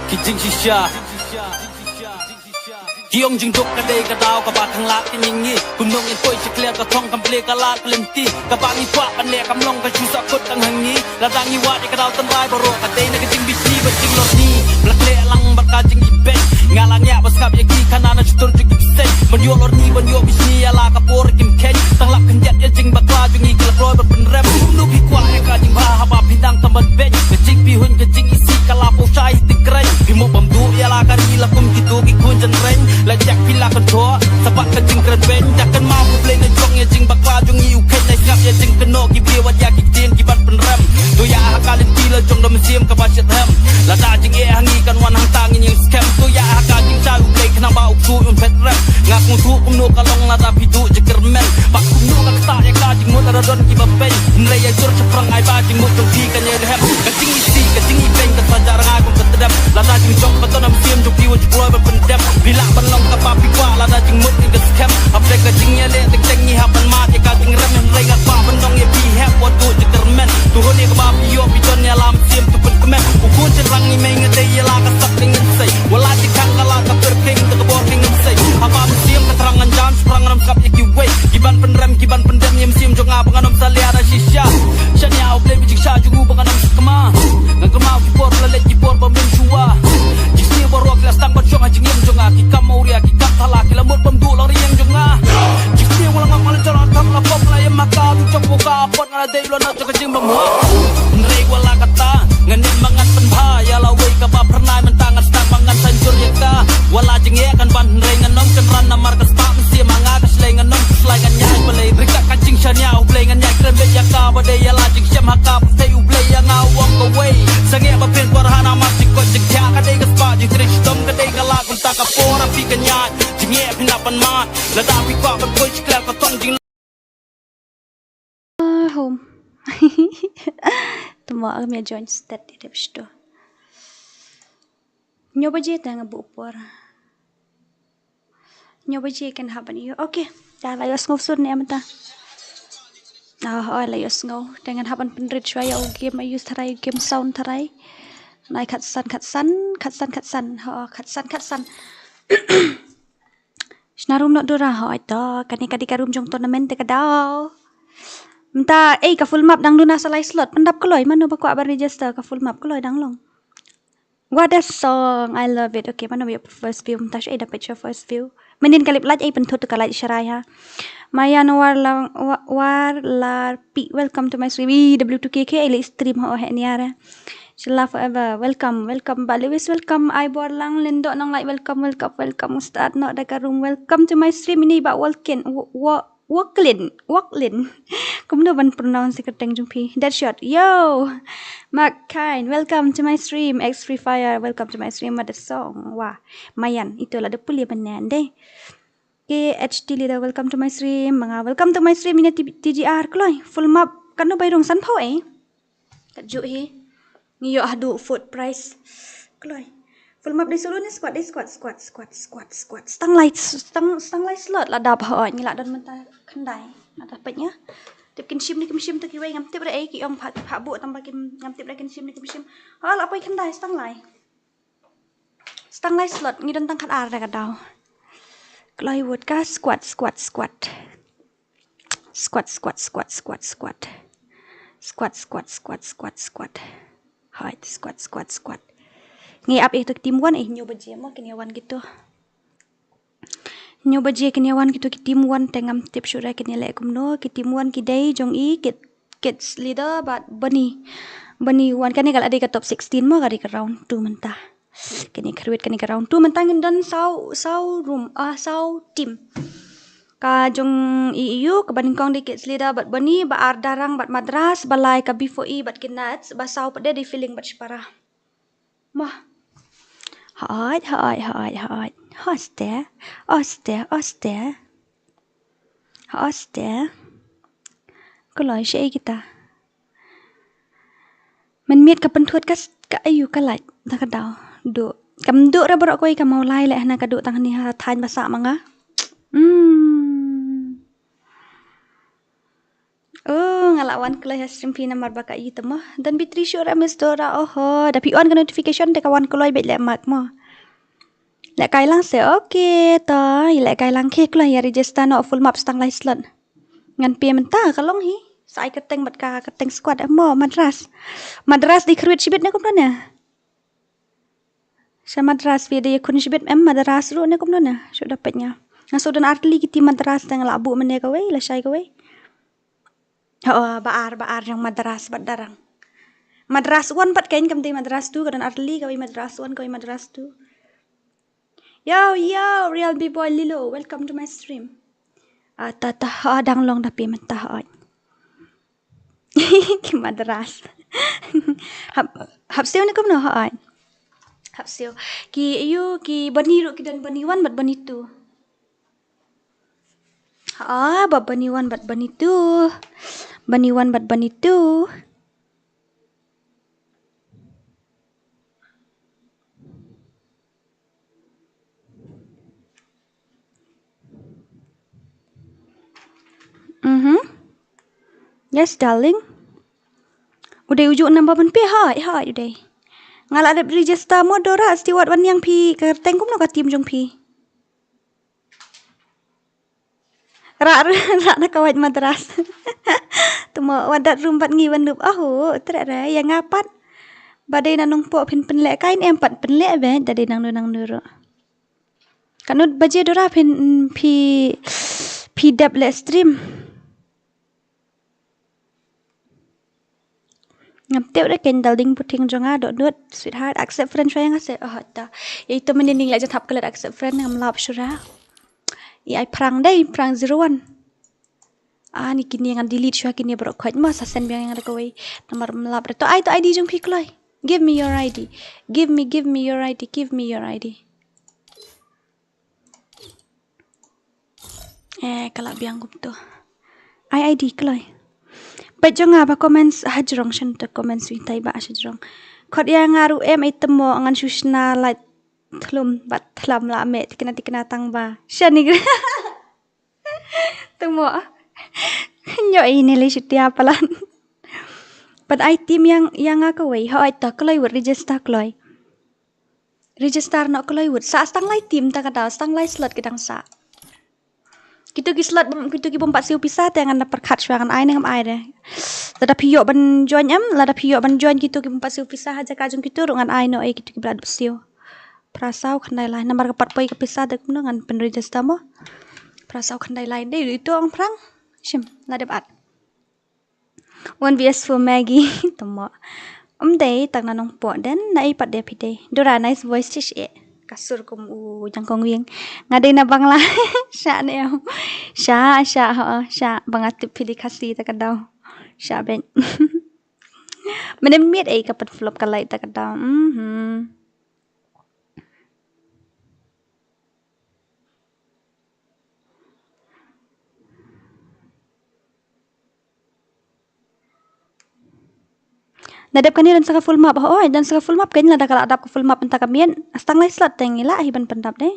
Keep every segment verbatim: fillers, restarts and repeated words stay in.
Ki jingshisha. Ki ong jingduk ka dei ka daw kaba khanglad ka ngi. Kumno ngin poi sha khlieh ka thong kam plie ka lad ka lynti. Kaba ngi kwah ban leh kam long ka shu sahkut tang ha ngi. Lada ngi wad ïa ka daw tynrai baroh ka dei na ka jingbishni bad jinglorni. Ba la khleh lang bad ka jingibeiñ. Nga la ngiah ba sngap ïa ki khana na shutur jong ki bseiñ. Ban ïoh lorni ban ïoh bishni ïa la ka por kim kheiñ. Tang lap khyndiat ïa jingbakla jong ngi ki la kloi ban pynrem. Kumno phi kwah ïa ka jingbha haba phi nang tam ban beiñ. Ka jingpyrhuh ka jingisih ka la pynshai ti kren. Phi mo bam duh ïa la ka ri la kum kito ki khun jynreng. La jak phi la kyntoh sa bad ka jingkren beiñ. Dak kan ma U Blei na jong ïa jingbakla jong ngi u kheiñ. Na sngap ïa jingkynnoh ki briew wat ïa ki ktien ki ban pynrem. To ïa ha ka lynti la jong da mynsiem kaba shet hem. Lada jingeh ha ngi kan wan hangta ngin ïeng skhem. To ïa ha ka jingshai U Blei khnang ba u ksuid un phet rem. Nga sngewthuh kumno ka long lada phi duh jingkyrmen. Bad kumno ka ktah ïa ka jingmut lada don kiba beiñ. Hynrei ïa jur shaphrang ai ba jingmut jong phi kan ïai lhem. Ka jingisih ka jingibeiñ ka saja rngai kum ka tdem. Lada jingjop ba ton ha mynsiem jong phi wat ju kloi ban pyndem. Phi lah ban long kaba phi kwah lada jingmut ngi ka skhem. Hapdeng ka jingïaleh teng teng ngi hap ban mad ïa ka jingrem. Hynrei nga kwah ban ong ïa phi hep wat duh jingkyrmen. To hun ïa kaba phi ïoh phi don ïa la mynsiem to pynkmen. U khun shynrang ngi mei nga dei ïa la ka sap ka ngin sei. Wat la jingkhang ka la ka pyrkhing to ka bor ka ngin sei. Haba mynsiem ka thrang ngan jan shaphrang ngan ym sngap ïa kiwei. Ki ban pynrem ki ban pyndem ïa mynsiem jong nga ba ngan ym salia da shisha. Shaniah U Blei ba jingshah jong u ba ngan ym sakma. Ngan kynmaw ki por ba la leit ki por ba ym shuwa. Jingsniew baroh ki la sdang ban shong ha jingim jong nga. Ki kam awria ki kam thala ki la mut bam duh la riang jong nga. Jingsniew nga la ngam nga la jor nga la thap la pop la ïam ha ka du jong ka pot nga la dei blo na jong ka jingbam ha. Hynrei wat la kata ngan nym ma ngan pynbha ïa la wei kaba phyrnai mynta ngan sdang ma ngan sa jur ïa ka. Wat la jingeh kan ban hynrei ngan ym kynran namar ka spah mynsiem ha nga ka shlei ngan ym khuslai ngan ïai balei. Ryngkat ka jingshaniah U Blei ngan ïai kren beit ïa ka ba dei ïa la jingshem ha ka pyrthei U Blei ïa nga u ong kawei. Sangeh ba phin kwah ha namar jingkoit jingkhiah ka dei ka spah jingtrei shitom ka dei ka lad kumta ka por ha phi ka ñiah. Jingeh phin hap ban mad lada phi kwah ban poi sha khlieh ka thong jing Ah, home. Tama am ya join stet di dep sto. Nyo baje ta nga bu por. Nyo baje kan happen ïa. Okay. Ta la ïohsngew sur ne mynta. Ah, oh, la ïohsngew. Te ngan hap ban pynrit shwa ïa u game, ïa u tharai, game sound tharai. Nai khatsan, khatsan, khatsan, khatsan. Oh, khatsan, khatsan. Shna room noh Dora, hooid to, kane ka dei ka room jong tournament te ka daw. Mynta, ei, ka full map dang duna sa lai slot, pyndap kloi, mano ba kwah ban register ka full map kloi dang long. What a song, I love it. Okay, mano ba ïoh first view, mynta shu ei da peit sha first view. Mynnin ka lip light ei pynthut ka light sharai ha. Mayan Warla, Wa-, Warlarpi, welcome to my stream. Ih, W two K K ei leh stream ho he niara. Shilla forever. Welcome, welcome. Ba Lewis, welcome. Ai bor lang Lindo nang lai, welcome, welcome, welcome. Start not da ka room. Welcome to my stream ini ba Walkin. Wa-, wa-, Waklin, Waklin. Kumno ban pronounce ka teng jong phi. Deadshot. Yo. Mark Kine, welcome to my stream. X Free Fire, welcome to my stream. What a song. Wah. Mayan, ito la da puli ban nan deh. K H T leader, welcome to my stream. Manga, welcome to my stream. Ina T-, T G R kloi. Full map. Kano bai rong san pho eh. Kat ju hi. Ngi ïoh haduh fourth prize. Kloi. Full map dei solo ne squad, dei squad, squad, squad, squad, squad. Stang lai, stang, stang lai slot la dap hoi. Ngi la don mynta khyndai. La dap peit ïa. Tip kin shim ne kim shim to kiwei ngam tip re ei ki ong pha, pha bu tang ba kim ngam tip re kin shim ne kim shim. Ha la poi khyndai stang lai. Stang lai slot, ngi don tang khat ar da ka daw. Kloi wut ka squad, squad, squad. Squad, squad, squad, squad, squad. Squad, squad, squad, squad, squad. Hooid, squad, squad, squad. Ngi ap ïa to ki team one, eh, hynñiew baje mo kin ïa wan kito. Hynñiew baje kin ïa wan kito ki team one te ngam tip shuh re kin ïa leh kumno, ki team one ki dei jong i, ki Kids leader bad Bunny. Bunny wan kane ka la dei ka top sixteen mo ka dei ka round two mynta. Kane ka ruit kane ka round two mynta ngin don saw, saw room, ah, saw team. Ka jong i ïu, kaba nyngkong dei Kids leader bad Bunny, ba ar Darang bad Madras, ba lai ka B four E bad ki Nuts, ba saw pat dei Feeling bad Shipara. Mo. Hooid, hooid, hooid, hooid. Hoste, oste, oste. Hoste. Kloi shaei kita. Mynmiet ka pynthut ka s-, ka ayu ka lait da ka daw. Duh. Kam duh re baroh kawei ka Mawlai leh hana ka duh tang hani ha thaiñ ba sah ma nga. Hmm. Oh, Nga la wan kloi ha stream phi namar ba ka i te mo. Don battery shuh ra Miss Dora, oho. Da phi on ka notification te ka wan kloi beit leh mak mo. Lehkai lang se, okay, to. Lehkai lang ki kloi ïa register noh full map stang lai slot. Ngan pie mynta ka long hi. Sa ai kyrteng bad ka kyrteng squad mo Madras. Madras dei kyrwit shibit ne kumno ne? Sha Madras phi dei khun shibit em Madras ruh ne kumno ne? Shu da peit nga. Nga shu don artylli ki team Madras tang la buh mynne kawei, la shai kawei. Oh, ba ar, ba ar jong Madras bad Darang. Madras one pat kein kam dei Madras two, ka don artylli kawei Madras one, kawei Madras two. Yo, yo, Real B-Boy Lilo, welcome to my stream. Ah, ta, ta, ha, dang long da phi mynta ha. Ki Madras. Hap, hap siew ne kumno ha. Hap siew. Ki, yu, ki Bani ruh ki don Bani one bad Bani two. Ha, ba Bani one bad Bani two. Bani one bad Bani two. Mhm. Yes, darling. U dei u ju number ban phi, hooid, hooid u dei. Nga la dep register mo Dora, steward wan ïa phi ka kyrteng kumno ka team jong phi. Ra, ra, ra na ka wait Madras. Te mo wat dat room bad ngi wan nup. Ahu, treh re, ïa nga pat. Ba dei na Nongpoh phin pynlehkai ne em pat pynleh beit, da dei nangno nangno ruh. Katno baje Dora phin, phi, phi dep leh stream. Ngam tip re kein, dal ding puting jong nga, dohnud, sweetheart, accept friend shuwa ïa nga se. Oh, ta. Ïa ito mynnin nga la jan thap klet accept friend, ngam lap shuwa. Ïa ai phrang dei, phrang zero one. Ah, ni kine ngan delete shuwa kine baroh khoit mo, sa send biang ïa nga da kawei. Namar ngam lap re. To ai, to I D jong phi kloi. Give me your I D. Give me, give me your I D. Give me your I D. Eh, ka la biang kumto. Ai I D kloi. Peit jong nga ba comments hajrong, shen te comments wi tai ba hajrong. Khot ïa nga ruh em, ai te mo ngan shu shna lait thlum bad thlam la meh tikna tikna tang ba. Shani gra. Te mo. Nyo i ne le shitia palan. Pat ai team ïa nga kawei, hooid ta kloi wut register kloi. Register noh kloi wut. Sa stang lai team ta ka daw, stang lai slot ki dang sa. Kito ki slot bym, kito ki bym pat siew pisa te ngan da pyrkhat shuwa ngan ai ne ngam ai de. Lada phi ïoh ban join em, lada phi ïoh ban join kito ki bym pat siew pisa ha jaka jong kito ruh ngan ai noh ïa kito kiba la dep siew. Phra saw khyndai lai, namar ka pat poi ka pisa de kumno ngan pyn register mo. Phra saw khyndai lai de ito ong phrang. Shim, la dep at. One V S for Maggie. Te mo. Ym dei tang na Nongpoh den na ei pat de phi dei. Dora nice voice shish eh. Ka sur kum u jangkong wieng. Nga dei na Bangla. Sha ne em. Sha, sha, ho, sha. Ba nga tip phi dei Khasi ta ka daw. Sha beit. Mynne miet ei ka pynflop ka light ta ka daw. Mhm. Na dep kane don sa ka full map, hooid, don sa ka full map, kein lada ka la dap ka full map mynta ka miet. Stang lai slot te ngi lah hi ban pyndap de.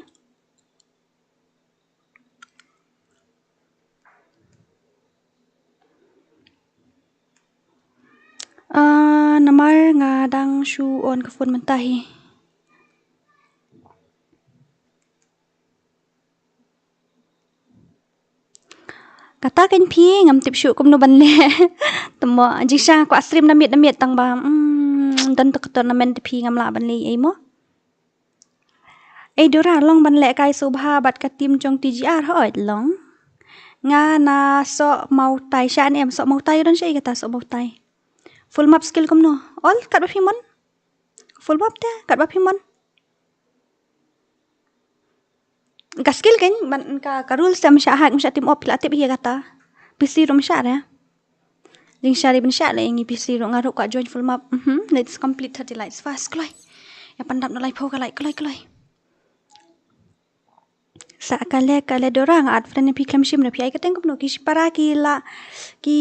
Ah, namar nga dang shu on ka phone mynta hi. Kata kein phi ngam tip shuh kumno ban leh. Te mo jingshisha nga kwah stream na miet na miet tang ba, mm, don to ka tournament te phi ngam lah ban leh ei mo. Ei Dora long ban lehkai sngewbha bad ka team jong T G R, hooid long. Nga na Sohmawtai, sha ne em Sohmawtai, don sha ei kata Sohmawtai. Full map skill kumno? All katba phi mon. Full map te katba phi mon. Ka skill kein ban ka, ka rules te ym shah hack, ym shah team op, phi la tip hi ïa kata. P C ruh ym shah re. Jingshisha dei ban shah leh ïa ngi P C ruh, nga ruh kwah join full map. Mhm, let's complete thirty likes fast kloi. Ïa pyndap na laiphew ka like kloi kloi. Sa ka leh, ka leh Dora, nga add friend ïa phi khlem shim re, phi ai kyrteng kumno, ki shipara ki la, ki,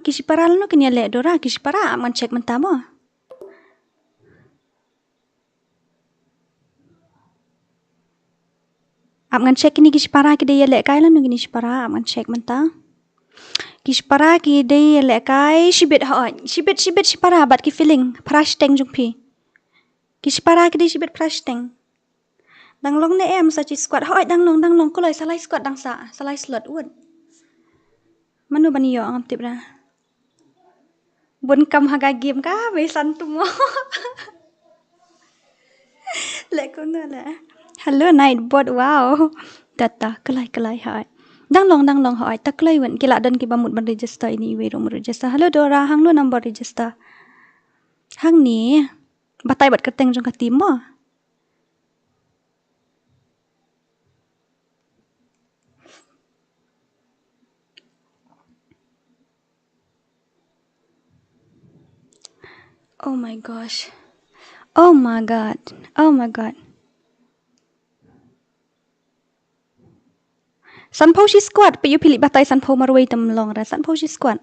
ki shipara lano kin ïaleh Dora, ki shipara ap ngan check mynta mo. Ap ngan check kine ki shipara ki dei ïalehkai lano kine shipara, ap ngan check mynta. Ki shipara ki dei lehkai shibit, hooid. Shibit, shibit shipara bad ki feeling phra shiteng jong phi. Ki shipara ki dei shibit phra shiteng. Dang long ne em sa chi squad, hooid, dang long, dang long, kloi, sa lai squad dang sah, sa lai slot, wut. Mano ban ïoh ngam tip ra. Bun kam ha ka game ka, bei san tum mo. Leh kumno leh. Hello Nightbot, wow. Ta ta, kloi, kloi, hooid. Dang long, dang long, hooid. Ta kloi wut, ki la don kiba mut ban register, ine iwei ruh mut register. Hello Dora, hangno number register? Hangne. Batai bad kyrteng jong ka team mo. Oh my gosh. Oh my god. Oh my god. Sanphew shi squad, phi ïoh phi leit batai sanphew marwei, tam long ra sanphew shi squad.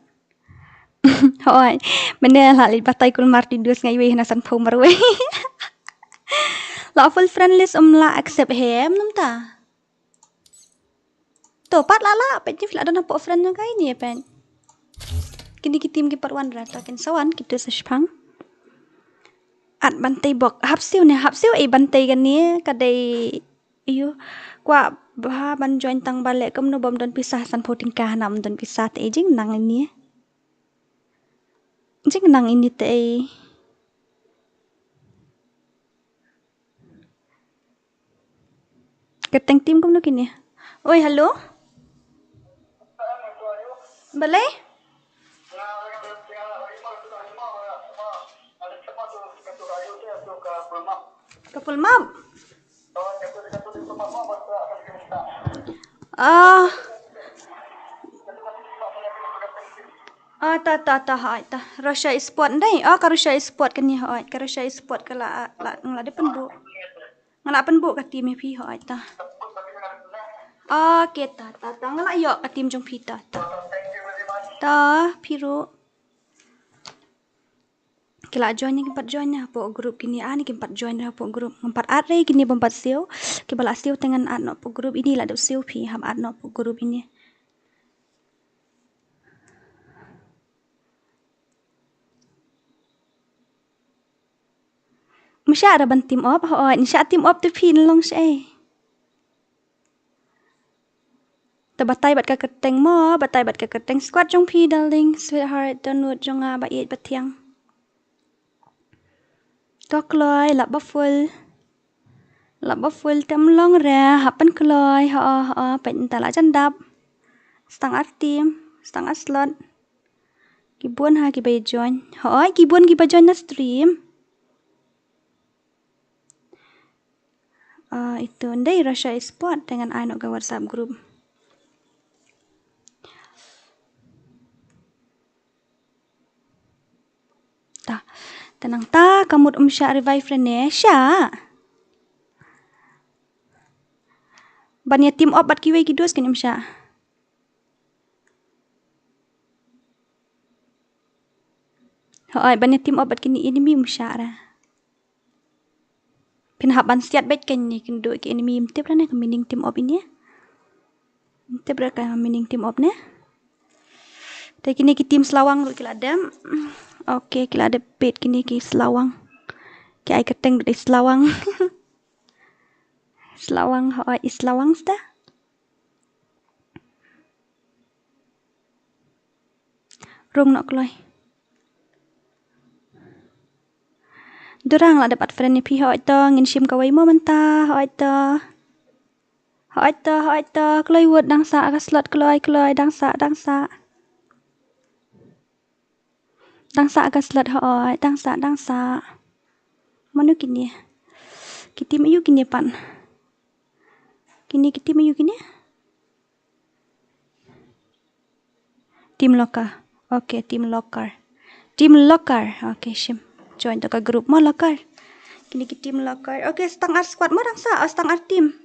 Hooid, mynne la leit batai kulmar, te dus nga iwei hana sanphew marwei. La full friend list, ym lah accept hem, namta. To pat la la, peit, phi la don hapoh friend jong ka ine, peit. Kine ki team ki pat wan ra, to kin sa wan kito sa shipang. At ban tei bok, hap siew ne, hap siew ei ban tei kane, ka dei, aiu. Kwah bha ban join tang ba leh kumno bym don pisa, sanphew tyngka hana ym don pisa te ei, jingnang ine. Jingnang ine te ei. Kyrteng team kumno kine? Oi, hello? Balei? Ka full map? Ah. Ah, ta, ta, ta, hooid, ta. Russia Esport, ndai. Ah, ka Russia Esport kane, hooid. Ka Russia Esport ka la, la, la dep pynbuh. Nga la pynbuh ka team ïa phi, hooid, ta. Okay, ta, ta, ta. Nga la ïoh ka team jong phi, ta, ta. Ta, phi ruh. Ki la join ne kim pat join ne hapoh group kine, ah, ne kim pat join ne hapoh group. Ngam pat add re kine bym pat siew. Kiba la siew te ngan add noh hapoh group ine, la dep siew phi, hap add noh hapoh group ine. Ym shah ra ban team up, hooid, ym shah team up te phin long shaei. Te batai bad ka kyrteng mo, batai bad ka kyrteng squad jong phi, darling, sweetheart, dohnud jong nga ba ïeit ba thiang. To kloi, lap ba full. Lap ba full te ym long re, hap ban kloi, ho, ho, peit mynta la jan dap. Stang ar team, stang ar slot. Ki bun ha kiba ïa join. Hooid, ki bun kiba join na stream. Ah, itu, ndai Russia Esport, te ngan ai noh ka WhatsApp group. Ta, te nangta ka mut ym shah revive re ne, shah. Ban ïa team up bad kiwei ki dos kin ym shah. Hooid, ban ïa team up bad kine enemy ym shah ra. Phin hap ban siat beit kane, kin duh ki enemy, ym tip ra ne ka meaning team up ine. Ym tip ra ka meaning team up ne. Te kine ki team Slawang ruh ki la dep. Okay, ki la dep peit kine ki Slawang. Ki ai kyrteng ruh dei Slawang. Slawang, hooid, i Slawang sda. Rung noh kloi. Durang la dep add friend ïa phi, hooid to, ngin shim kawei mo mynta, hooid to. Hooid to, hooid to, kloi wut, dang sah ka slot, kloi, kloi, dang sah, dang sah. Dang sah ka slot, hooid, dang sah, dang sah. Mano kine? Ki team aiu kine pat? Kine ki team aiu kine? Team Locker. Okay, Team Locker. Team Locker. Okay, shim. Join to ka group mo, Locker. Kine ki Team Locker. Okay, stang ar squad mo, dang sah, oh, stang ar team.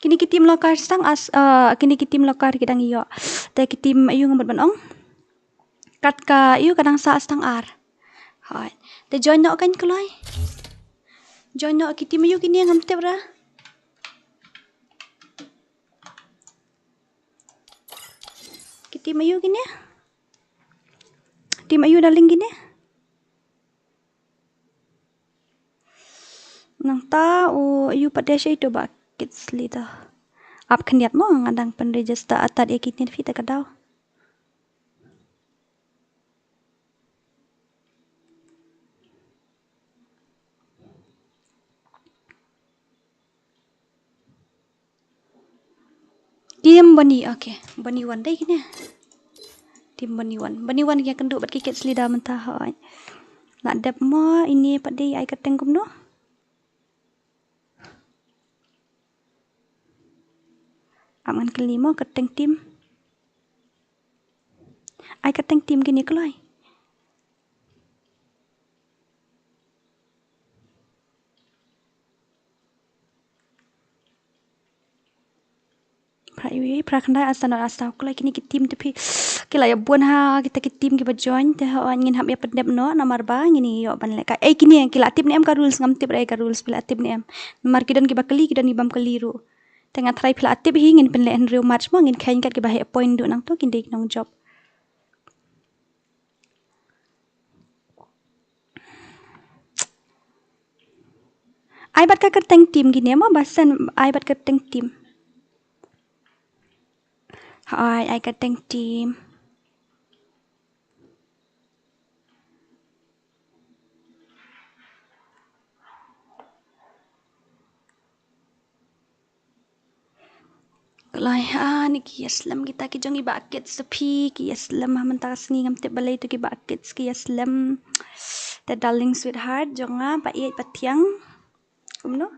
Kine ki Team Locker stang ar, uh, kine ki Team Locker ki dang ïoh. Te ki team aiu nga mut ban ong? Kat ka aiu ka dang sah stang ar. Hooid. Te join noh kan kloi. Join noh ki team aiu kine ngam tip ra. Team aiu kine? Team aiu darling kine? Nangta u aiu pat de sha itu ba kids leader. Ap khyndiat mo nga dang pynregister atat ïa kine phi ta ka daw. Team Bani, okay. Bani One dei kine. Team Bani One. Bani One ki ïakynduh bad ki kids leader mynta hoi. La dep mo ine pat dei ai kyrteng kumno? Am ngan kylli mo kyrteng team. Ai kyrteng team kine kloi. Phra iwi, phra khyndai, ar saw, ar saw kloi kine ki team te phi. Ki la ïa bun ha kita ki team kiba join te hoi ngin hap ïa pyndep noh namar ba ngin ïoh ban lehkai. Ei kine ki la tip ne em ka rules, ngam tip re ka rules, phi la tip ne em? Namar ki don kiba kylli, ki don kiba ym kylli ruh. Te nga tharai phi la tip hi, ngin pynleh hynriew match mo, ngin kheiñ kat kiba heh point duh nangto kin dei ki nongjop. Ai bad ka kyrteng team kine mo, ba shen ai bad kyrteng team. Hoi, ai kyrteng team. Kloi, ah, ni ki ïaslem kita ki jong i Bah Kids, phi ki ïaslem ha mynta ka sngi, ngam tip balei to ki Bah Kids ki ïaslem. Te darling sweetheart jong nga, ba ïeit ba thiang. Kumno?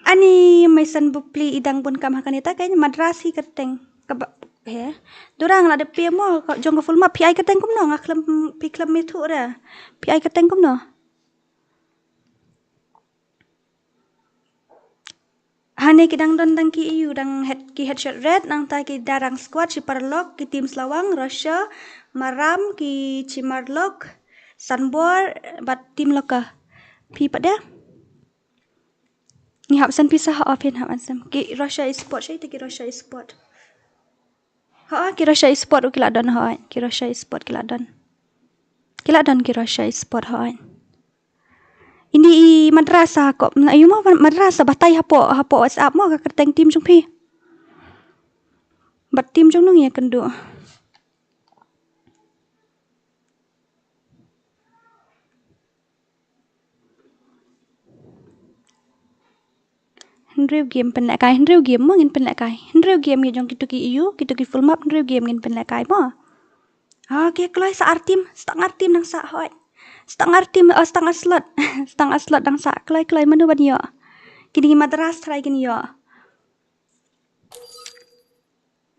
Ani mei san bupli i dang bun kam ha kane ta, ka Madras hi kyrteng. Kaba, he. Durang la dep phi mo, ka jong ka full map phi ai kyrteng kumno, nga khlem, phi khlem ïathuh re. Phi ai kyrteng kumno? Hane ki dang don dang ki aiu, dang head, ki headshot red, nangta ki Darang squad, Shiparlok, ki team Slawang, Russia, Maram, ki Chimarlok, Sanbor, bad team Loka. Phi pat de? Ngi hap send pisa ha, oh, phin hap send. Ki Russia Esport, sha ita ki Russia Esport. Ha, ki Russia Esport u ki la don, ha, ki Russia Esport ki la don. Ki la don ki Russia Esport, ha. Ini i Madras ha ko, na yu ma Madras batai hapoh, hapoh WhatsApp mo ka kyrteng team jong phi. Bad team jong nong ïakynduh. Hynriew game pynlehkai, hynriew game mo ngin pynlehkai. Hynriew game ngi jong kito ki aiu, kito ki full map, hynriew game ngin pynlehkai mo. Okay, kloi sa ar team, stang ar team nang sa hoi. Stang ar team, oh, stang ar slot. Stang ar slot nang sa, kloi, kloi mano ban ïoh. Kini ki Madras tharai kin ïoh.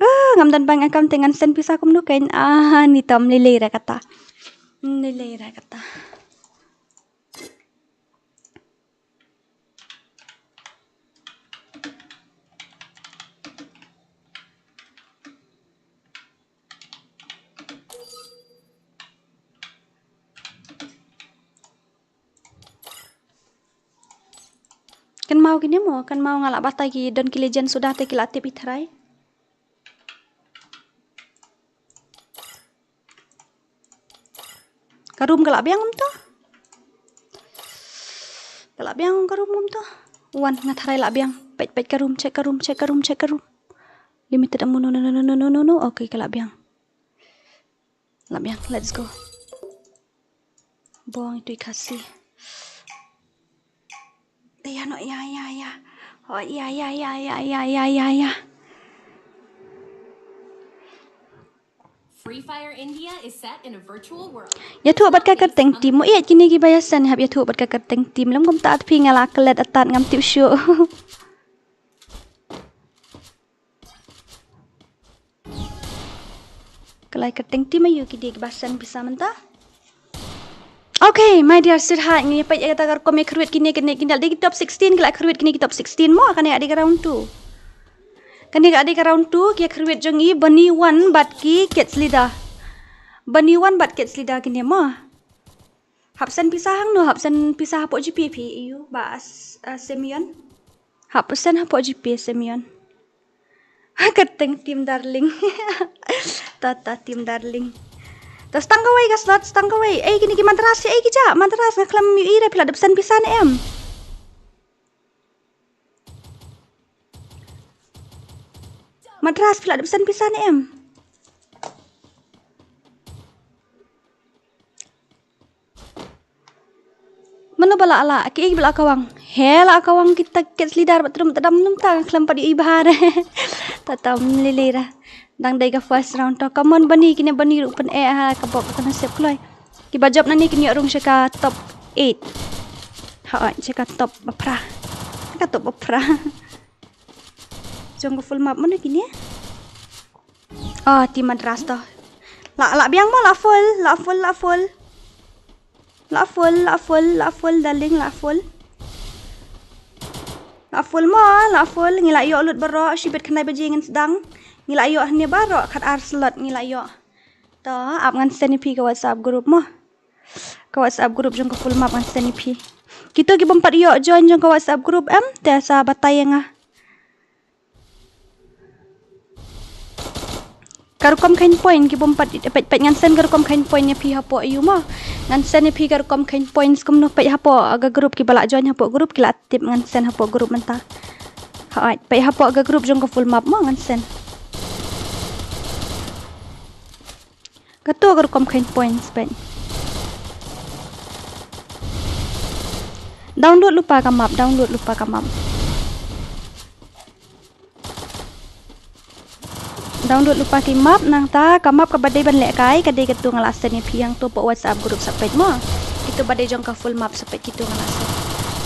Ah, ngam don bank account te ngan send pisa kumno kein. Ah, ni tom lilei ra kata. Lilei ra kata. Kynmaw kine mo, kynmaw nga la batai ki don ki legend suda te ki la tip i tharai. Ka room ka la biang kumto. Ka la biang ka room kumto. Wan nga tharai la biang. Peit peit ka room, check ka room, check ka room, check ka room. Limited ammo, no no no no no no no. Okay, ka la biang. La biang, let's go. Bong itu i Khasi. Ya no, ya ya ya. Oh ya ya ya ya ya ya ya ya. Free Fire India is set in a virtual world. Ïathuh bad ka kyrteng team mo, ïa kine ki ba ïa send hap ïathuh bad ka kyrteng team. Lem kumta at phi nga la klet atat ngam tip shuh. Ka lai kyrteng team aiu ki dei kiba send pisa mynta. Okay, my dear sweetheart, ngi peit ïa kata ka rukom ïa kyrwit kine, kine, kine dei ki top sixteen, ki la kyrwit kine ki top sixteen mo, kane ka dei ka round two. Kane ka dei ka round two, ki ïa kyrwit jong i Bani One bad ki Kids Leader. Bani One bad Kids Leader kine mo. Hap send pisa hangno, hap send pisa hapoh GPay phi aiu, ba as, uh, Simeon. Hap send hapoh GPay Simeon. Ka teng team darling. Ta ta team darling. Ta stang kawei ka slot, stang kawei. Ei, kine ki madras, ei ki ja madras, nga khlem ïohi re phi la dep send pisa ne em. Madras, phi la dep send pisa ne em. Mano ba la la, ki ei ba la kawang. He la kawang kita kids leader ba trum tadam num ta khlem pat ïohi bha re. Ta ta mlili ra. Dang dei ka first round to. Come on Bani, kine Bani ruh pyn-eh ha ka bok ka nasib kloi. Kiba jop nani kin ïoh rung sha ka top eight. Ha, sha ka top ba phra. Ka top ba phra. Jong ka full map mano kine? Ah, team madras to. La, la biang mo, la full, la full, la full. La full, la full, la full, darling, la full. La full mo, la full. Ngi la ïoh lut baroh, shibit khyndai baje ngin sdang. Ngi la ïoh hangne baroh, khat ar slot ngi la ïoh. To, ap ngan send ïa phi ka WhatsApp group mo. Ka WhatsApp group jong ka full map ngan send ïa phi. Kito ki bym pat ïoh join jong ka WhatsApp group em, te sa batai ïa nga. Ka rukom khein point ki bym pat, peit, peit ngan send ka rukom khein point ïa phi hapoh ïu mo. Ngan send ïa phi ka rukom khein points kumno, peit hapoh ka group, kiba la join hapoh group ki la tip, ngan send hapoh group mynta. Hooid, peit hapoh ka group jong ka full map mo, ngan send. Kato ka rukom khein points, peit. Download lypa ka map, download lypa ka map. Download lypa ki map, nangta ka map kaba dei ban lehkai ka dei kato nga la send ïa phi hangto hapoh WhatsApp group, sa peit mo. Kito ba dei jong ka full map, sa peit kito nga la send.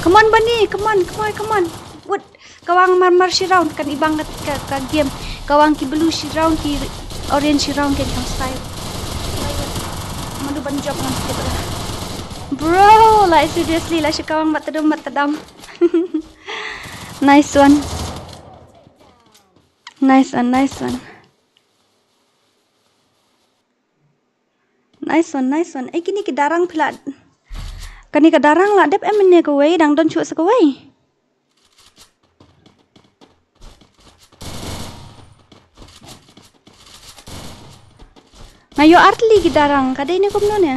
Come on Bani, come on, come on, come on. Wut, kawang marmar shi round, kan ibang ka, ka, ka game. Kawang ki blue shi round, ki orange shi round, kan kawang style. Mano ban jop ngan skip ra. Bro, like seriously, la shu kawang bad tadum bad tadam. Nice one. Nice one, nice one. Nice one, nice one. Eh, kine ki darang phi la. Kane ka darang la dep em ne kawei, dang don shuh sa kawei. Nga ïoh artylli ki darang, ka dei ne kumno ne?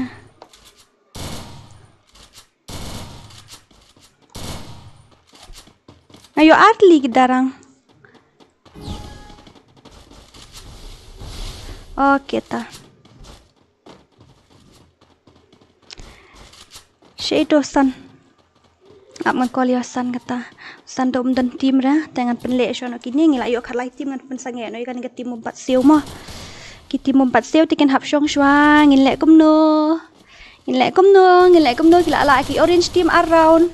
Nga ïoh artylli ki darang. Okay ta. Shi to san. Ap ngan call ïa san kata. San to um don team ra, te ngan pynleh shuwa noh kine, ngi la ïoh khatlai team, ngan pynsangeh noh ïa kane ka team bym pat siew mo. Ki team bym pat siew te kin hap shong shuwa, ngin leh kumno. Ngin leh kumno, ngin leh kumno, ki la lah ki orange team ar round.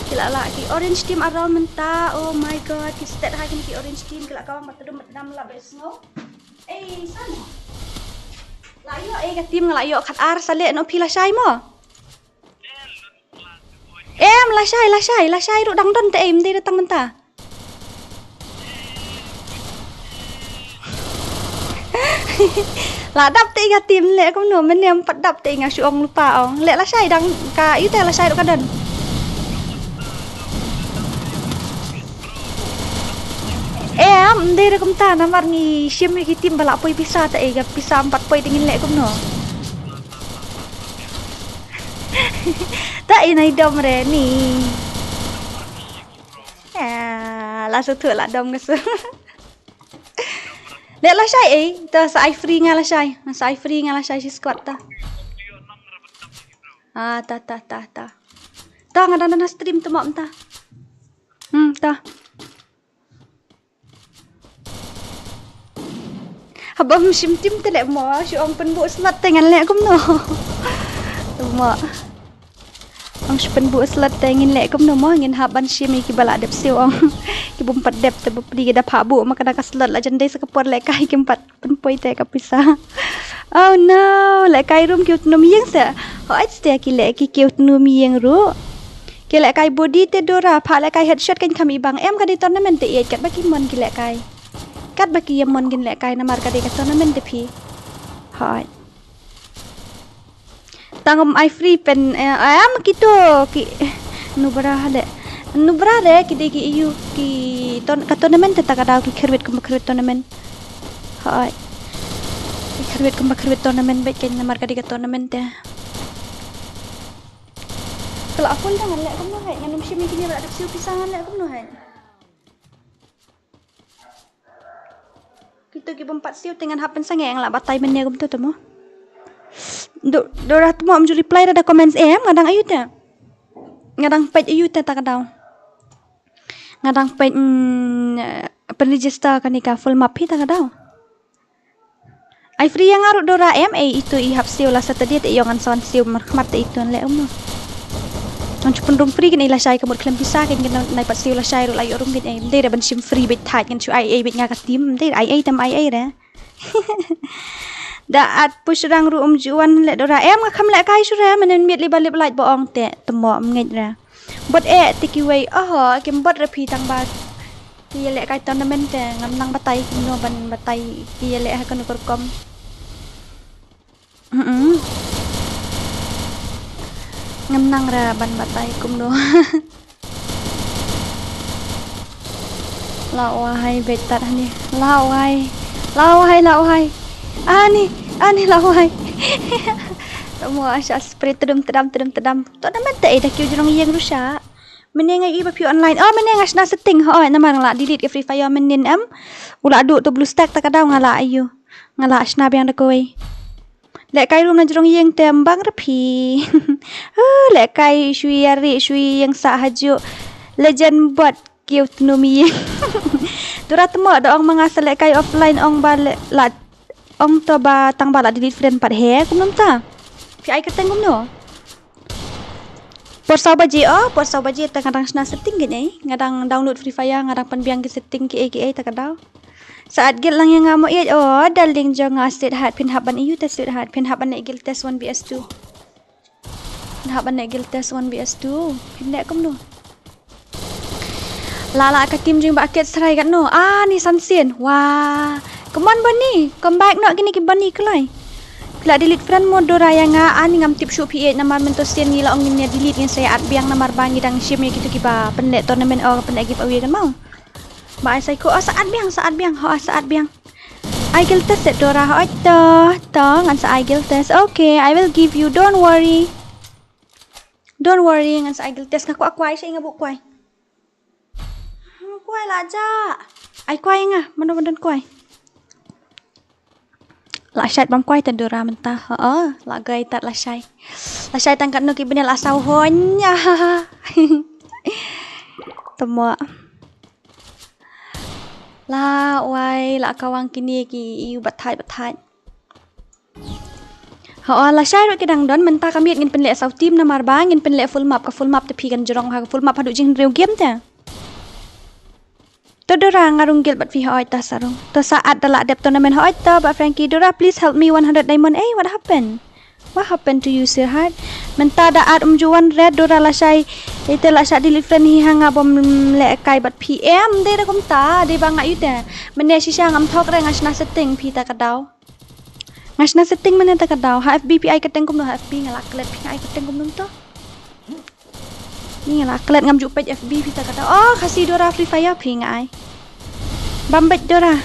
Ki la lah ki orange team ar round mynta. Oh my god, ki stet ha kine ki orange team, ki la kawang bad tadum bad tadam la ba sngew. Ei, san. La ïoh, ei, ka team nga la ïoh khat ar, sa leh noh phi lashai mo. Em, lashai, lashai, lashai ruh dang don te, em, dei da tang mynta. La dap te ka team, leh kumno, mynne ym pat dap te, nga shu ong lypa ong. Leh lashai dang ka, ïu te lashai ruh ka don. Em, ym dei da kumta, namar ngi shim ïa ki team ba la poi pisa, te ka pisa ym pat poi te ngin leh kumno. Ta i nai dom re ni. Ah, la shu thuh la dom ka su. Leh lashai ei, ta sa ai free nga lashai. Sa ai free nga lashai shi squad ta. Ah, ta, ta, ta, ta. Ta nga dang dang stream tu mom ta. Hmm, ta. Haba ym shim team te leh mo, shu ong pynbuh slot te ngan leh kumno. Mo. Ong shu pynbuh slot te ngin leh kumno mo, ngin hap ban shim ïa kiba la dep siew ong. Ki bym pat dep te bapli ki da phah buh ma ka da ka slot la jan dei sa ka por lehkai kim pat pynpoi te ka pisa. Oh no, lehkai rum ki utnum ïing se. Hooid te ki leh ki ki utnum ïing ruh. Ki lehkai body te Dora, phah lehkai headshot kan kham ibang em ka dei tournament te ïeit katba ki mon ki lehkai. Katba ki ïa mon kin lehkai namar ka dei ka tournament te phi. Hooid. Tang ym ai free pen, eh, em kito ki, eh, nu bara ha leh. Nubra re ki dei ki iu ki ton ka tournament te ta ka daw ki kyrwit kumba kyrwit tournament. Hoi. Ki kyrwit kumba kyrwit tournament bad ken namar ka dei ka tournament te. Ka la full da ngan leh kumno hai ngan ym shim ïa kine ba la dep siew pisa ngan leh kumno hai. Kito ki bym pat siew te ngan hap pynsangeh nga la batai mynne kumto te mo. Dora te mo ym ju reply da comments em nga dang aiu te. Nga dang peit aiu te ta ka daw. Nga dang peit mm, pynregister kane ka full map hi ta ka daw. Ai free ïa nga ruh Dora em ei ito i hap siew la Saturday te ïong ngan sa wan siew markhmat te ito leh um. Ngan chu pynrung free kin ei lashai ka mut khlem pisa kin kin nai pat siew lashai ruh la ïoh rung kin ei. Dei da ban shim free beit thait ngan chu ai ei beit nga ka team dei ai ei tam ai ei re. Da at push rang ruh um ju wan leh Dora em nga kham leh kai shu re men miet li ba lip light ba ong te temo um ngeit re. Bot eh te kiwei oho kim bot re phi tang ba. Ki ïa leh kai tournament te ngam nang batai kumno ban batai ki ïa leh ha kano ka rukom. Mm-mm. Ngam nang ra ban batai kumno. La wahai beit tat hani. La wahai. La wahai la wahai. Ani ani la wahai. Mo asha spray tedum tedam tedum tedam. Tournament te da kiu jrong ïeng rusha. Mynne nga i ba phi online. Oh mynne nga shna setting hooid namar nga la delete ka Free Fire mynnin em. U la duh to BlueStack ta ka daw nga la aiu. Nga la shna biang da kawei. Leh kai rum na jrong ïing te ym bang ra phi. Huh, leh kai shui ïa ri shui ïing sa hajuh. Legend bot kiew tnum ïing. Dora tmo da ong ma nga sa leh kai offline ong ba la ong to ba tang ba la delete friend pat he kumno ta. Phi ai kyrteng kumno. Por saw baje oh, por saw baje te nga dang shna setting kine. Nga dang download Free Fire, nga dang pynbiang ki setting ki ei ki ei ta ka daw. Sa add guild lang ïa nga mo ïeit oh, darling jong nga sweetheart phin hap ban iu te sweetheart phin hap ban leh guild test one V S two. Phin hap ban leh guild test one V S two. Phin leh kumno. La la ka team jing ba kit srai kat no. Ah ni Sansien. Wah. Come on Bonnie. Come back no kine ki Bonnie kloi. Phi la delete friend mo Dora ïa nga ani ngam tip shuh phi ïeit namar mynta sien ngi la ong ngin ïa delete ngin sa ïa add biang namar ba ngi dang shim ïa kito kiba pynleh tournament o pynleh giveaway kan mo. Ba ai psycho o sa add biang sa add biang ho sa add biang. Ai guild test Dora ho to to ngan sa ai guild test. Okay, I will give you don't worry. Don't worry ngan sa ai guild test nga kwah kwai sa nga buh kwai. Kwai la ja. Ai kwai nga mano ban don kwai. La shai bam kwai ta Dora mynta. Ha la gai tat la shai. La shai tang kat no ki bini la saw honya. Tamo. La wai la kawang kini ki iu bathai bathai. Ha la shai ruh ki dang don mynta ka miet ngin pynleh saw team namar ba ngin pynleh full map ka full map te phi kan jrong ha ka full map haduh jing riew game te. To Dora nga rung guild bad phi hoi ta sarung. To sa at da la dep tournament hoi ta ba Frankie Dora please help me one hundred diamond. Eh what happened? What happened to you sweetheart? Mynta da at um juwan red Dora la shai. Ite la shai delete friend hi ha nga bom le kai bad P M de da kumta de ba nga ite. Mene shisha ngam thok re nga shna setting phi ta ka daw. Nga shna setting mene ta ka daw ha F B phi ai keteng kumno ha F B nga la klet phi nga ai keteng kumno to. Ni nga la klet ngam ju peit F B phi ta kata. Oh, Khasi Dora Free Fire phi nga ai. Bam beit Dora.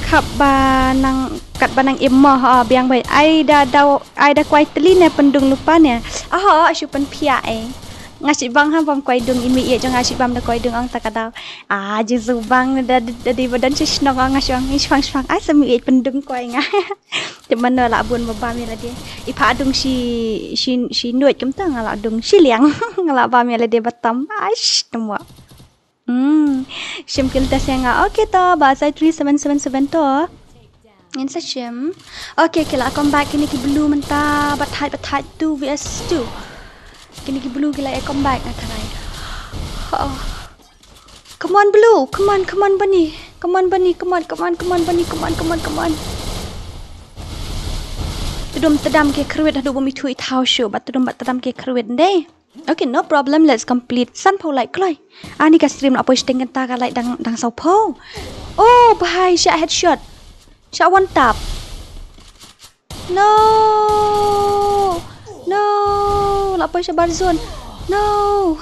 Khap ba nang kat ba nang im mo ha biang beit. Ai da da ai da kwai teli ne pyndung lupa ne. Ah, shu pynpia eh. Nga shi bang ha bam kwai dung imi eh jong nga shi bam da kwai dung ong ta ka daw. Ah, jisu bang da da di badan shi shnong ong nga shi bang shi bang shi bang. Ai sami eh pyndung kwai nga. Te mano la bun ba bam ïa lade. I pha dung shi shi shi nuit kum ta nga la dung shi liang. Nga la bam ïa lade batam. Aish tamo. Hmm. Shim kil ta sia nga. Okay to ba sai three seven seven seven to. Ngin sa shim. Okay kila come back kini ki blue mynta bathait bathait two V S two. Kini ki blue kila e come back na tharai. Oh. Come on blue, come on, come on bunny. Come on bunny, come on, come on, come on bunny, come on, come on, come on. Tudum tedam ke khrwit hadu bumi thui thau shu bat tudum bat tedam ke khrwit dei. Okay, no problem, let's complete. San pau like kloi. Ani ka stream la poi sting kenta ka like dang dang sau pau. Oh, bhai, sha headshot. Sha one tap. No! No! La poi shabar zone. No!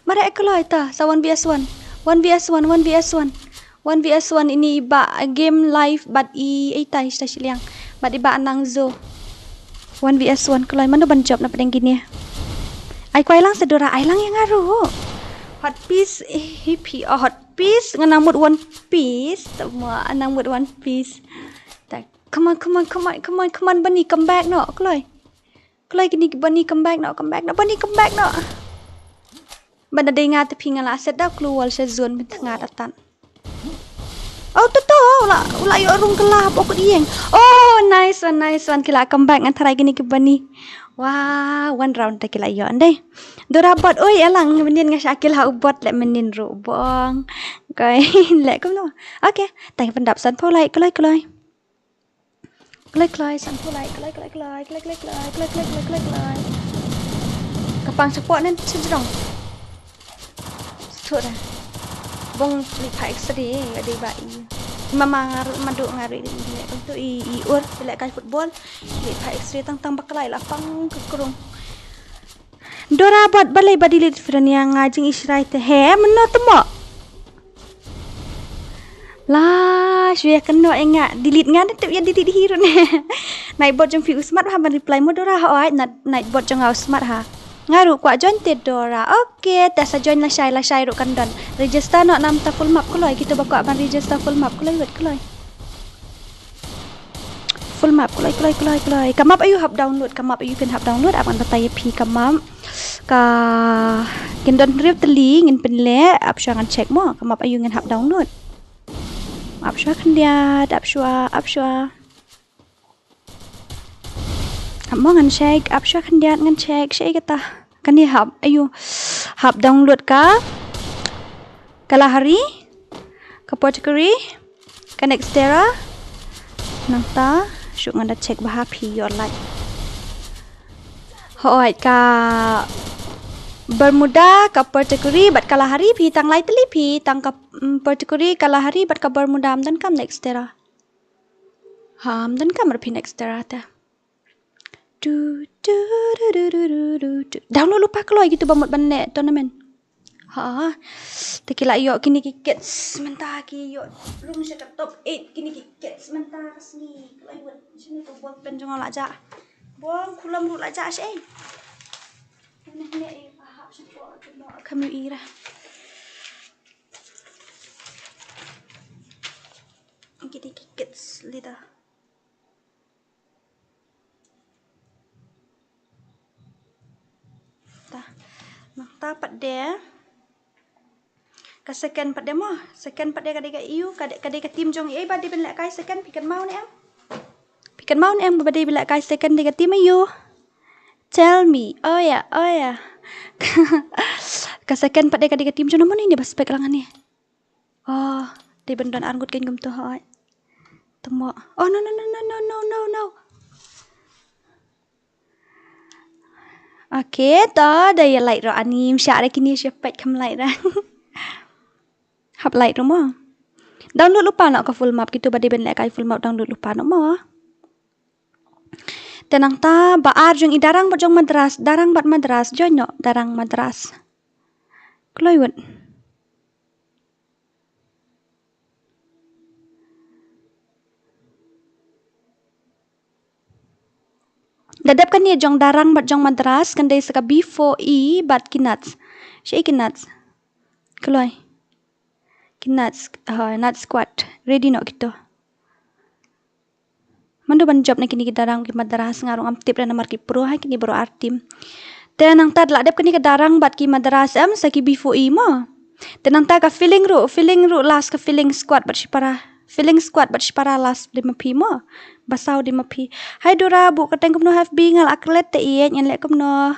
Mare kloi ta sa one v one. One v one, one v one. One v one ini i ba game live bad i, i tai sta shiliang. Bad i ba nang zo. One v one kloi mano ban jop na pdeng kine. Ai kwai lang sa Dora, ai lang ïa nga ruh. Hot piece, eh, hippie, oh, hot piece, nga nang mut one piece. Tama, nang mut one piece. Tak, come on, come on, come on, come on, come on, Bunny, come back noh, kloi. Kloi kine ki Bunny, come back noh, come back noh, Bunny, come back noh. Bad da dei nga te phi nga la set da clue wall sha zone phin thngat atan. Oh, to to, u la, u la ïoh rung kylla hapoh kut ïing. Oh, nice one, nice one. Ki la come back, ngan tharai kine ki Bunny. Wah, one round te ki la ïoh ndei. Dora bot, oi, alang, mynnin nga shah kill ha u bot leh mynnin ruh bong. Koi, leh kumno. Okay, tang pyndap san phew lai, kloi, kloi. Kloi, kloi, san phew lai, kloi, kloi, kloi. Ka pang shapoh nen sha jrong. Sthut da. Bong leit pha X-ray, nga dei ba i. Mama nga ruh, madu nga ruh, i leh kumto i, i ur, i leh kai football. Leit pha X-ray tang tang bakla i la pang ka krung. Dora bot balei ba delete friend ïa nga jing i shrai te he, mano temo. La, shu ïa kynnoh ïa nga, delete nga, tip ïa delete hi ruh ne. Nightbot jong phi u smart ha ban reply mo Dora, hooid, night, nightbot jong nga u smart ha. Nga ruh kwah join te Dora. Okay, te sa join lashai, lashai ruh kan don. Register noh namar ta full map kloi, kito ba kwah ban register full map kloi, wait kloi. Full map kloi, kloi, kloi, kloi. Ka map aiu hap download, ka map aiu phin hap download, ap ngan batai ïa phi ka map. Ka kin don hynriew tylli ngin pynleh, ap shuwa ngan check mo, ka map aiu ngin hap download. Ap shuwa khyndiat, ap shuwa, ap shuwa. Ap mo ngan check, ap shuwa khyndiat ngan check, shaei kata. Kane hap, aiu. Hap download ka Kalahari, ka Apothecary, ka Nextera. Nangta, shu ngan da check bha phi ïoh lait. Hooid ka Bermuda, ka Apothecary, bad Kalahari phi tang lai tylli phi tang ka, mm, Apothecary, Kalahari, bad ka Bermuda ym donkam Nextera. Ha, ym donkam ruh phi Nextera te. Du, du, du. Download lypa kloi kito ba mut ban leh tournament. Ha. Te ki la ïoh kine ki kits mynta ki ïoh rung sha ka top eight kine ki kits mynta ka sngi. Kloi wat shane ka ball pen jong nga la jah. Bong kulam ruh la jah shaei. Kane kane eh pa hap sha ko ka no ka mu ira. Kine ki kits lida. Ta. Nangta pat de. Ka second pat de mo. Second pat de ka dei ka aiu, ka dei, ka dei ka team jong i, eh, ba dei ban lehkai second, phi kynmaw ne em? Phi kynmaw ne em ba dei ban lehkai second dei ka team aiu? Tell me. Oh yeah, oh yeah. Ka second pat de ka dei ka team jong na mano ne ba spek lang ne. Oh, dei ban don ar ngut kein kumto hoi. Temo. Oh, no, no, no. Okay, to, da ïa like ruh ani, ym shah re kine shu peit kham like re. Hap like ruh mo. Download lypa noh ka full map kito ba dei ban lehkai full map download lypa noh mo. Te nangta ba ar jong i Darang bad jong Madras, Darang bad Madras, join noh, Darang Madras. Kloi wut. Da dep kane jong Darang bad jong Madras, kan dei sa ka B four E bad ki nuts. Shaei ki nuts. Kloi. Ki nuts, ha, nut squad. Ready noh kito. Mano ban jop na kine ki Darang ki Madras nga ruh ngam tip re namar ki pro ha kine baroh ar team. Te nangta da la dep kane ka Darang bad ki Madras em sa ki B four E mo. Te nangta ka feeling ruh, feeling ruh last ka feeling squad bad shipara. Feeling squad bad shipara last dei ma phi mo. Ba saw dei ma phi. Hai Dora buh kyrteng kumno ha F B nga la klet te ïeit ngan leh kumno.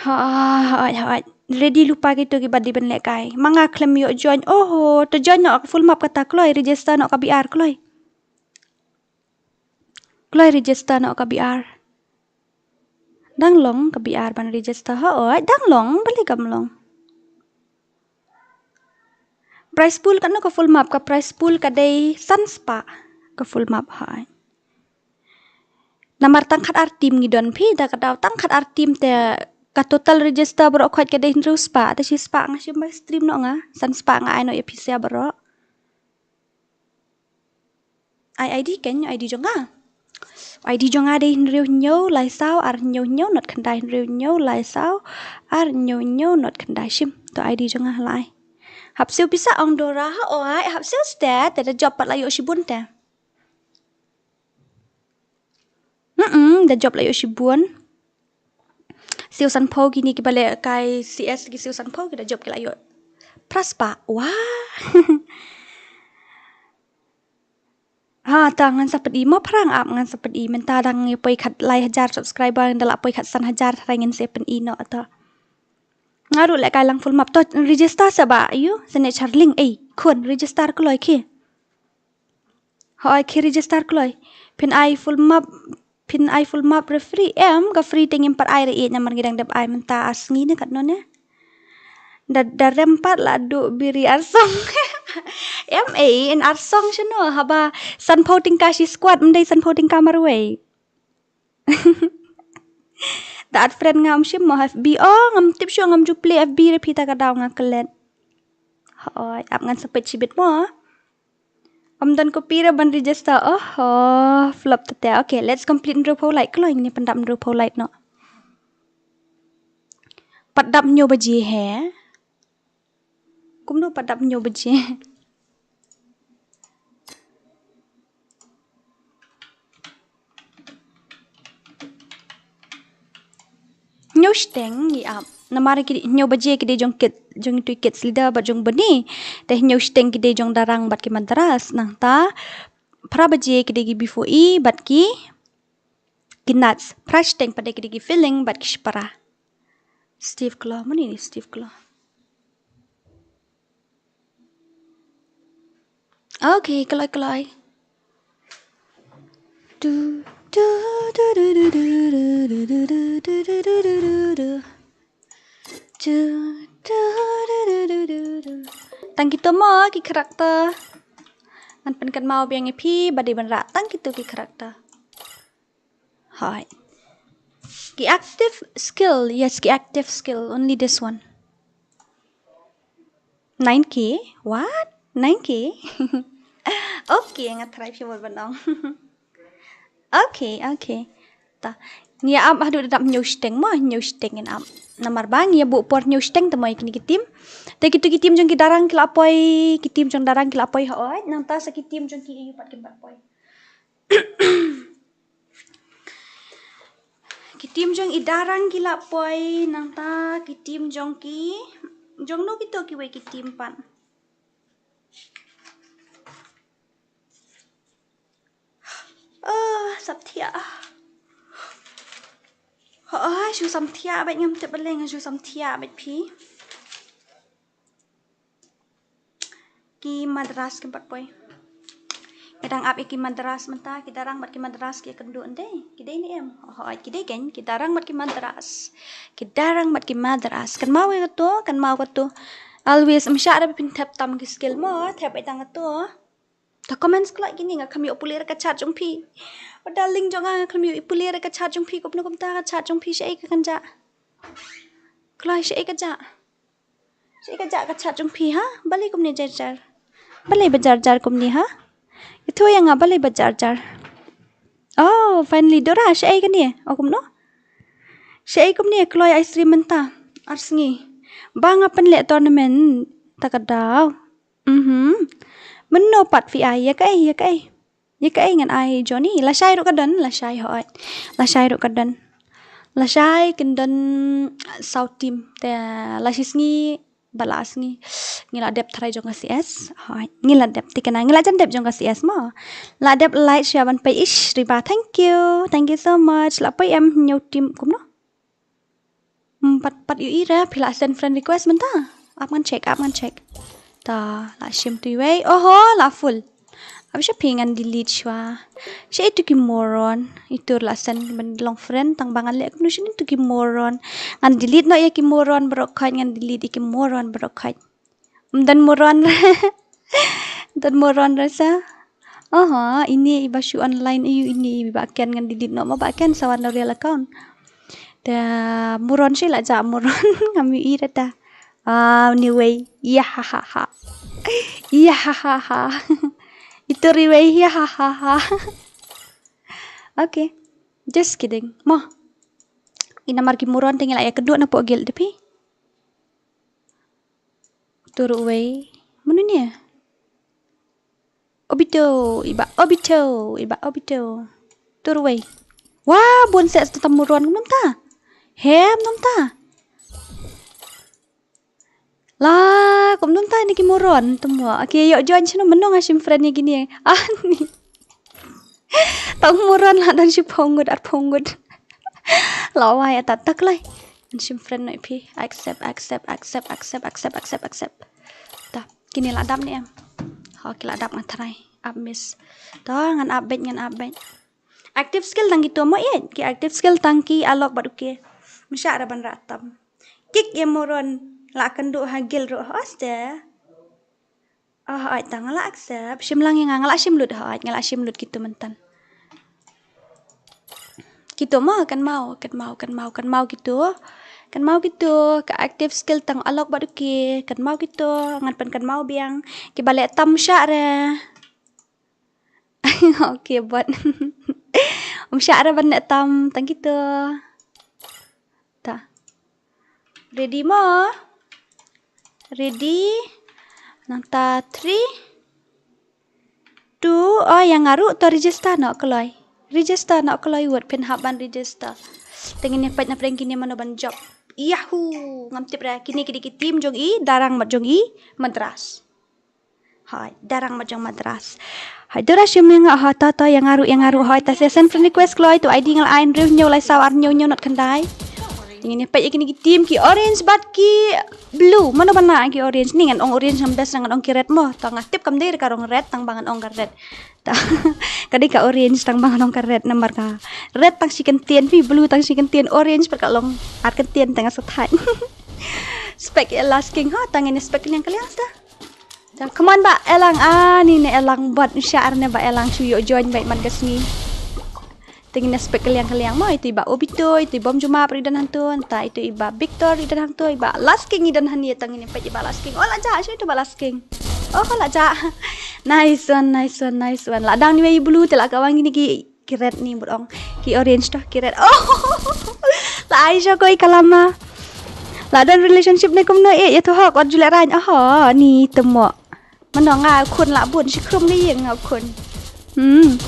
Ha, ha, ha, ha. Ready lypa kito ki ba dei ban lehkai. Ma nga khlem ïoh join. Oho, to join noh ka full map kata kloi, register noh ka B R kloi. Kloi register noh ka B R. Dang long ka B R ban register hoi, dang long, balei kam long. Prize pool katno ka full map, ka prize pool ka dei san spah ka full map hoi. Namar tang khat ar team ngi don phi, da ka daw tang khat ar team te Ka total register baroh khoit ka dei hynriew spah, te shi spah nga shim ba stream noh nga, san spah nga ai noh ïa phi sha baroh. Ai I D kein, I D jong nga. I D jong nga dei hynriew hynñiew lai saw ar hynñiew hynñiew not khyndai, hynriew hynñiew lai saw ar hynñiew hynñiew not khyndai, shim. To I D jong nga la ai. Hap siew pisa ong Dora ha, oh ai hap siew stet, te da jop pat la ïoh shibun te. Hmm, da jop la ïoh shibun. Siew sanphew kine kiba leh kai C S ki siew sanphew ki da jop ki la ïoh phra spah. Wah. Ha, ta ngan sa pyni mo, phrang ap ngan sa pyni, mynta dang ïa poi khatlai hajar subscriber, da la poi khatsan hajar tharai ngin sa pyni noh ta. Nga ruh leh kai lang full map, to register sa ba ïa u signature link, ei khun register kloi ki. Hooid, ki register kloi. Phin ai full map, phin ai full map re free em, ka free te ngim pat ai re ïeit namar ngi dang dep ai mynta ar sngi ne katno ne. Da, da rem pat la duh biri arsong. Em ei, yn arsong shano, haba sanphew tyngka shi squad, ym dei sanphew tyngka marwei. Da add friend nga, ym shim mo F B, oh ngam tip shuh, ngam ju plie F B re phi, ta ka daw nga klet. Hooid, ap ngan sa peit shibit mo. Ym don copy re ban register. Oho, flop te te. Okay, let's complete hynriewphew light. Kloi ngin pyndap hynriewphew light noh. Pat dap hynñiew baje he. Kumno pat dap hynñiew baje? Hynñiew shiteng ngi ap. Namar ki hynñiew baje ki dei jong kit, jong itu kids leader bad jong Bani. Te hynñiew shiteng ki dei jong Darang bad ki Madras. Nangta phra baje ki dei ki B four E bad ki, ki Nuts. Phra shiteng pat de ki dei ki Feeling bad ki Shipara. Steve Claw, mane ni Steve Claw. Okay, kloi kloi. Du, du, du. Du, du, du, du. Tang kito mo ki character. Ngan pynkynmaw biang ïa phi ba dei ban rah tang kito ki character. Hooid. Ki active skill, yes, ki active skill, only this one. Nine K? What? Nine K? Okay, nga try phi mut ban ong. Okay, okay. Ta. Ngi ap haduh da dap hynñiew shiteng mo, hynñiew shiteng ngin ap. Namar ba ngi ïa buh por hynñiew shiteng te mo ïa kine ki team. Te kito ki team jong ki Darang ki la poi, ki team jong Darang ki la poi hooid, nangta sa ki team jong ki ïa pat kim pat poi. Ki team jong i Darang ki la poi, nangta ki team jong ki, jong no kito kiwei ki team pat. Ah, samthiah. Oh, shu samthiah bad, ngam tip balei nga shu samthiah bad phi. Ki Madras kim pat poi. Ki dang ap ïa ki Madras mynta, ki Darang bad ki Madras ki kynduh ndei. Ki dei ne em? Oh, ki dei kein, ki Darang bad ki Madras. Ki Darang bad ki Madras. Kynmaw ïa kato, kynmaw kato. Always, ym shah da ba phin thep tam ki skill mo, thep ïa tang kato. Ta comments kloi kine, nga kham ïoh pule re ka chat jong phi. Oh darling jong nga, nga kham ïoh pule re ka chat jong phi, kumno kumta ka chat jong phi, shaei ka kan jah. Kloi shaei ka jah. Shaei ka jah ka chat jong phi ha? Balei kumne jar jar? Balei ba jar jar kumne ha? Ïathuh ïa nga balei ba jar jar. Oh, finally Dora, shaei kane? Oh, kumno? Shaei kumne kloi ice cream mynta? Ar sngi. Ba nga pynleh tournament ta ka daw. Mhm. Mynno pat phi ai, ïa kaei, ïa kaei? Ïa kaei ngan ai Johnny? Lashai ruh ka don, lashai hooid. Lashai ruh ka don. Lashai kin don saw team. Te la shi sngi bad la ar sngi ngi la dep tharai jong ka C S. Hooid. Ngi la dep, te kane ngi la jan dep jong ka C S mo. La dep light sha ban pei ish riba. Thank you. Thank you so much. La pei em hynñiew team kumno? Hmm, pat, pat ïohi re, phi la send friend request mynta. Ap ngan check, ap ngan check. Ta, la shim tu iwei. Oho, la full. Ap sha phi ngan delete shuwa. Shaei tu ki moron. Itu la send ban long friend tang ba ngan leh kumno sha itu ki moron. Ngan delete noh ïa ki moron baroh khoit, ngan delete ïa ki moron baroh khoit. Ym don moron. Don moron re sa. Aha, ine i ba shu online, ayu ine i ba ken ngan delete noh ma ba ken sa wan real account. Te muron shi la ja muron ngam ïohi re ta. Ah, anyway. Ïa ha ha ha. Ïa ha ha ha. Itu riwei ïa ha ha ha. Okay. Just kidding. Mo. Ina mar ki muron te ngi la ïa kynduh na pok guild de phi. Turu wei. Manu ni? Obito, iba Obito, iba Obito. Turu wei. Wah, bun set tam muron kumno ta. Hem nom ta. La, kumno ta ni ki muron temo. Okay, ïoh join sino menong asim friend ni kini. Ah, ni. Tang muron la dan shi pongut ar pongut. La wai ata tak lai. An sim friend noi phi. Accept, accept, accept, accept, accept, accept, accept. Ta, kini la dap ni em. Ho ki la dap nga try. Up miss. Ta, ngan up bet, ngan up bet. Active skill tang ki to mo ye. Ki active skill tang ki alok bad okay. Masha ra ban ra tam. Kik ye muron la kan du ha gil ro hoste. Ah, hooid, ta nga la accept. Shim lang ïa nga, nga la shim lut, hooid, nga la shim lut kito myntan. Kito ma, kan mau, kan mau, kan mau, kan mau kito. Kan mau kito, ka active skill tang alok bad okay. Kan mau kito, ngan pyn kan mau biang. Ki ba leh tam shah re. Okay, bot. Um shah re ban leh tam, tang kito. Ta. Ready mo? Ready? Nangta three, two, oh, ïa nga ruh to register noh kloi. Register noh kloi wut phin hap ban register. Te ngin ïa peit na pdeng kine mano ban job. Yahoo! Ngam tip re kine ki dei ki team jong i, Darang bad jong i, Madras. Hai, Darang bad jong Madras. Hai, dura shim ïa nga, ha, ta, ta, ïa nga ruh, ïa nga ruh, hai, ta, send friend request kloi, tu I D nga la ai hynriew hynñiew lai saw ar hynñiew hynñiew not khyndai. Ngin ïa peit ïa kine ki team ki orange bad ki blue. Mano ba na ki orange? Ni ngan ong orange ngam best ngan ong ki red mo. Ta nga tip kam dei ka rong red tang ba ngan ong ka red. Ta, ka dei ka orange tang ba ngan ong ka red namar ka red tang shi kyntien phi, blue tang shi kyntien, orange pat ka long ar kyntien tang nga sa thait. Spek ïa last king ha, tang ngin spek liang ka liang sta. Come on ba Elang, ah, ni ne Elang bad shah ne ba Elang shu ïoh join bad man ka sngi. Te ngin spek ka liang ka liang mo, itu i ba Obito, itu i bom juma ri don hantu, nta itu i ba Victor ri don hantu, i ba Last King i don hani, tang ngin peit i ba Last King. Oh la ja, shu itu ba Last King. Oh la ja. Nice one, nice one, nice one. La dang ni wei blue te la ka wang ni ki ki red ni bud ong. Ki orange to, ki red. Oh. La ai sha koi kalama. La don relationship ne kumno e, ïa tu hok, wat ju leh rain. Oho, ni temo. Mano nga khun la bun, shi khrum ni ïing nga khun. Hmm.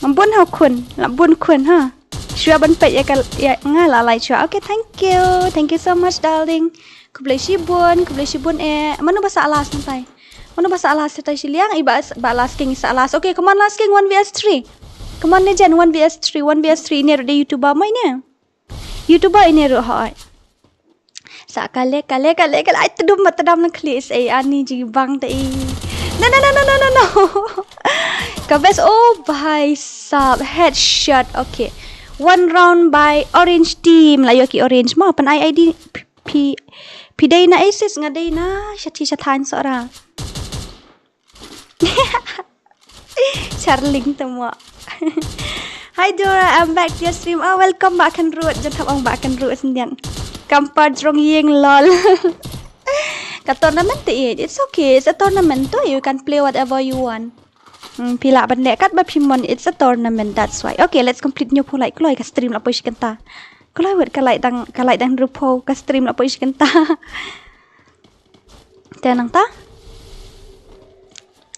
Ngam bun ha khun, la bun khun ha. Shwa ban peit ïa ka, ïa nga la lai shwa. Okay, thank you. Thank you so much, darling. Khublei shibun, khublei shibun e. Mano ba sa alas ntai. Mano ba sa alas ntai shiliang, i ba, ba alas king sa alas. Okay, come on last king, one v s three. Come on legend, one v s three, one v s three. Ini ruh dei YouTuber mo ini. YouTuber ini ruh hoi. Sa kale, kale, kale, kale. Ai tedum ba tedam na khlieh sa ani jibang ta i. No, no, no, no, no, no, no. Ka best, oh bhai sab, headshot. Okay. One round by orange team. La ïoh ki orange mo, pan ai ID. Phi, phi dei na aces, nga dei na shathi shathan sora. Charling temo. Hi Dora, I'm back to your stream. Oh, welcome back kan ruh. Jan thap ong back kan ruh sendirian. Kampar jrong ying lol. Ka tournament te it. It's okay. It's a tournament to. You can play whatever you want. Hmm, phi lah ban leh kat ba phi mon, it's a tournament, that's why. Okay, let's complete new pulai kloi ka stream la poi shi kynta. Kloi wet ka lai dang, ka lai dang rupo ka stream la poi shi kynta. Te nang ta.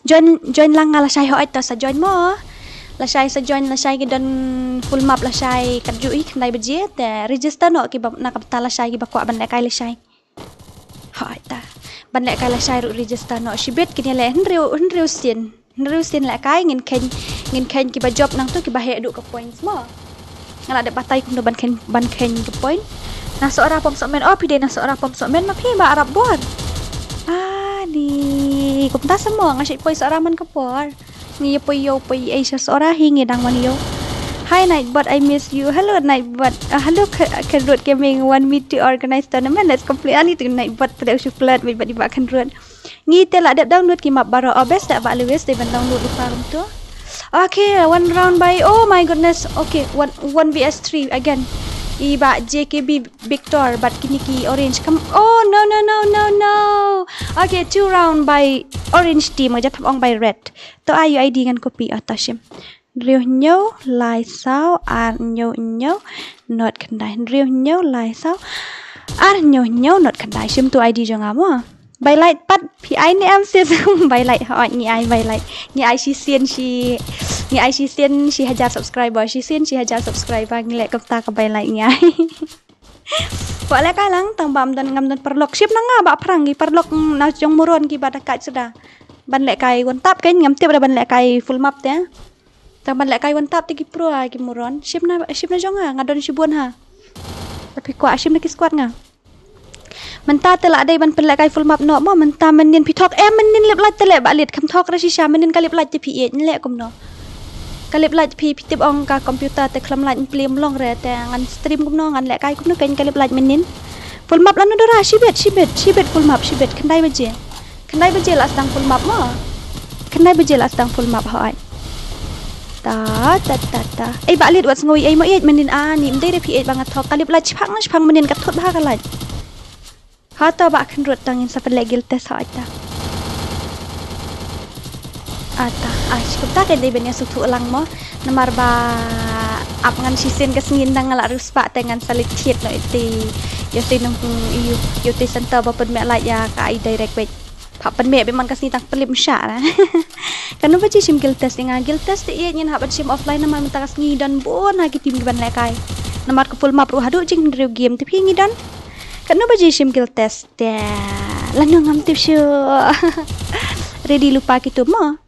Join, join lang nga lashai hooid ta sa join mo. Lashai sa join lashai ki don full map lashai kat ju i khyndai baje te register noh ki ba na ka bynta lashai ki ba kwah ban lehkai lashai. Hooid ta. Ban lehkai lashai ruh register noh shibit kine le hynriew, hynriew sien. Hynriew sien lehkai ngin khein, ngin khein ki ba job nangtu ki ba heh duh ka points mo. Nga la dep batai kumno ban khein, ban khein ka point. Na Sohra pom sohmen, oh phi dei na Sohra pom sohmen ma phi ba arap bor. Ah ni kumta sa mo nga shait poi Sohra man ka por. Ngi ïa poi ïoh poi Asia Sohra hi ngi dang wan ïoh. Hi Nightbot, I miss you. Hello Nightbot. Uh, hello Kyrut Gaming. Want me to organize tournament? Let's complete. Ani tu Nightbot pada usu flirt bad iba Kyrut. Ngi te la dep download ki map baroh. Oh best da ba Lewis dei ban download rupa kum tu. Okay, one round by, oh my goodness. Okay, one, one v s three again. I ba J K B Victor bad kine ki orange. Kam, oh, no, no, no, no, no. Okay, two round by orange team, nga jat ong by red. To ai U I D ngan copy, oh, ta shim. Hynriew hynñiew lai saw ar hynñiew hynñiew not khyndai. Hynriew hynñiew lai saw ar hynñiew hynñiew not khyndai. Shim tu I D jong nga mo. Bai like pat phi ai ne em sis. Bai like, hooid ngi ai bai like. Ngi ai shisien shi, ngi ai shisien shi hajar subscriber. Shisien shi hajar subscriber ngi leh kumta ka bai like ngi ai. Wat lehkai lang tang ba ngam don, ngam don paralok. Shim na nga ba phrang ki paralok na jong Muron kiba da kat suda. Ban lehkai one tap kan ngam tip da ban lehkai full map te. Tang ban lehkai one tap te ki pro ha ki Muron. Shim na, shim na jong nga, nga don shibun ha. Tapi kwah shim na ki squad nga. Mynta te la dei ban pynlehkai full map noh mo, mynta mynnin phi thok, eh, mynnin lip light te leh ba lit, kham thok re shisha, mynnin ka lip light te phi ïeit, leh kumno. Ka lip light phi, phi tip ong ka computer te khlem light plim long re te ngan stream kumno, ngan lehkai kumno kan ka lip light mynnin. Full map lano Dora, shibit, shibit, shibit full map, shibit, khyndai baje. Khyndai baje la sdang full map mo. Khyndai baje la sdang full map hooid. Ta, ta, ta, ta. Ei ba lit wat sngew ei mo ïeit mynnin ani, mdei re phi ïeit ba nga thok. Ka lip light shipang, shipang mynnin ka thut bha ka light. Hato ba khynrut tang in sa pynleh guild test hooid ta. Ata, ah, shi kumta kan dei ban ïa sngewthuh lang mo. Namar ba ap ngan shisien ka sngi nang nga la riewspah te ngan sa leit thied noh ïa te, ïa te nongpynim, ïa te center ba pynmih light ïa ka ai direct beit. Pha pynmih beit man ka sngi tang pynlip msha ra. Kano ba ji shim guild test ïa nga, guild test te ïa ngin hap ban shim offline namar mynta ka sngi don bun ha ki team ki ban lehkai. Namar ka full map ruh haduh jinghynriew game te phi ngi don. Kano ba ji shim guild test te lano ngam tip shuh. Ready lypa kitu mo.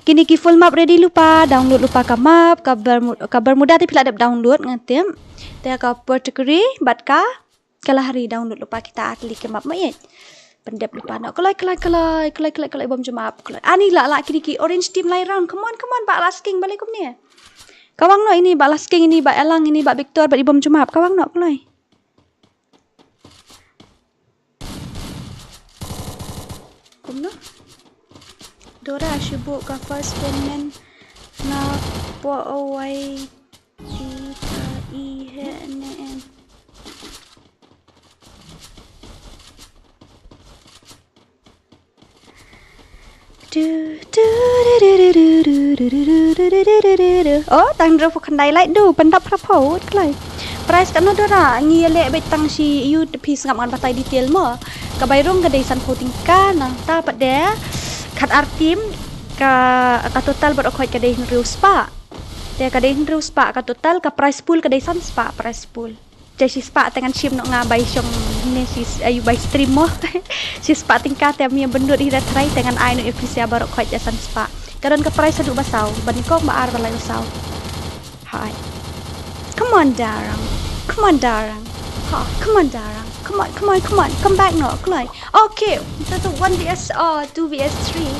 Kine ki full map ready lypa, download lypa ka map, ka Bermu-, ka Bermuda te phi la dep download nga tip. Te ka Purgatory bad ka Kalahari download lypa kita ar tylli ki map mo ïeit. Pyndep lypa noh kloi, kloi, kloi, kloi, kloi, kloi, bym ju map, kloi. Ani la, la, kine ki orange team lai round. Come on, come on, ba la sking, balei kumne. Kawang noh ini, ba la sking ini, ba Elang ini, ba Victor, ba i bym ju map. Kawang noh kloi. Kumno? Dora shu buh ka first payment na po owai i ka i he ne en. Du, du, du. Oh, tang hynriewphew khyndai like du, pyndap phra phew, kloi. Price kano Dora, ngi ïa leh beit tang shi ïu te phi sngap ngan batai detail mo. Ka bai rung ka dei sanphew tyngka, nangta pat de khat ar team ka, ka total baroh khoit ka dei hynriew spah. Te ka dei hynriew spah ka total, ka price pool ka dei san spah price pool. Te shi spah te ngan shim noh nga bai shong ne shi, ayu bai stream mo. Shi spah tyngka te mynta ban dut hi da trai te ngan ai noh ïa phi sia baroh khoit da san spah. Ka don ka price haduh ba saw, ba nyngkong ba ar ba lai ba saw. Hai. Come on Darang. Come on Darang. Ha, come on Darang. Come on, come on, come on. Come back noh, kloi. Okay. That's a one V S, oh, two V S three.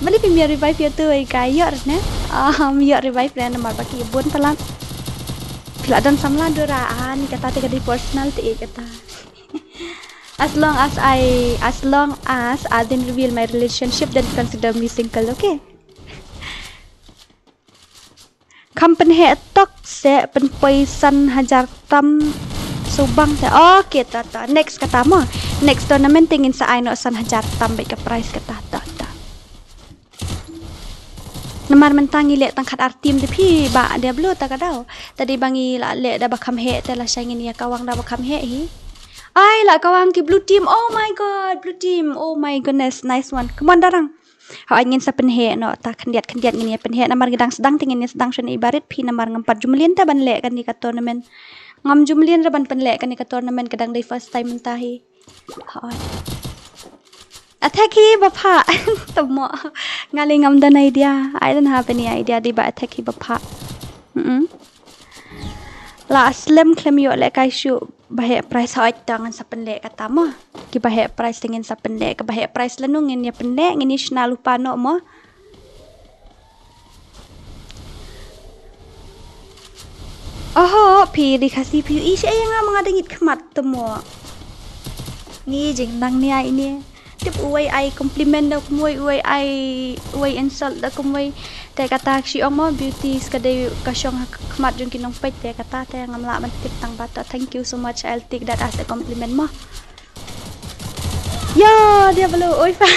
Mali phi mia revive ïa tu ai kai ïoh ne? Ah, mia revive ne namar ba ki bun palat. Phi la don samla Dora, ah, ni kata te ka dei personal te ïeit kata. As long as I, as long as I didn't reveal my relationship, then consider me single, okay? Kham pynheh tok se pynpoi san hajar tam subang te. Okay, ta, ta. Next kata mo. Next tournament te ngin sa ai noh san hajar tam beit ka prize kata, ta, ta. Namar mynta ngi leh tang khat ar team te phi ba Diablo ta ka daw. Ta dei ba ngi la leh da ba kham heh te lashai ngin ïa kawang da ba kham heh hi. Ai, la kawang ki blue team. Oh my god, blue team. Oh my goodness, nice one. Come on Darang. Hooid ngin sa pynheh noh ta khyndiat khyndiat ngin ïa pynheh namar ngi dang sdang te ngin ïa sdang shane i barit phi namar ngam pat ju mlien te ban leh kane ka tournament. Ngam ju mlien re ban pynleh kane ka tournament ka dang dei first time mynta hi. Hooid. Attack hi ba phah. Tamo. Nga lei ngam don idea. I don't have any idea dei ba attack hi ba phah. Mm-mm. La slem khlem ïoh lehkai shuh ba heh prize hooid ta ngan sa pynleh kata mo. Ki ba heh prize te ngin sa pynleh, ka ba heh prize lano ngin ïa pynleh, ngin ïa shna lypa noh mo. Oho, phi ri Khasi phi ïohi shaei ïa nga ma nga dang ïit khmat tamo. Ngi jing nang ne ai ne. Tip uwei ai compliment da kumwei, uwei ai, uwei insult da kumwei. Te kata shi ong mo beauty ska dei ka shong ha khmat jong ki nongpeit, te kata te ngam lah ban tip tang ba ta. Thank you so much, I'll take that as a compliment mo. Ya, dia belum. Oi fa.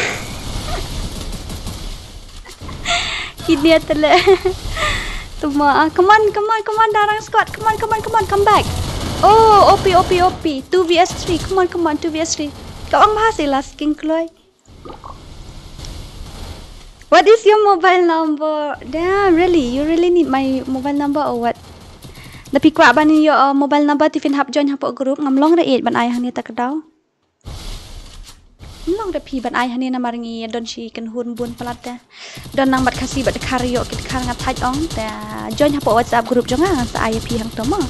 Kini tele. Tuma, ah, come on, come on, come on, Darang squad. Come on, come on, come on, come back. Oh, O P, O P, O P. Two V S three. Come on, come on, two V S three. Kau ang bahas ilas king kloi. What is your mobile number? Damn, really? You really need my mobile number or what? Da phi kwah ban ïoh, uh, mobile number te phin hap join hapoh group, ngam long re ïeit ban ai hangne ta ka daw. Ngam long re phi ban ai hangne namar ngi don shi kynhun bun palat te. Don nang bad Khasi bad Dkhar, ïoh ki Dkhar nga thait ong te. Join hapoh WhatsApp group jong nga, ngan sa ai ïa phi hangto mo.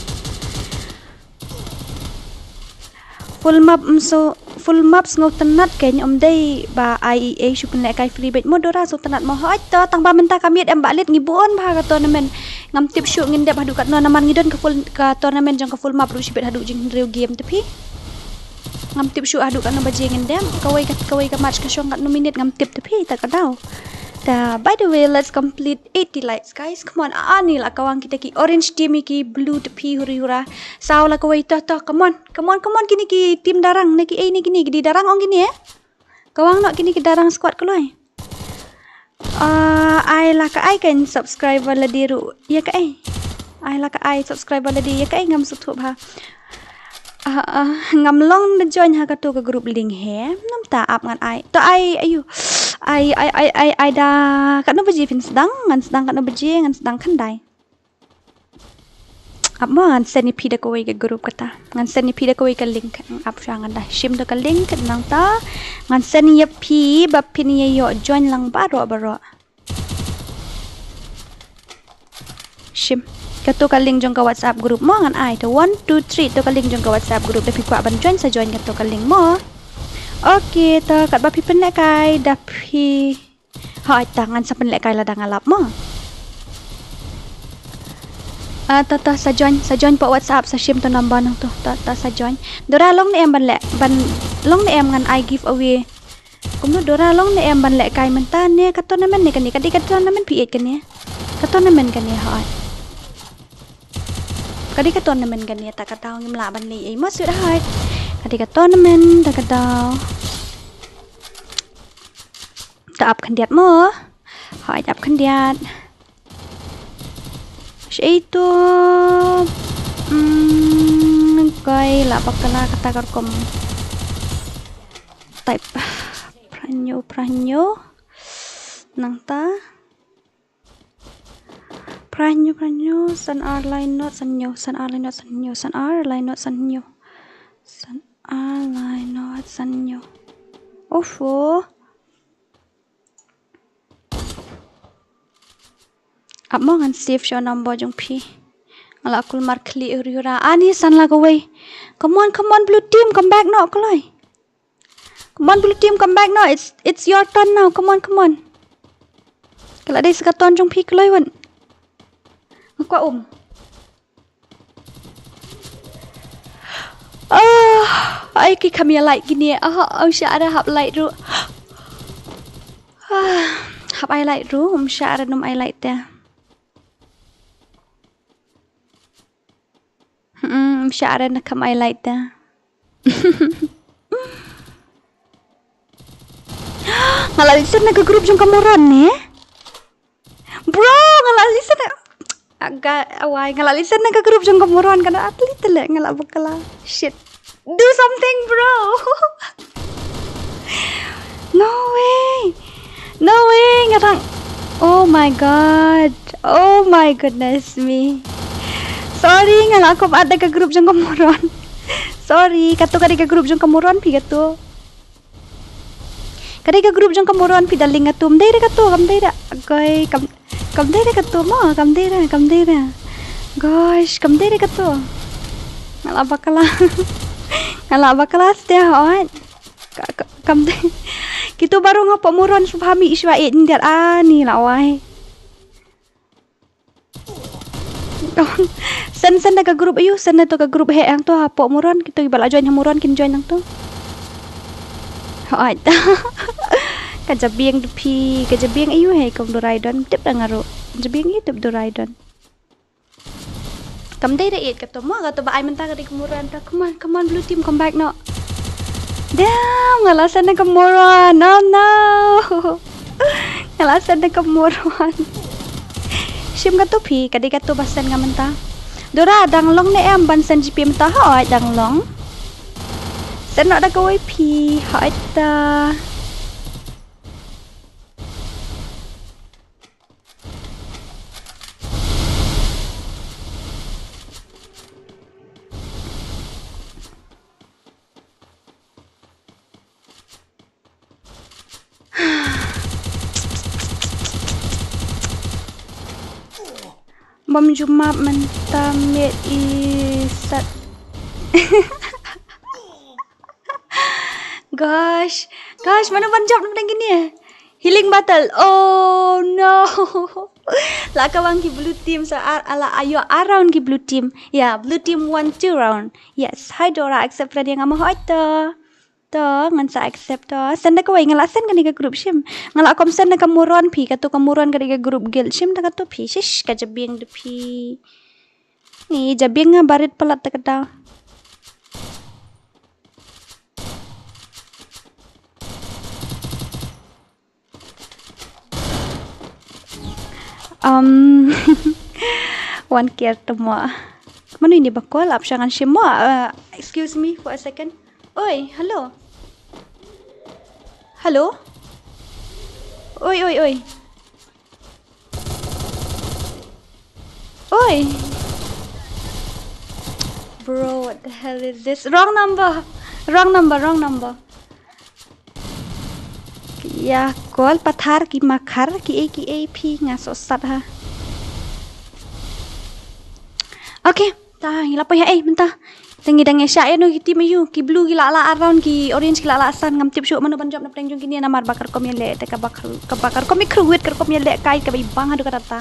Full map, mm, so, full map sngewtynnat kein, ym dei ba I E A shu pynlehkai free beit mo Dora, sngewtynnat mo. Hooid to, tang ba mynta ka miet em ba lit ngi bun bha ka tournament. Ngam tip shuh ngin dep haduh katno namar ngi don ka full, ka tournament jong ka full map ruh shibit haduh jinghynriew game te phi. Ngam tip shuh haduh katno baje ngin dep. Kawei ka, kawei ka match ka shong katno minit ngam tip te phi, ta ka daw. Ta, by the way, let's complete eighty likes, guys. Come on, ani la kawang kita ki orange team ki blue te phi huri hura. Saw la kawei toh toh, come on. Come on, come on, kini ki team Darang, ne ki ei ne kini ki di Darang ong kini eh. Kawang noh kini ki Darang squad kloi. Ah, ai la ka ai kan subscriber la di ruh. Ïa ka ai. Ai la ka ai subscriber la di ïa ka ai ngam sngewthuh bha. Ah, ah, ngam long da join ha kato ka group link he. Namta ap ngan ai. To ai ayu. Ai, ai, ai, ai, ai da katno baje phin sdang, ngan sdang katno baje, ngan sdang khyndai. Ap mo ngan send ïa phi da kawei ka group kata. Ngan send ïa phi da kawei ka link. Ap sha ngan da shim da ka link nangta. Ngan send ïa phi ba phin ïa ïoh join lang baroh baroh. Shim. Kato ka link jong ka WhatsApp group mo ngan ai to one two three to ka link jong ka WhatsApp group da phi kwah ban join sa join kato ka link mo. Okay, to katba phi pynlehkai da phi. Hooid ta ngan sa pynlehkai lada nga lap mo. Ah, ta, ta, sa join, sa join pa WhatsApp, sa shim to number nangto, ta, ta, sa join. Dora long ne em ban leh, ban, long ne em ngan ai giveaway. Kumno Dora long ne em ban lehkai mynta ne ka tournament ne kane, ka dei ka tournament phi ïeit kane. Ka tournament kane hooid. Ka dei ka tournament kane ta ka daw ngim lah ban leh ei mo sweetheart. Ka dei ka tournament ta ka daw. Ta ap khyndiat mo. Hooid ap khyndiat. Shi ei to. Hmm, kai la bakla kata ka rukom. Type. Pranyo, pranyo. Nangta. Pranyo, pranyo. San ar lai not san nyo. San ar lai not san nyo. San ar lai not san nyo. San ar lai not san nyo. Ofo. Ap mo ngan save sha number jong phi. Nga la kulmar khlieh huri hura. Ani san la kawei. Come on, come on, blue team, come back noh kloi. Come on, blue team, come back now. It's, it's your turn now. Come on, come on. Ka la dei sa ka turn jong phi kloi wan. Nga kwah um. Ah, ai ki kham ïa light kine. Ah, ym shah re hap light ruh. Ah, hap ai light ruh, ym shah re nym ai light te. Hmm, ym shah re na kham ai light te. Nga la listen na ka group jong ka moron ne. Bro, nga la listen na. Aga, awai, nga la listen na ka group jong ka moron, ka na atli tele, nga la bakla. Shit. Do something, bro. No way. No way, nga tang. Oh my god. Oh my goodness me. Sorry, nga la kop at da ka group jong ka moron. Sorry, kato ka dei ka group jong ka moron phi kato. Ka dei ka group jong ka moron phi darling, kato. Kam dei re kato, kam dei re. Agoi, kam, kam dei re kato mo, kam dei re, kam dei re. Gosh, kam dei re kato. Nga la bakla. Nga la bakla stia hooid. Ka, ka, kam dei. Kito baroh nga pok moron shu pha mi ishwa e ndat ani la wai. Sen, sen da ka group ayu, sen da to ka group he ang to ha pok moron, kito ki ba la join ha moron kin join ang to. Hooid. Ka jabieng du phi, ka jabieng ayu he kum du rai don tip da nga ruh. Jabieng i tup durai don. Kam dei da eight kato mo, kato ba ai mynta ka dei ka moron ta. Come on, come on, blue team, come back noh. Damn, nga la send na ka moron. Oh no. Nga la send na ka moron. Shim kato phi, ka dei kato ba send nga mynta. Dora, dang long ne em ban send G P mynta? Hooid, dang long. Send noh da kawei phi, hooid ta. Bym ju map mynta miet i sat. Gosh, gosh, mano ban jump na pdeng kine? Healing battle. Oh no. La ka wang ki blue team sa ar, ala ayo around ki blue team. Yeah, blue team won two round. Yes, hi Dora, accept friend ïa nga mo, hooid to. To, ngan sa accept to. Send da kawei, nga la send kane ka group shim. Nga la kom send da ka moron phi, kato ka moron ka dei ka group guild. Shim da kato phi, shish, ka jabieng da phi. Ni jabieng nga barit palat ta ka daw. Um, one care to mo. Mano ini ba call, ap sha ngan shim mo. Uh, excuse me for a second. Oi, hello. Hello. Oi, oi, oi. Oi. Bro, what the hell is this? Wrong number. Wrong number, wrong number. Ïa call pathar ki makhar ki ei ki ei phi, nga soh sat ha. Okay, ta ngi la poi ha ei mynta. Te ngi dang ïa shah ïa no ki team aïu, ki blue ki la la around, ki orange ki la la san, ngam tip shuh mano ban jop na pdeng jong kine namar ba ka rukom ïaleh te kaba ka, kaba ka rukom i kyrwit, ka rukom ïaleh kai kaba i bang haduh katta.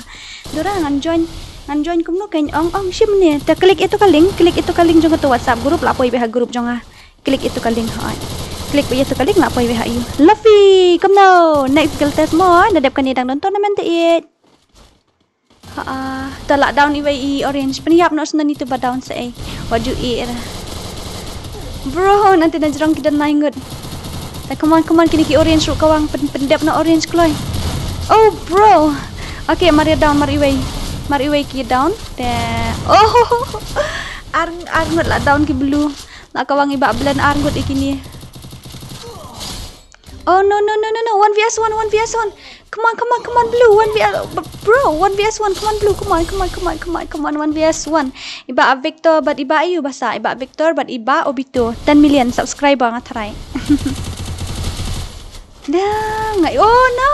Dora, ngan join, ngan join kumno kein, ong ong shim ne. Te click ïa to ka link, click ïa to ka link jong kato WhatsApp group, la poi beit ha group jong nga. Click ïa to ka link, hooid. Click beit ïa to ka link, la poi beit ha ïu. Luffy, kumno? Next guild test mo, na dep kane dang don tournament te ïeit. Ha, ah, ta la down iwei i orange. Pynïap noh sngewbha ito ba down sa ei. Wat ju i era. Bro, nanti na jrong ki don lai ngut. Ta, come on, come on, kine ki orange ruh ka wang pyn, pyndep noh orange kloi. Oh, bro. Okay, mar ïa down, mar iwei. Mar iwei ki down. Te, oh, ar, ar ngut la down ki blue. La ka wang i Bah Blen ar ngut i kine. Oh no no no no no, one v s one, one v s one. Come on, come on, come on, blue, one v, uh, b-, bro, one v s one, come on, blue, come on, come on, come on, come on, come on, one v s one. I Bah Victor bad i Bah aïu ba sah, i Bah Victor bad i Bah Obito. Ten million subscriber nga tharai. Dah, ngai, oh no.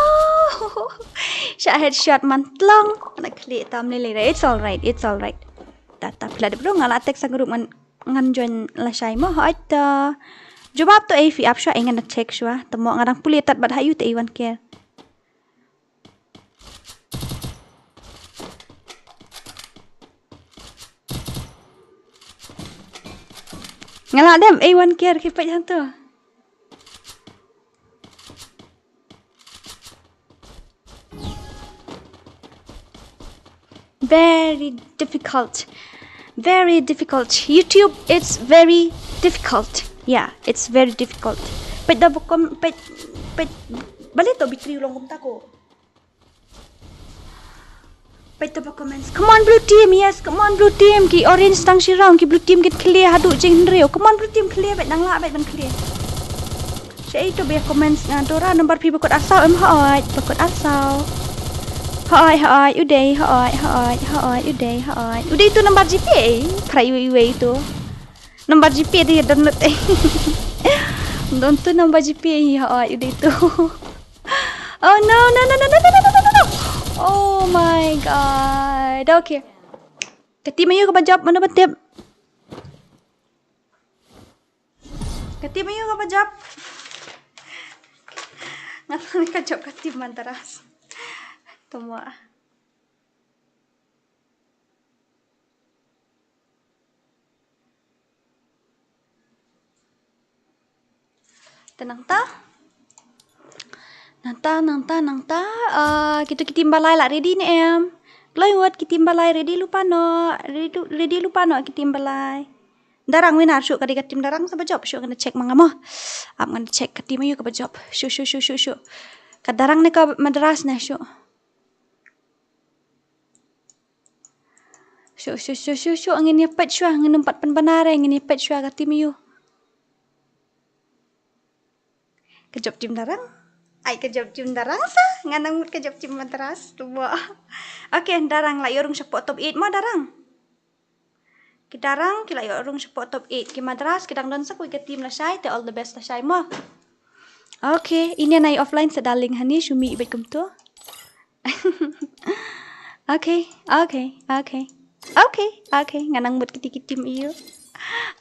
Shah headshot man tlong. Ana khlieh tam lele. It's all right, it's all right. Ta ta phi la dep ruh, nga la text sa group ngan, ngan join lashai mo, hooid ta. Jubab to ei, phi ap shuwa ei, ngan check shuwa. Te mo nga dang pule tat bad ha ïu te ei wan ker. Nga la dep ei wan ker, ki peit hangto. Very difficult. Very difficult. YouTube, it's very difficult. Yeah, it's very difficult. Peit da ba kom-, peit, peit, balei to B three u long kumta ko. Peit to ba comments. Come on, blue team. Yes, come on, blue team. Ki orange tang shi round, ki blue team kin clear haduh jing hynriew. Come on, blue team, clear beit, nang lah beit ban clear. Sha ei to ba comments nga, Dora, number phi ba kut arsaw em? Hooid, ba kut arsaw. Hooid, hooid, u dei, hooid, hooid, hooid, u dei, hooid. U dei to number G P A. Phra iwei iwei to. Number G P A dei don lut ei. Don to number G P A, hooid, u dei to. Oh no, no, no. Oh my God. Okay. Ka team aïu kaba jop, mano ba tip? Ka team aïu kaba jop? Nga tang ka jop ka team Mantaras. Tuma. Te nangta. Nangta, nangta, nangta. Ah, kito ki team Balai la ready ne em? Kloi ngut ki team Balai ready lypa noh. Ready, ready lypa noh ki team Balai. Darang Winar shu, ka dei ka team Darang sa ba jop shu, ngan check ma nga mo. Ap ngan check ka team aïu kaba jop. Shu, shu, shu, shu, shu. Ka Darang ne ka Madras ne shu. Shu, shu, shu, shu, shu, ngin ïa peit shuwa, ngin ym pat pynbna re, ngin ïa peit shuwa ka team aïu. Ka jop team Darang. Ai, ka jop team Darang sa, nga nang mut ka jop team Madras, tu bo. Okay, Darang la ïoh rung shapoh top eight mo Darang. Ki Darang ki la ïoh rung shapoh top eight, ki Madras ki dang don sa kawei ka team lashai, te all the best lashai mo. Okay, ine nai offline sa darling hani, shu mih bad kumto. Okay, okay, okay. Okay, okay, nga nang mut kiti ki team aïu.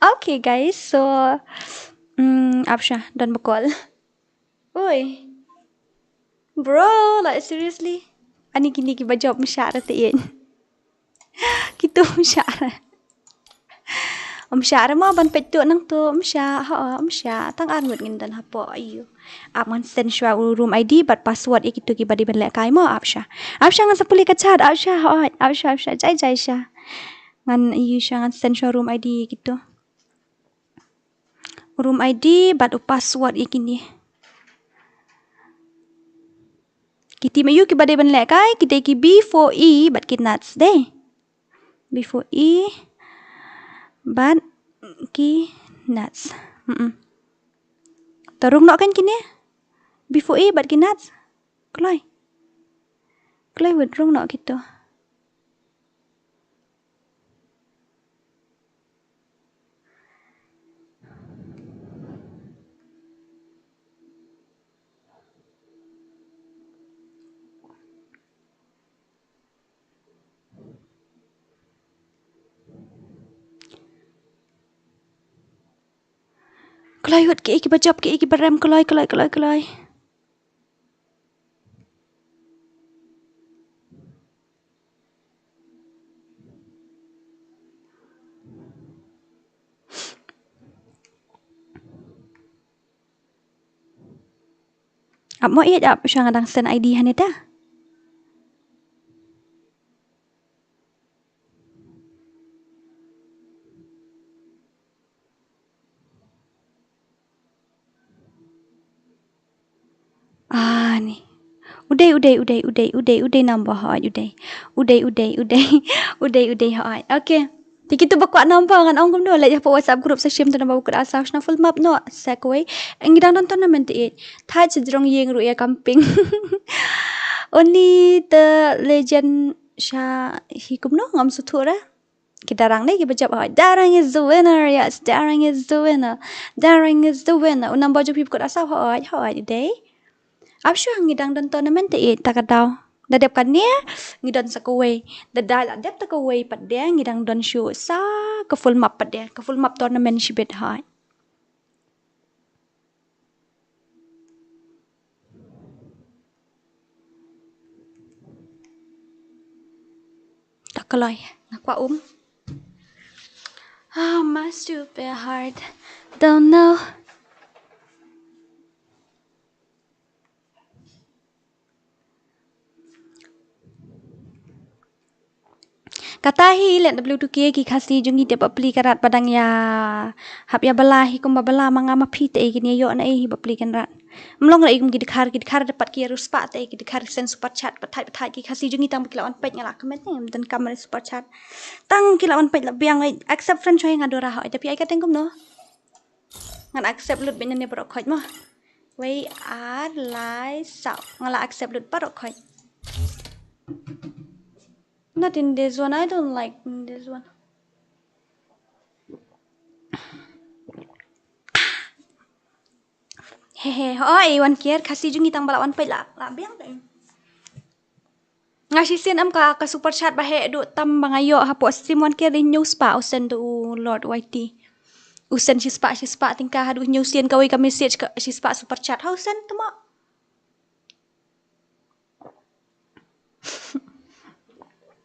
Okay guys, so mm, ap sha, don ba call. Oi. Bro, like seriously. Ani kini ki ba jop mshah ra te ien. Kito mshah ra. Mshah ra mo ban peit tu nangto mshah, ha, mshah. Tang ar ngut ngin don hapoh aïu. Ap ngan send shuwa u room I D bad password ïa kito ki ba dei ban lehkai mo, ap sha. Ap sha ngan sa pule ka chat, ap sha, hooid, ap sha, ap sha, jai, jai sha. Ngan ïa sha ngan send shuwa room I D ïa kito. Room I D bad u password ïa kine. Ki team aïu ki ba dei ban lehkai, ki dei ki B four E bad ki Nuts dei. B four E bad ki Nuts. Mm. To rung noh kan kine. B four E bad ki Nuts. Kloi. Kloi wut rung noh kito. Kloi wut ki, ki ba jop ki, ki ba rem kloi, kloi, kloi, kloi. Ap mo ïa ap sha nga dang send I D hangne ta. Ah, ni. Udei, udei, udei, udei, udei, udei number hoi, udei. Udei, udei, udei. Udei, udei hoi. Okay. Te kito ba kwah number ngan ong kumno, leit hapoh WhatsApp group sa shim te number ba kwah sa shna full map no, sa kawei. Ngi dang don tournament te eit. Thait sa jrong ïing ruh ïa camping. Oni te legend sha hi kumno ngam suthu ra. Ki Darang ne ki ba jop hoi. Darang is the winner. Yes, Darang is the winner. Darang is the winner. U number jop hi ba kwah sa hoi, hoi dei. Ap shuwa ngi dang don tournament te eit ta ka daw. Da dep kane ngi don sa kawei. Da da la dep ta kawei pat de ngi dang don shuh sa ka full map pat de. Ka full map tournament shibit hoi. Ta kloi, nga kwah um. Ah, my stupid heart. Don't know. Kata hi leh W two K ki Khasi jong ngi te bapli ka rat ba dang ïa hap ïa bala hi kumba bala ma nga ma phi te kin ïa ïoh na ei hi bapli kan rat. Mlong ra i kum ki dkhar, ki dkhar da pat ki ïa riewspah te ki dkhar send super chat pathait pathait ki Khasi jong ngi tang ba ki la wan peit nga la kmen ne ym don kam super chat. Tang ki la wan peit la biang accept friend choi nga dora hoi te phi ai ka teng kumno. Ngan accept lut bad ne baroh khoit mo. Wei ar lai saw. Nga la accept lut baroh khoit. Not in this one. I don't like in this one. Hehe, hoi, wan kiar Khasi jong ngi tang ba la wan peit la, la biang te. Nga shisien em ka, ka super chat ba heh duh tam ba nga ïoh hapoh stream wan kiar dei hynñiew spah u send u Lord Y T. U send shi spah, shi spah tyngka haduh hynñiew sien kawei ka message ka shi spah super chat. Ha u send temo.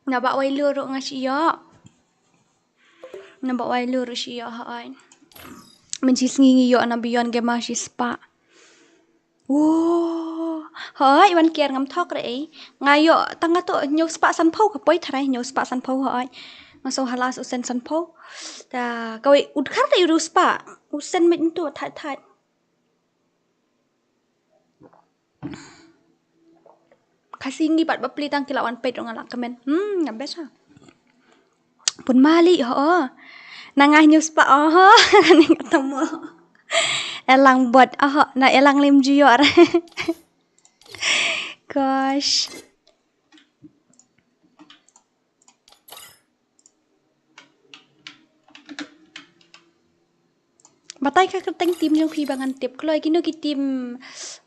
Naba wai lu ruh nga shi ïoh. Naba wai lu ruh shi ïoh hoi. Mynshi sngi ngi ïoh na Beyond Gamer shi spah. Wow. Hoi, wan kiar ngam thok re ei. Nga ïoh tang nga to hynñiew spah sanphew ka poi tharai, hynñiew spah sanphew hoi. Nga sngew ha last u send sanphew. Ta kawei u dkhar te u spah. U send met ntu thait thait. Khasi ngi pat bapli tang ki la wan peit ruh nga la kmen. Hmm, ngam best ha. Pun mali ho. Na nga hynñiew spah ho. Kane nga tamo. Elang bot ho. Na elang lim ju ïoh re. Gosh. Batai ka kyrteng team jong phi ba ngan tip. Kloi kino ki team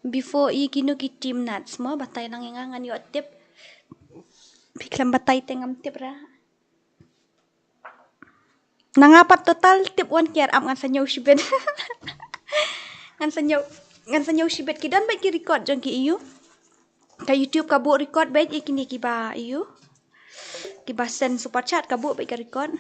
before i kino ki team nuts mo. Batai lang ïa nga ngan ïoh tip. Phi khlem batai te ngam tip ra. Na nga pat total tip wan kiar ap ngan sa ñiew shibit. Ngan sa ñiew, ngan sa ñiew shibit ki don bad ki record jong ki ïa u. Ka YouTube ka buh record bad ïa kine kiba ïa u. Kiba send super chat ka buh bad ka record.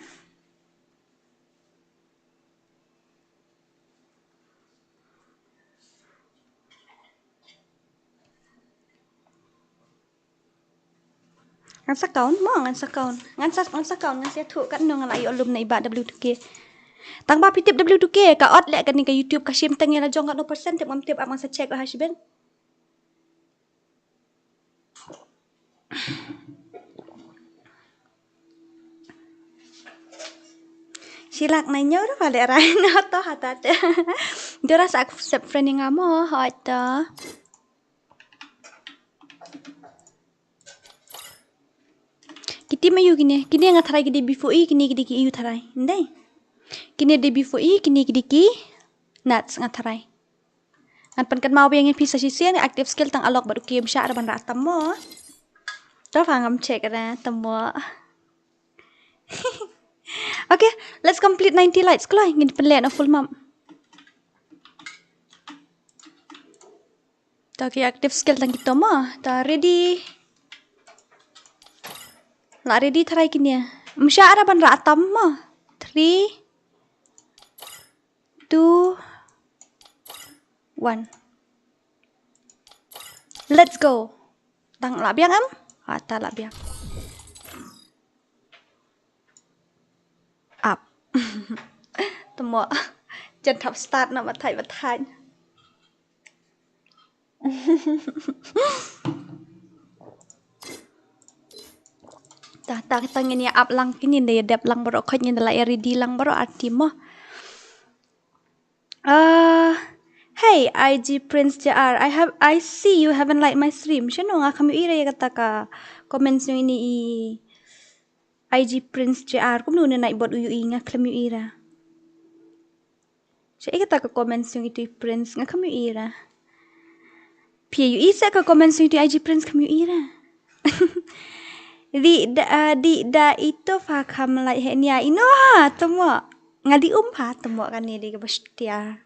Ngan sa count mo, ngan sa count. Ngan sa, ngan sa count, ngan sa thuh katno nga la ïoh lum na i Bah W two K. Tang ba phi tip W two K ka ot leh kane ka YouTube ka shim tang ïa la jong katno percent tip ngam tip ap ngan sa check ha shibit. Shilak na ñiew ra pale ra na to hatat. Dora sa accept friend nga mo hot to. Ki team aïu kine, kine nga tharai ki dei before i, kine ki dei ki aïu tharai. Ndai. Kine dei before i, kine ki dei ki nuts nga tharai. Ngan pynkynmaw biang ïa phi sa shisien active skill tang alok bad u kim sha ra ban ra tam mo. To fa ngam check ra tam mo. Okay, let's complete ninety likes kloi ngin pynleh na full map. To ki active skill tang kito mo. To ready. La ready tharai kine. Msha ra ban ra tam mo. Three, two, one. Let's go. Tang la biang em? Ata la biang. Up. Temo. Jan thap start na batai batai. Ta ta ta ngin ïa up lang kini da ïa dep lang baroh khot ngin da la ïa ready lang baroh arti mo. Uh, hey, I G Prince J R, I have, I see you haven't liked my stream. Shano nga kham ïohi ra ïa kata ka comments jong ini i I G Prince J R. Kumno ne nai bot u ïohi nga khlem ïohi ra. Sha ïa kata ka comments jong itu i Prince nga kham ïohi ra. Phi ïohi sa ka comments jong itu i I G Prince kham ïohi ra. Di da, ah, di da ito pha kham lai he nia ino ha temo. Nga di um pha temo kane di ka ba shutia.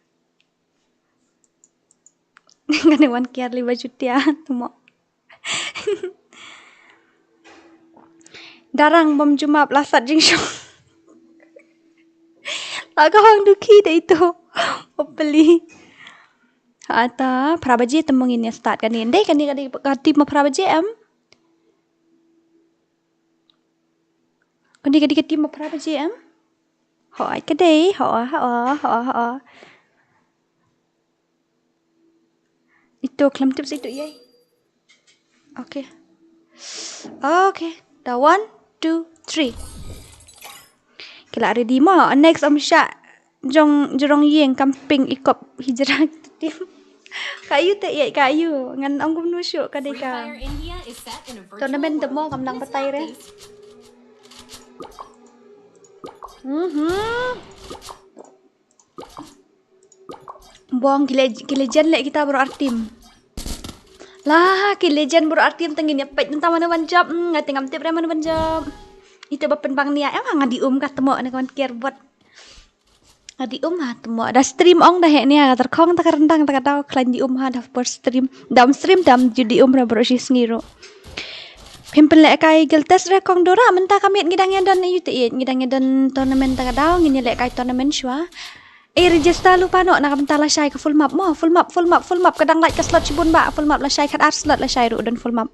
Kane wan kiar li ba shutia temo. Darang bam jumap la sat jingshong. La ka hong dukhi de ito. Hopefully. Ata phra baje temo ngin ïa start kane. Ndai kane kane ka team ma phra baje em. Kane kane ka team ma phra baje em. Hoi ka dei, ho, ho, ho, ho. Ito khlem tip sa ito ïai. Okay. Okay. Da one, two, three. Ki la ready mo. Next om sha jong jrong ïing camping ikop hijra team. Ka ïu te ïai ka ïu ngan ong kumno shu ka dei ka. Tournament de mo kam nang batai re. Mhm. Bong ki le-, ki legend leh kita baroh ar team. La ki legend baroh ar team tang ngin ïa peit nangta mano ban jop. Hmm, nga te ngam tip re mano ban jop. Ito ba pynbang nia em nga di um ka temo ne ka ban kiar bot. Nga di um ha temo da stream ong da heh nia ka tyrkhong ta ka ryndang ta ka daw khlaiñ di um ha da por stream. Da um stream da um ju di um re baroh shi sngi ruh. Phim pynleh kai guild test re kong Dora mynta ka miet ngi dang ïa don ïu te ïeit ngi dang ïa don tournament ta ka daw ngin ïa leh kai tournament shuwa. Eh, register lypa noh na ka bynta lashai ka full map mo. Full map, full map, full map. Ka dang lait ka slot shibun bha, full map lashai, khatar slot lashai ruh don full map.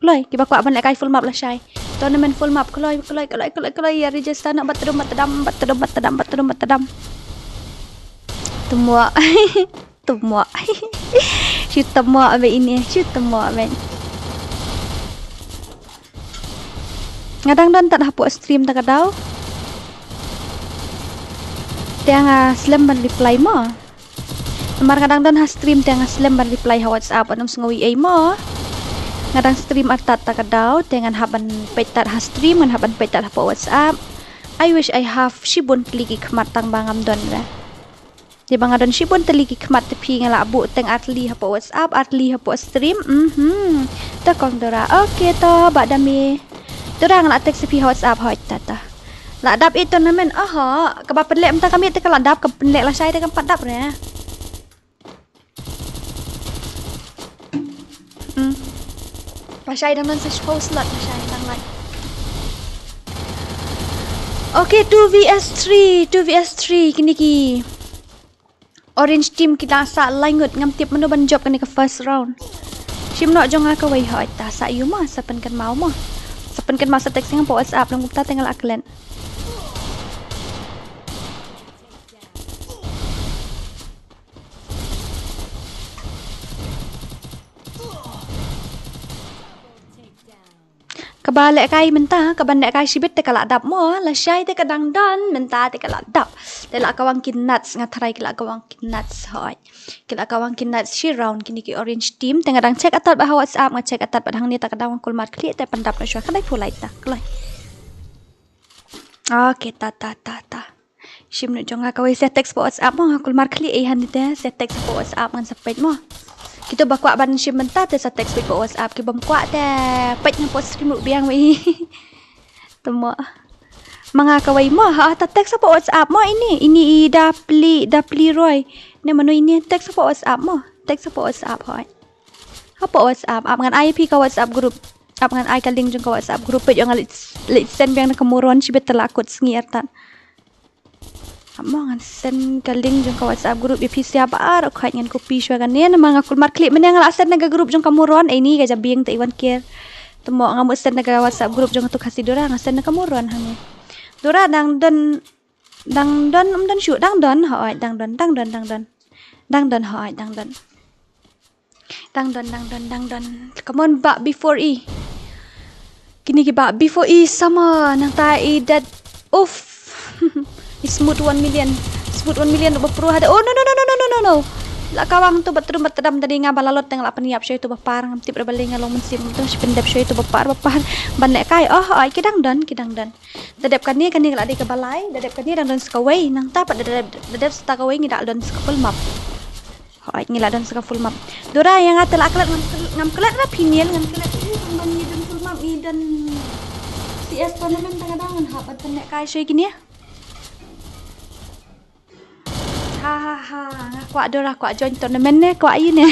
Kloi, kiba kwah ban lehkai full map lashai. Tournament full map, kloi, kloi, kloi, kloi, kloi, ïa register noh, bat tdum, bat tdam, bat tdum, bat tdam, bat tdum, bat tdam. Tymmoh. Tymmoh. Shu tymmoh bha ine, shu tymmoh bha. Nga dang don tad hapoh stream ta ka daw. Te nga slem ban reply mo. Namar nga dang don ha stream te nga slem ban reply ha WhatsApp, ym sngew ei ei mo. Nga dang stream artat ta ka daw, te ngan hap ban peit tad ha stream, ngan hap ban peit tad hapoh WhatsApp. I wish I have shibun tylli ki khmat tang ba ngam don re. Te ba nga don shibun tylli ki khmat te phi nga la buh teng artylli hapoh WhatsApp, artylli hapoh stream. Mhm. Ta kong Dora. Okay to, ba da me. Dora nga la text phi ha WhatsApp hoi ta ta. La dap i tournament. Aha, kaba pynleh mynta ka miet te ka la dap, ka pynleh lashai te kam pat dap re. Hmm. Lashai dang don sa shiphew slot, lashai dang lait. Okay, two V S three, two V S three, kine ki orange team ki la sah lai ngut, ngam tip mano ban jop kane ka first round. Shim noh jong nga kawei hoi ta, sa ïu mo, sa pynkynmaw mo. Sa pynkynmaw sa text nga hapoh WhatsApp, long kumta te nga la klet. Kaba lehkai mynta, kaban lehkai shibit te ka la dap mo, lashai te ka dang don, mynta te ka la dap. Te la kawang ki nuts, nga tharai ki la kawang ki nuts hoi. Ki la kawang ki nuts shi round kine ki orange team, te nga dang check atat bad ha WhatsApp, nga check atat bad hangne ta ka dang kulmar khlieh te pyndap na shuwa, ka dei pulai ta, kloi. Okay, ta, ta, ta, ta. Shim noh jong nga kawei, sa text hapoh WhatsApp mo, nga kulmar khlieh ei hangne te, sa text hapoh WhatsApp ngan sa peit mo. Kito ba kwah ban shim mynta te sa text peit hapoh WhatsApp, ki bym kwah te peit hapoh stream ruh biang wei. Tymmoh. Ma nga kawei mo, ha, ta text hapoh WhatsApp mo ini, ini i da pli, da pli roi. Ne mano ini, text hapoh WhatsApp mo, text hapoh WhatsApp hoi. Hapoh WhatsApp, ap ngan ai phi ka WhatsApp group. Ap ngan ai ka link jong ka WhatsApp group, peit ïa nga leit, leit send biang na ka Moron, shibit te la kut sngi artat. Ap mo ngan send ka link jong ka WhatsApp group ïa phi sia baroh, khoit ngan copy shuwa kane, namar nga kulmar khlieh mynne nga la send na ka group jong ka Moron, ei ni ka jabieng te i wan ker. Tymmoh, nga mut send na ka WhatsApp group jong ka tu Khasi Dora, nga send na ka Moron hangne. Dora dang don, dang don, ym don shuh, dang don, hoi, dang don, dang don, dang don. Dang don hoi, dang don. Dang don, dang don, dang don. Come on, bah B four E. Kine ki bah B four E sama nangta i dat. Uff. I Smooth one million. Smooth one million ba pro hada. Oh, no, no, no. La kawang tu ba trum ba tdam, tadi nga ba la lot te nga la pynïap shuwa tu ba par, ngam tip re balei nga long mynsiem tu, shi pyndep shuwa tu ba par, ba par. Ban lehkai. Oh, ai, ki dang don, ki dang don. Da dep kane, kane ka la dei kaba lai, da dep kane dang don sa kawei, nangta pat da dep, da dep sa kawei ngi da don sa ka full map. Hooid, ngi la don sa ka full map. Dora, ïa nga te la klet, ngam klet, ngam klet ra phi niel, ngam klet. Ih, ban ngi don full map, ngi don C S tournament, tang da ngan hap ban lehkai shuwa kine. Ha ha ha, nga kwah Dora, kwah join tournament ne, kwah ïa ne.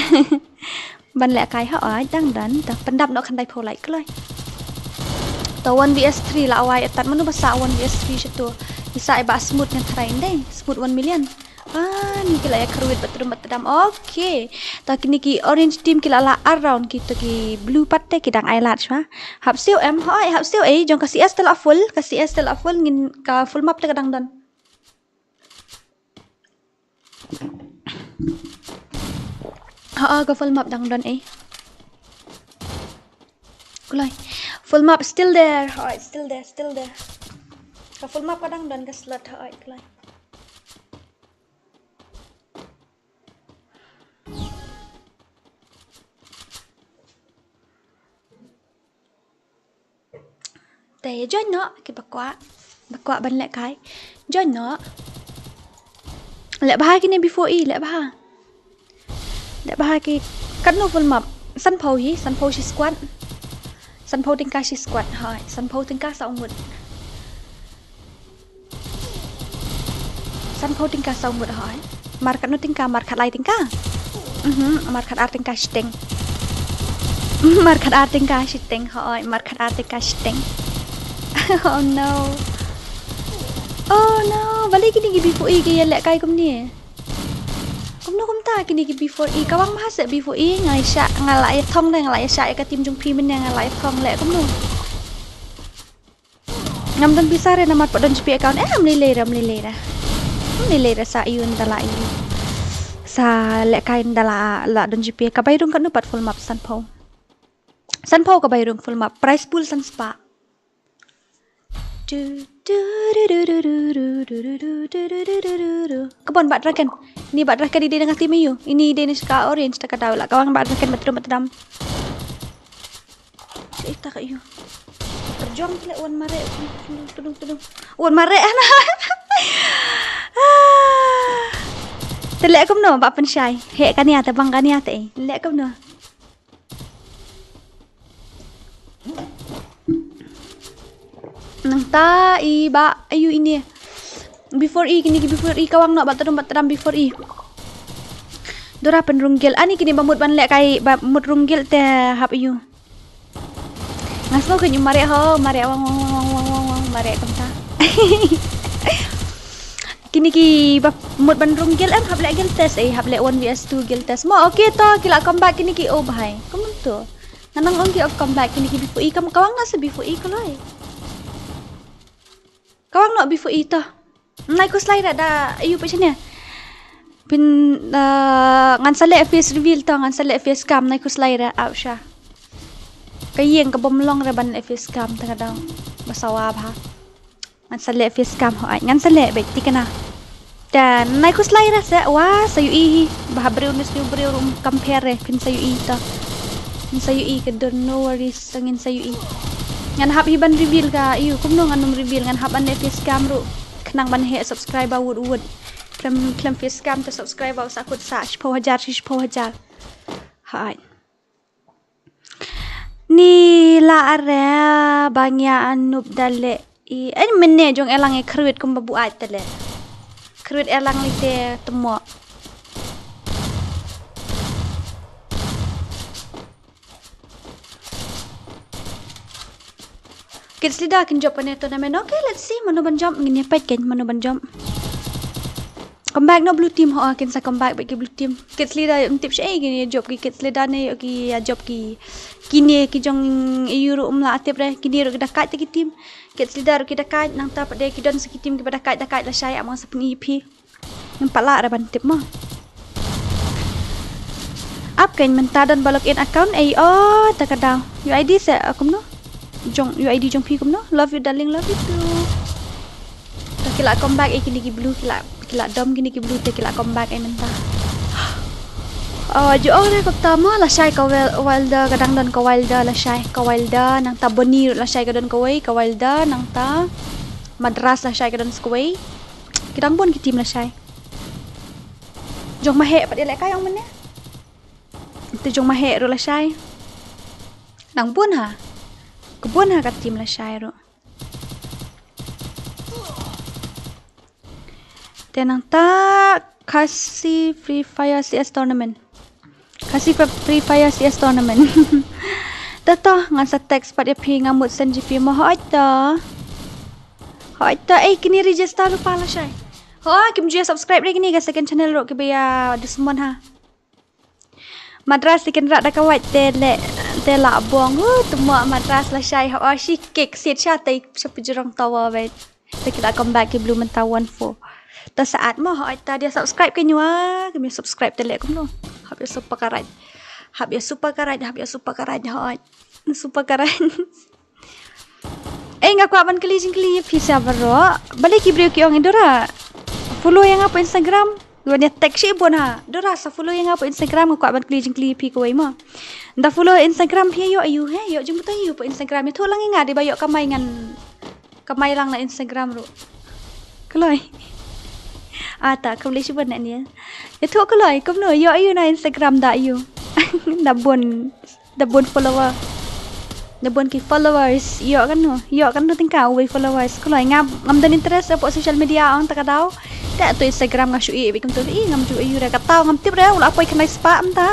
Ban lehkai hooid, dang don, ta pyndap noh khyndai phew like kloi. To one V S three la wai atat, mano ba sah one V S three sha tu. Isa i bah Smooth ngan try ndei, Smooth one million. Ah, ni ki la ïa kyrwit ba trum ba tdam. Okay. Ta kine ki orange team ki la lah ar round, ki to ki blue pat te ki dang ai lad shwa. Hap siew em, hooid, hap siew ei, jong ka C S te la full, ka C S te la full, ngin ka full map te ka dang don. Ha, ka full map dang don eh. Kulai. Full map still there. Hooid, still there, still there. Ka full map ka dang don ka slot, hooid, kulai. Te join noh, kiba kwah, ba kwah ban lehkai. Join noh. Leh bha kine before i, leh bha. Leh bha ki, katno full map. Sanphew hi, sanphew shi squad. Sanphew tyngka shi squad, hooid. Sanphew tyngka saw ngut. Sanphew tyngka saw ngut hooid. Mar katno tyngka, mar khatlai tyngka. Mhm, mar khatar tyngka shiteng. Mar khatar tyngka shiteng hooid, mar khatar tyngka shiteng. Oh no. Oh no, balei Kine ki B four E ki ïalehkai kumne. Kumno kumta kine ki B four E, ka wang ma ha se B four E, nga ïa shah, nga la ïa thong de, nga la ïa shah ïa ka team jong phi mynne, nga la ïa thong leh kumno. Ngam don pisa re namar pat don jong phi account. Eh, ym lei lei re, ym lei lei re. Ym lei lei re sa ïoh ynda la ïoh. Sa lehkai ynda la, la don jong phi. Ka bai rung katno pat full map? Sanphew. Sanphew ka bai rung full map. Prize pool san spah. Du, du, du. Kaba wan Bah Draken. Ini Bah Draken i dei na ka team ïa u. Ini i dei na ka orange, ta ka daw la. Ka wang Bah Draken ba trum ba tram. Ita ka ïu. Terjong te leh wan mareh. Tudung, tudung, tudung. Wan mareh ana. Te leh kumno Bah Pynshai? Heh kane ïa te, bang kane ïa te, eh. Leh kumno? Nangta i Bah, aïu ini. B four E, kine ki B four E ka wang noh ba trum ba tram B four E. Dora pynrung guild. Ani kine ba mut ban lehkai, ba mut rung guild te hap ïu. Nga sngew kein ïu mareh ho, mareh wang wang wang wang wang wang, mareh kumta. Kine ki ba mut ban rung guild em, hap leh guild test, eh, hap leh one versus two guild test. Mo, okay to, ki la comeback kine ki, oh bhai. Kumno to? Nga nang ong ki ong comeback kine ki B four E, kam ka wang na se B four E kloi. Ka wang noh B four E to. Nai khuslai re da, aïu phi shane. Phin, uh, ngan sa leh face reveal to, ngan sa leh face cam, nai khuslai re, au sha. Ka ïeng ka bym long re ban leh face cam, ta ka daw. Ba sawa bha. Ngan sa leh face cam ho ai, ngan sa leh beit, thikna. Te nai khuslai re se, wa, sa ïohi hi. Ba ha briew ne sniew briew ruh ym compare re, phin sa ïohi to. Phin sa ïohi ka don, no worries, sa ngin sa ïohi. Ngan hap hi ban reveal ka, ïu, kumno ngan ym reveal, ngan hap ban leh face cam ruh. Khnang ban heh subscriber wut wut. Khlem, khlem face cam te subscriber sa kut sa shiphew hajar, shiphew hajar. Hai. Ni la are ba ngia anup da leh i. Ai mynne jong elang i khruit kumba buaid te leh. Khruit elang li te temo. Kids leader kin jop kane tournament. Okay, let's see mano ban jop. Ngin ïa peit kein mano ban jop. Comeback no blue team ho, kin sa comeback bad ki blue team. Kids leader ym tip sha ei, kin ïa jop ki kids leader ne ïa ki ïa jop ki. Kine ki jong i Euro um la tip re, kine ruh ki da kait te ki team. Kids leader ruh ki da kait, nangta pat de ki don sa ki team kiba da kait da kait lashai, amang sa pyni ïa phi. Ngim pat lah re ban tip mo. Ap kein mynta don ba log in account ei o ta ka daw. U I D se, ah, kumno? Jong, U I D jong phi kumno? Love you darling, love you too. Ta ki la comeback ei kine ki blue, ki la, ki la dom kine ki blue te ki la comeback ei mynta. Oh, ju ong re kumta mo lashai ka Wel-, Wilder, ka dang don ka Wilder lashai, ka Wilder, nangta Bonnie ruh lashai ka don kawei, ka Wilder, nangta Madras lashai ka don sa kawei. Ki dang bun ki team lashai. Jong Maheh pat ïalehkai ong mynne. Te jong Maheh ruh lashai. Dang bun ha. Ka bun ha ka team lashai ruh. Te nangta Khasi Free Fire C S Tournament. Khasi Fre-, Free Fire C S Tournament. Ta to, ngan sa text pat ïa phi, nga mut send G P mo, hooid to. Hooid to, ei kine register lypa lashai. Ho, kim ju ïa subscribe re kine ka second channel ruh kiba ïa dusmon ha. Madras te kin rah da ka wait te le, te la bong. Hu, temo Madras lashai, ho, shi kick sit sha te sha pujrong tower beit. Te ki la comeback ki blue mynta one four. Ta saat mo, hooid ta de subscribe kein wa, kim ïa subscribe te le kumno. Hap ïa super karai. Hap ïa super karai, hap ïa super karai, hooid. Super karai. Eh, nga kwah ban kylli jingkylli ïa phi sa baroh. Balei ki briew ki ong, Dora, follow ïa nga pa Instagram. Wan ïa tag shi bun ha. Dora, sa follow ïa nga pa Instagram, nga kwah ban kylli jingkylli ïa phi kawei mo. Da follow Instagram phi ïoh aïu, he? Ïoh jingmyntoi aïu pa Instagram? Ïathuh lang ïa nga, dei ba ïoh kamai ngan kamai lang na Instagram ruh. Kloi. Ah, ta kam lei shi bun ne ni. Ïathuh kloi, kumno ïoh aïu na Instagram, da aïu. Da bun, da bun follower. Da bun ki followers. Ïoh katno, ïoh katno tyngka uwei followers. Kloi, ngam, ngam don interest hapoh social media ong ta ka daw. Te to Instagram nga shu ïohi beit kumto, i ngam ju ïohi re, kata ngam tip re u la poi khyndai spah mynta.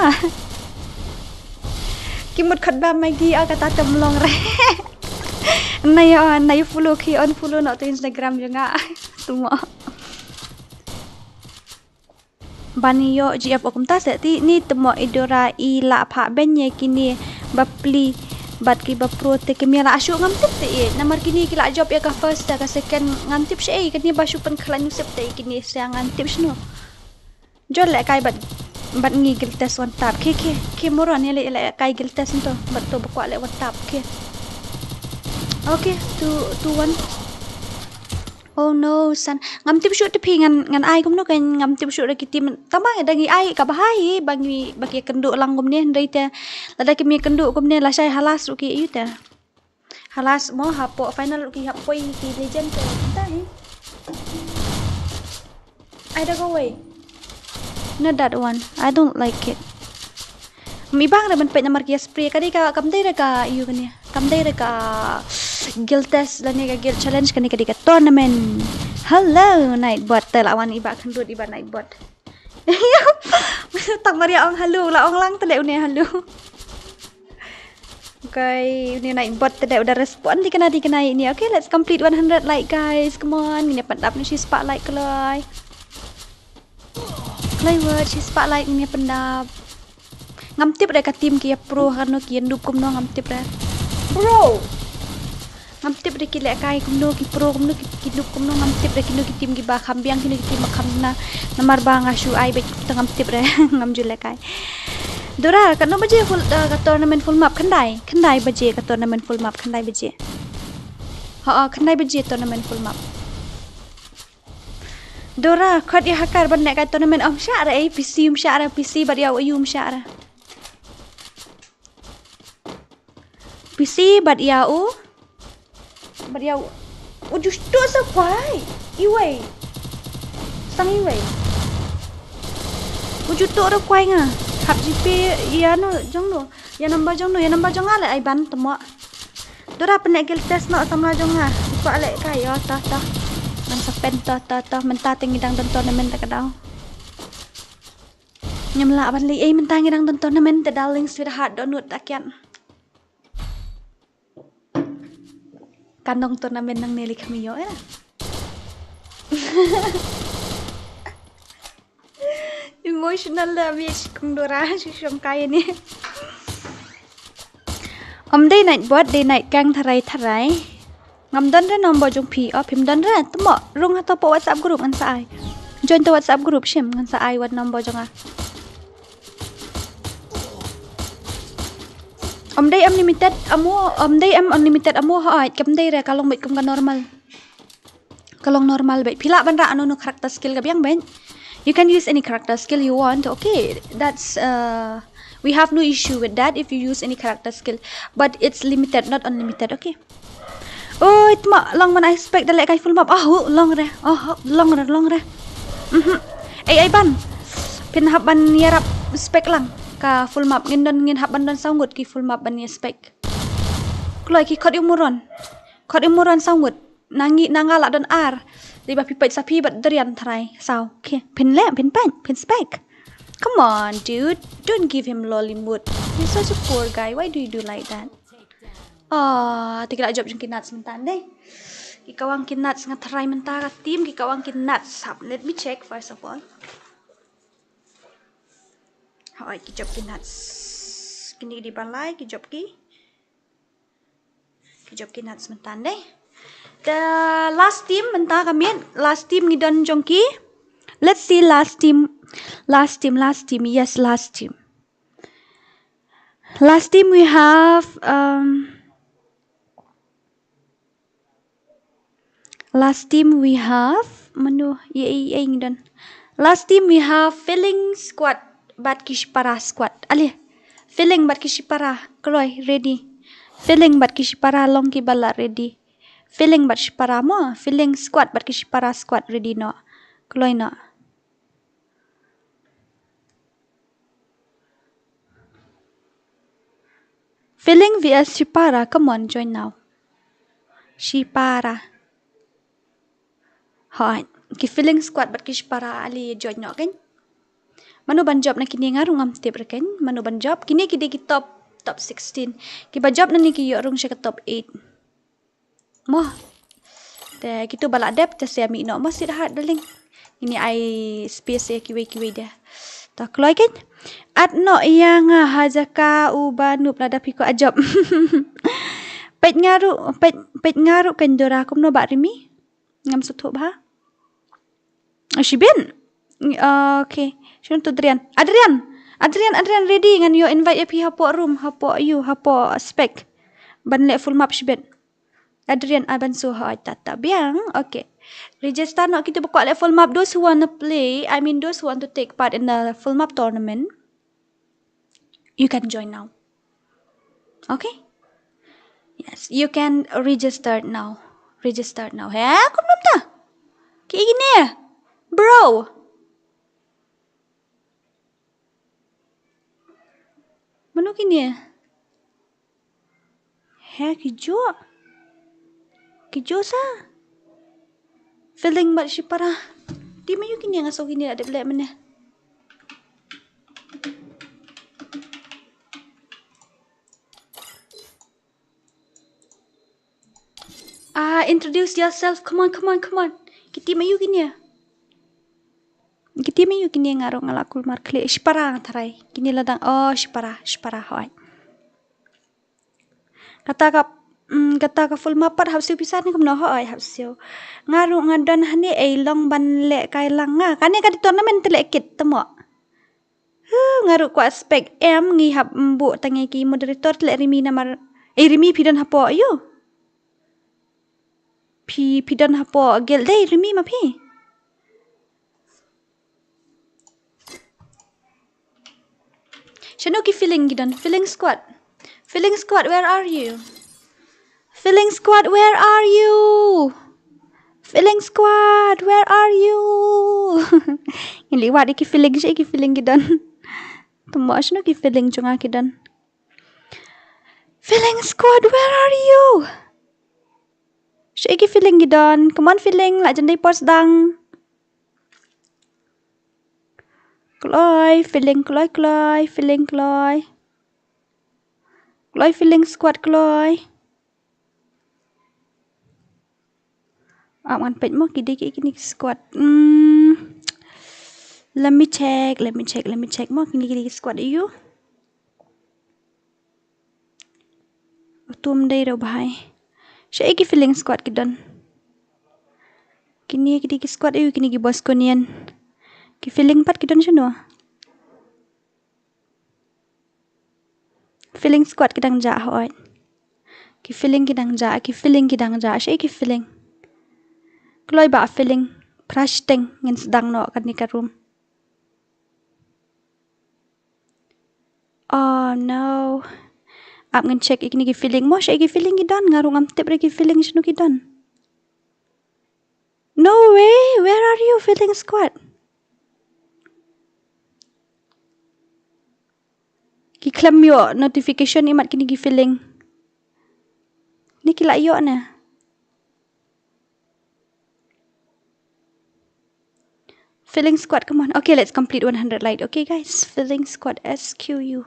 Ki mut khot ba Maggie, ah, kata te ym long re. Na ïa, na ïa follow ki, unfollow noh to Instagram jong nga. Temo. Ban ïoh G F O kumta se ti ni temo i Dora i la pha ben ïa kine ba pli bad ki ba pro te ki mia la shu ngam tip te i. Namar kine ki la jop ïa ka first te ka second ngam tip shi ei kine ba shu pen khlaiñ u sep te kine se ngam tip shno. Jor leh kai bad bad ngi guild test wan tap. Ki ki ki moron ïa leh leh kai guild test nto bad to ba kwah leh wan tap. Ki. Okay, two two one. Oh no, san. Ngam tip shuh te phi ngan ngan ai kumno kan ngam tip shuh da ki team. Tama da ngi ai ka bahai ba ngi ba ki kynduh lang kumne hynrei te lada ki mi kynduh kumne lashai halas ruh ki ïu te. Halas mo hapoh final ruh ki hap poi ki legend te. Kumta hi. Ai da go away. Not that one. I don't like it. Mi bang re ban peit namar ki spray ka dei ka kam dei re ka ïu kane. Kam dei re ka guild test lane ka guild challenge kane ka dei ka tournament. Hello Nightbot te la wan i ba khynrut i ba Nightbot. Tang Maria ong hello la ong lang te le une hello. Okay, une Nightbot te dei udah respond di kena di kena ini. Okay, let's complete one hundred like guys. Come on, ngin ïa pyndap ni shi spah like kloi. Kloi word shi spah like ngin ïa pyndap. Ngam tip re ka team ki ïa pro hano ki ïa noob kumno ngam tip re. Bro. Ngam tip re ki leh kai kumno ki pro kumno ki, ki noob kumno ngam tip re kino ki team ki ba kham biang kino ki team ba kham na. Namar ba nga shu ai bad te ngam tip re ngam ju leh kai. Dora, katno baje full uh, ka tournament full map khyndai. Khyndai baje ka tournament full map khyndai baje. Ha, ha khyndai baje tournament full map. Dora, khot ïa hacker ban leh kai tournament ym shah re ei P C ym shah re P C bad ïa u ïu ym shah re. P C bad ïa u. Bad ïa u. U just tu sa kwai. Iwei. Sang iwei. U just tu ra kwai nga. Hap G P ïa no jong no. Ïa number jong no, ïa number jong nga le ai ban temo. Dora pynleh guild test no samla jong nga. Kwah leh kai ïa ta ta. Man sa pen ta ta ta mynta te ngi dang don tournament ta ka daw. Ngam lah ban leh ei mynta ngi dang don tournament te darling sweetheart dohnud ta kian. Kan dong tournament nangne li kham ïoh eh. Emotional damage kum Dora shu shong kai ni. Ym dei Nightbot dei Nightgang tharai tharai. Ngam don re number jong phi, o phim don re. Temo rung hato po WhatsApp group ngan sa ai. Join to WhatsApp group shim ngan sa ai wat number jong nga. Ym dei unlimited amo, ym dei em unlimited amo hooid, kam dei re ka long beit kum ka normal. Ka long normal beit. Phi lah ban rah ano no character skill ka biang beit. You can use any character skill you want. Okay, that's uh we have no issue with that if you use any character skill. But it's limited, not unlimited, okay? Oi, tma long man ai spec da leh kai full map. Ah, hu, long re. Ah, hu, long re, long re. Mhm. Ei, ei ban. Phin hap ban ïarap spec lang. Ka full map ngin don ngin hap ban don saw ngut ki full map ban ïa spec. Kloi ki khot ïa u moron. Khot ïa u moron saw ngut. Na ngi na nga la don ar. Dei ba phi peit sa phi bad dorian tharai. Saw. Okay. Phin leh, phin peit, phin spec. Come on, dude. Don't give him lolly mood. He's such a poor guy. Why do you do like that? Ah, te ki la jop jong ki nuts mynta dei. Ki kawang ki nuts nga tharai mynta ka team ki kawang ki nuts. Hap, let me check first of all. Hooid, ki jop ki nuts. Kini di balai ki jop ki. Ki jop ki nuts mynta dei. The last team mynta ka miet, last team ngi don jong ki. Let's see last team. Last team, last team. Yes, last team. Last team we have um last team we have mano ye ye ngi don. Last team we have Feeling Squad bad ki Shipara Squad. Ale. Feeling bad ki Shipara kloi ready. Feeling bad ki Shipara long ki ba la ready. Feeling bad Shipara mo. Feeling Squad bad ki Shipara Squad ready no. Kloi no. Feeling V S Shipara, come on, join now. Shipara. Hooid, ki Feeling Squad bad ki Shipara ale join noh kein. Mano ban jop na kine nga ruh ngam tip re kein. Mano ban jop kine ki dei ki top top sixteen. Ki ba jop na ne ki ïoh rung sha ka top eight. Mo. Te kito ba la dep te sa mih noh mo, sweetheart, darling. Ngin ai space ïa kiwei kiwei de. Ta kloi kein. At noh ïa nga ha jaka u ba nup lada phi kwah jop. Peit nga ruh, peit, peit nga ruh kein Dora, kumno Bah Rimi? Ngam sngewthuh bha. Shibit. Okay. Shano tu Adrian? Adrian. Adrian, Adrian, ready ngan ïoh invite ïa phi hapoh room, hapoh ïew, hapoh spec. Ban leh full map shibit. Adrian, ai ban shu hoi tata biang. Okay. Register noh kito ba kwah leh full map, those who want to play, I mean those who want to take part in the full map tournament. You can join now. Okay? Yes, you can register now. Register now. He, kumno mynta? Ki kine? Bro. Mano kine? He, ki juh. Ki juh sa. Feeling bad shipara. Te ma ïoh kine, nga sngew kine la dep leh mynne. Ah, introduce yourself. Come on, come on, come on. Kiti ma ïoh kine. Kiti ma ïoh kine, nga ruh nga la kulmar khlieh. Shipara nga tharai. Kine la dang, oh, shipara, shipara, hoi. Kata ka, mm, kata ka full map pat hap siew pisa ne kumno, hoi, hap siew. Nga ruh nga don hangne, ei long ban leh kai lang nga. Kane ka dei tournament te leh kit te mo. Huh, nga ruh kwah spec em, ngi hap buh tang ïa ki moderator te leh Rimi namar. Eh, Rimi, phi don hapoh ïew. Phi, phi don hapoh guild dei Rimi ma phi. Shano ki feeling ki don? Feeling squad. Feeling squad, where are you? Feeling squad, where are you? Feeling squad, where are you? Ngin leit wad ïa ki feeling, shaei ki feeling ki don. Te mo shano ki feeling jong nga ki don. Feeling squad, where are you? Shaei ki feeling ki don. Come on feeling, la jan dei por sdang. Kloi, feeling kloi, kloi, feeling kloi. Kloi feeling squad kloi. Ap ngan peit mo ki dei ki kine ki squad. Hmm. Let me check, let me check, let me check mo kine ki dei ki squad ïew. Utum dei ruh bha. Shaei ki feeling squad ki don. Kine ki dei ki squad ïew, kine ki Bosconian. Ki feeling pat ki don shano? Feeling squad ki dang jah hoi. Ki feeling ki dang jah, ki feeling ki dang jah, shaei ki feeling. Kloi ba feeling, prashteng ngin sdang noh kane ka room. Oh no. Ap ngan check ïa kine ki feeling mo, shaei ki feeling ki don, nga ruh ngam tip re ki feeling shano ki don. No way, where are you feeling squad? Ki khlem ïoh notification imat kine ki feeling. Ni ki la ïoh ne. Feeling squad, come on. Okay, let's complete one hundred light. Okay, guys, feeling squad S Q U.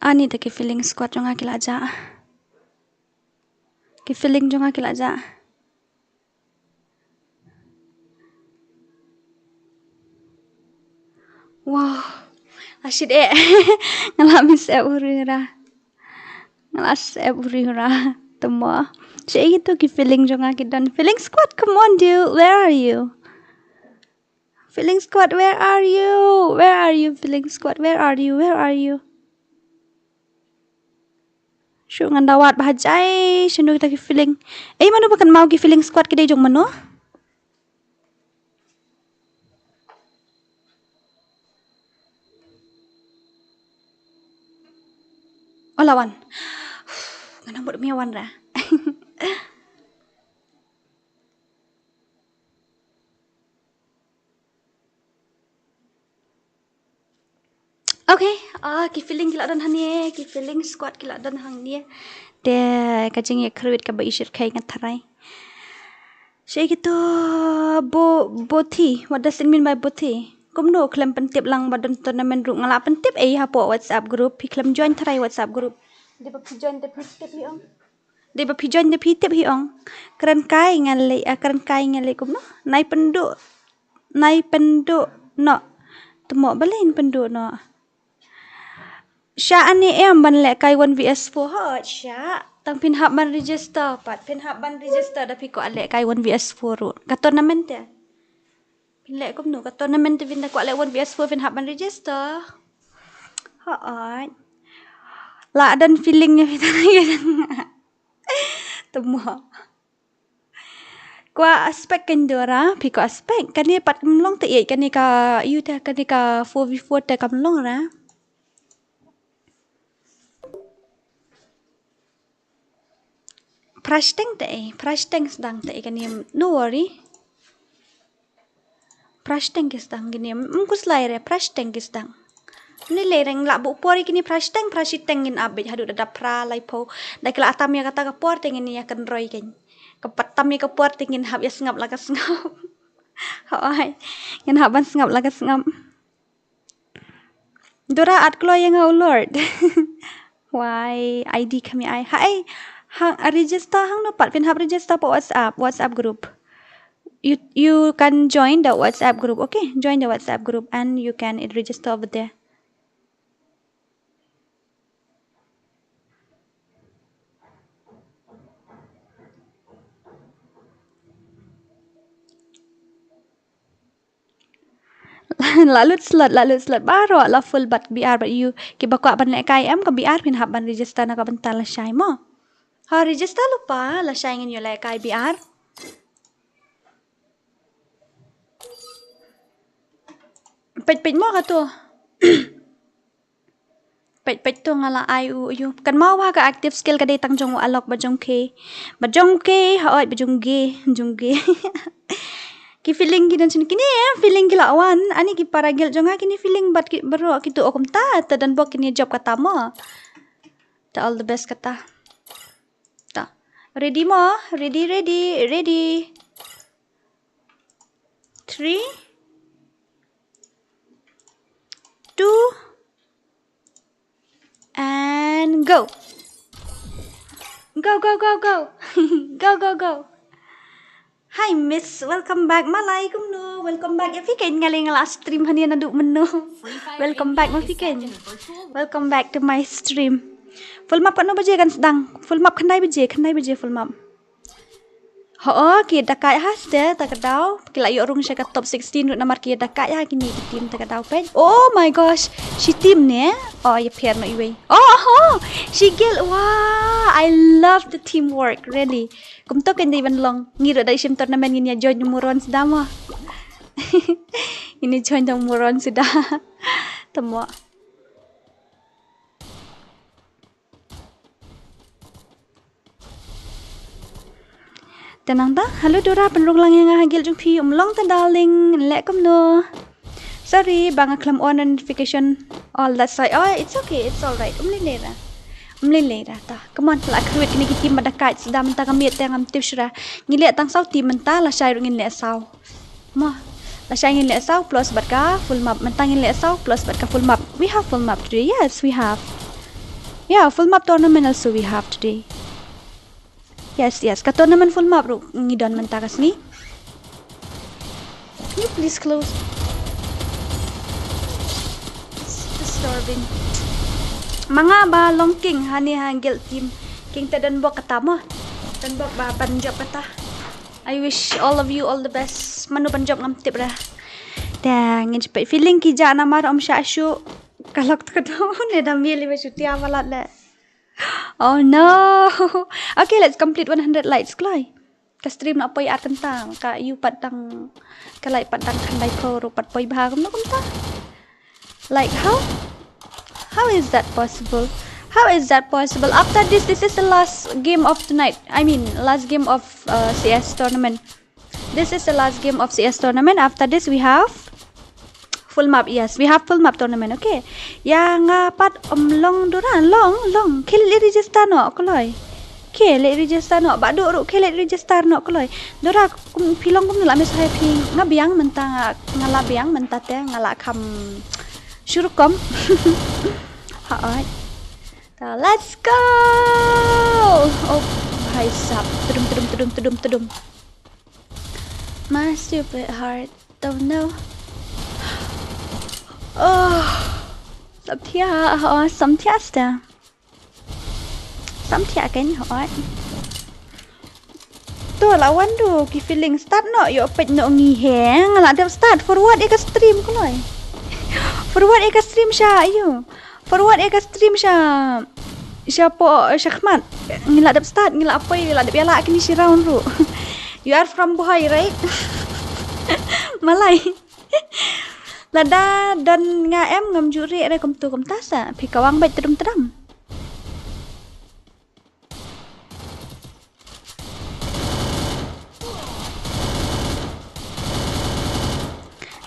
Ani te ki feeling squad jong nga ki la jah. Ki feeling jong nga ki la jah. Wow. Ashit eh. Nga la miss eh uri ra. Nga la sep uri ra. Te mo. Shaei tu ki feeling jong nga ki don. Feeling squad, come on, dude. Where are you? Feeling squad, where are you? Where are you, feeling squad? Where are you? Where are you? Shu ngan da wad bha jai, shano kita ki feeling. Ei, mano ba kynmaw ki feeling squad ki dei jong mano? Ola wan. Ngan nang bud mia wan ra. Okay, ah, ki feeling ki la don hangne, ki feeling squad ki la don hangne. Te ka jingïakynduh kaba i shyrkhei nga tharai. Shi kito bo, bothi. What does it mean by bothi? Kumno khlem pyntip lang ba don tournament ruh, nga la pyntip ei hapoh WhatsApp group, phi khlem join tharai WhatsApp group. Dei ba phi join te phi tip hi ong. Dei ba phi join te phi tip hi ong. Kren kai nga leh, ah, kren kai nga leh kumno. Nai pynduh. Nai pynduh noh. Te mo balei pynduh noh. Sha ani em ban lehkai one v s four, hooid sha. Tang phin hap ban register pat. Phin hap ban register da phi kwah lehkai one v s four ruh. Ka tournament te. Phin leh kumno ka tournament te, phin da kwah leh one v s four phin hap ban register. Hooid. La don feeling ïa phi tang ïa. Te mo. Kwah spec kein Dora, phi kwah spec. Kane pat kam long te ïeit, kane ka, ïu te, kane ka four v four te kam long ra. Price tank te ei, price tank sdang te ei kane, no worry. Price tank ki sdang kine, mm, khuslai re, price tank ki sdang. Ni le reng la buh por ïa kine price tank, price tank ngin ap beit haduh da dap phra laiphew. Da ki la tam ïa kata ka por te ngin ïa kynroi kein. Ka pat tam ïa ka por te ngin hap ïa sngap la ka sngap. Hooid. Ngin hap ban sngap la ka sngap. Dora at kloi ïa nga u Lord. Why I D kham ïa ai. Hai. Hang register hangno pat, phin hap register pa WhatsApp, WhatsApp group. You, you can join the WhatsApp group, okay? Join the WhatsApp group and you can register over there. La lut slot, la lut slot baroh, la full bad B R bad ïu. Kiba kwah ban lehkai em ka B R phin hap ban register na ka bynta lashai mo. Ha, register lypa, lashai ngin ïoh lehkai B R. Peit peit mo kato. Peit peit to nga la ai u ïu. Kynmaw ba ka active skill ka dei tang jong u Alok bad jong Khe. Bad jong Khe, hooid bad jong Khe, jong Khe. Ki feeling ki don shane kine, eh, feeling ki la wan. Ani ki para guild jong nga kine feeling bad ki baroh kito, o kumta, te don bok kine job kata mo. Te all the best kata. Ta. Ready mo? Ready, ready, ready. Three, two, and go. Go, go, go, go. Go, go, go. Hi, miss. Welcome back. Malai, kumno? Welcome back. Ïa phi kein, nga leh nga la stream hangne naduh mynno. Welcome back, ma phi kein. Welcome back to my stream. Full map katno baje kan sdang? Full map khyndai baje, khyndai baje full map. Hooid, ki dakaid ha ste, ta ka daw. Ki la ïoh rung sha ka top sixteen ruh namar ki dakaid ha kine ki team, ta ka daw peit. Oh my gosh, shi team ne? Oh, ïapher noh iwei. Oh, oh, shi guild. Wow, I love the teamwork, really. Kumto kein dei ban long. Ngi ruh da i shim tournament ngin ïa join u Muron suda mo. Ngin ïa join da u Muron suda. Te mo. Te nangta, hello Dora, pynrung lang ïa nga ha guild jong phi, um long te darling, leh kumno. Sorry, ba nga khlem on notification all that side. Oh, it's okay, it's all right. Um lei lei ra. Um lei lei ra ta. Come on, la khrwit kine ki team ba dakaid suda mynta ka miet te ngam tip shuh ra. Ngi leh tang saw team mynta, lashai ruh ngin leh saw. Mo, lashai ngin leh saw plus bad ka full map. Mynta ngin leh saw plus bad ka full map. We have full map today. Yes, we have. Yeah, full map tournament also we have today. Yes, yes. Ka tournament full map ruh ngi don mynta ka sngi. Can you please close? It's disturbing. Ma nga ba long king hangne ha guild team. King te don bok kata mo. Don bok ba ban jop kata. I wish all of you all the best. Mano ban jop ngam tip ra. Te ngin shu peit feeling ki jah namar ym shah shuh. Ka lok to ka daw ne da miel iba shu tiar palat leh. Oh no. Okay, let's complete one hundred likes kloi. Ka stream la poi ar kynta, ka ïu pat dang, ka like pat dang khyndai phew ruh pat poi bha kumno kumta. Like, how? How is that possible? How is that possible? After this, this is the last game of tonight. I mean, last game of uh, C S tournament. This is the last game of C S tournament. After this, we have full map. Yes, we have full map tournament. Okay. Ïa nga pat ym long Dora, long, long. Khie leit register noh kloi. Ke leh register noh, Bah Duh ruh ke leh register noh kloi. Dora, kum phi long kumno la message phi, nga biang mynta, nga, nga la biang mynta te, nga la kham shu rukom. Hooid. Ta, let's go. Oh, bhai sab, tudum, tudum, tudum, tudum, tudum. My stupid heart don't know. Oh, samthiah, oh, samthiah sta. Samthiah kein, hooid. To la wan tu ki feeling start noh, ïoh peit noh ngi he, nga la dep start forward ïa ka stream kloi. Forward ïa ka stream sha ïoh. Forward ïa ka stream sha, sha po, sha khmat. Ngi la dep start, ngi la poi, ngi la dep ïa la kini shi round ruh. You are from Bhoi, right? Malai. Lada don nga em ngam ju rieh re kumtu kumta sa. Phi kawang bad tedum tedam.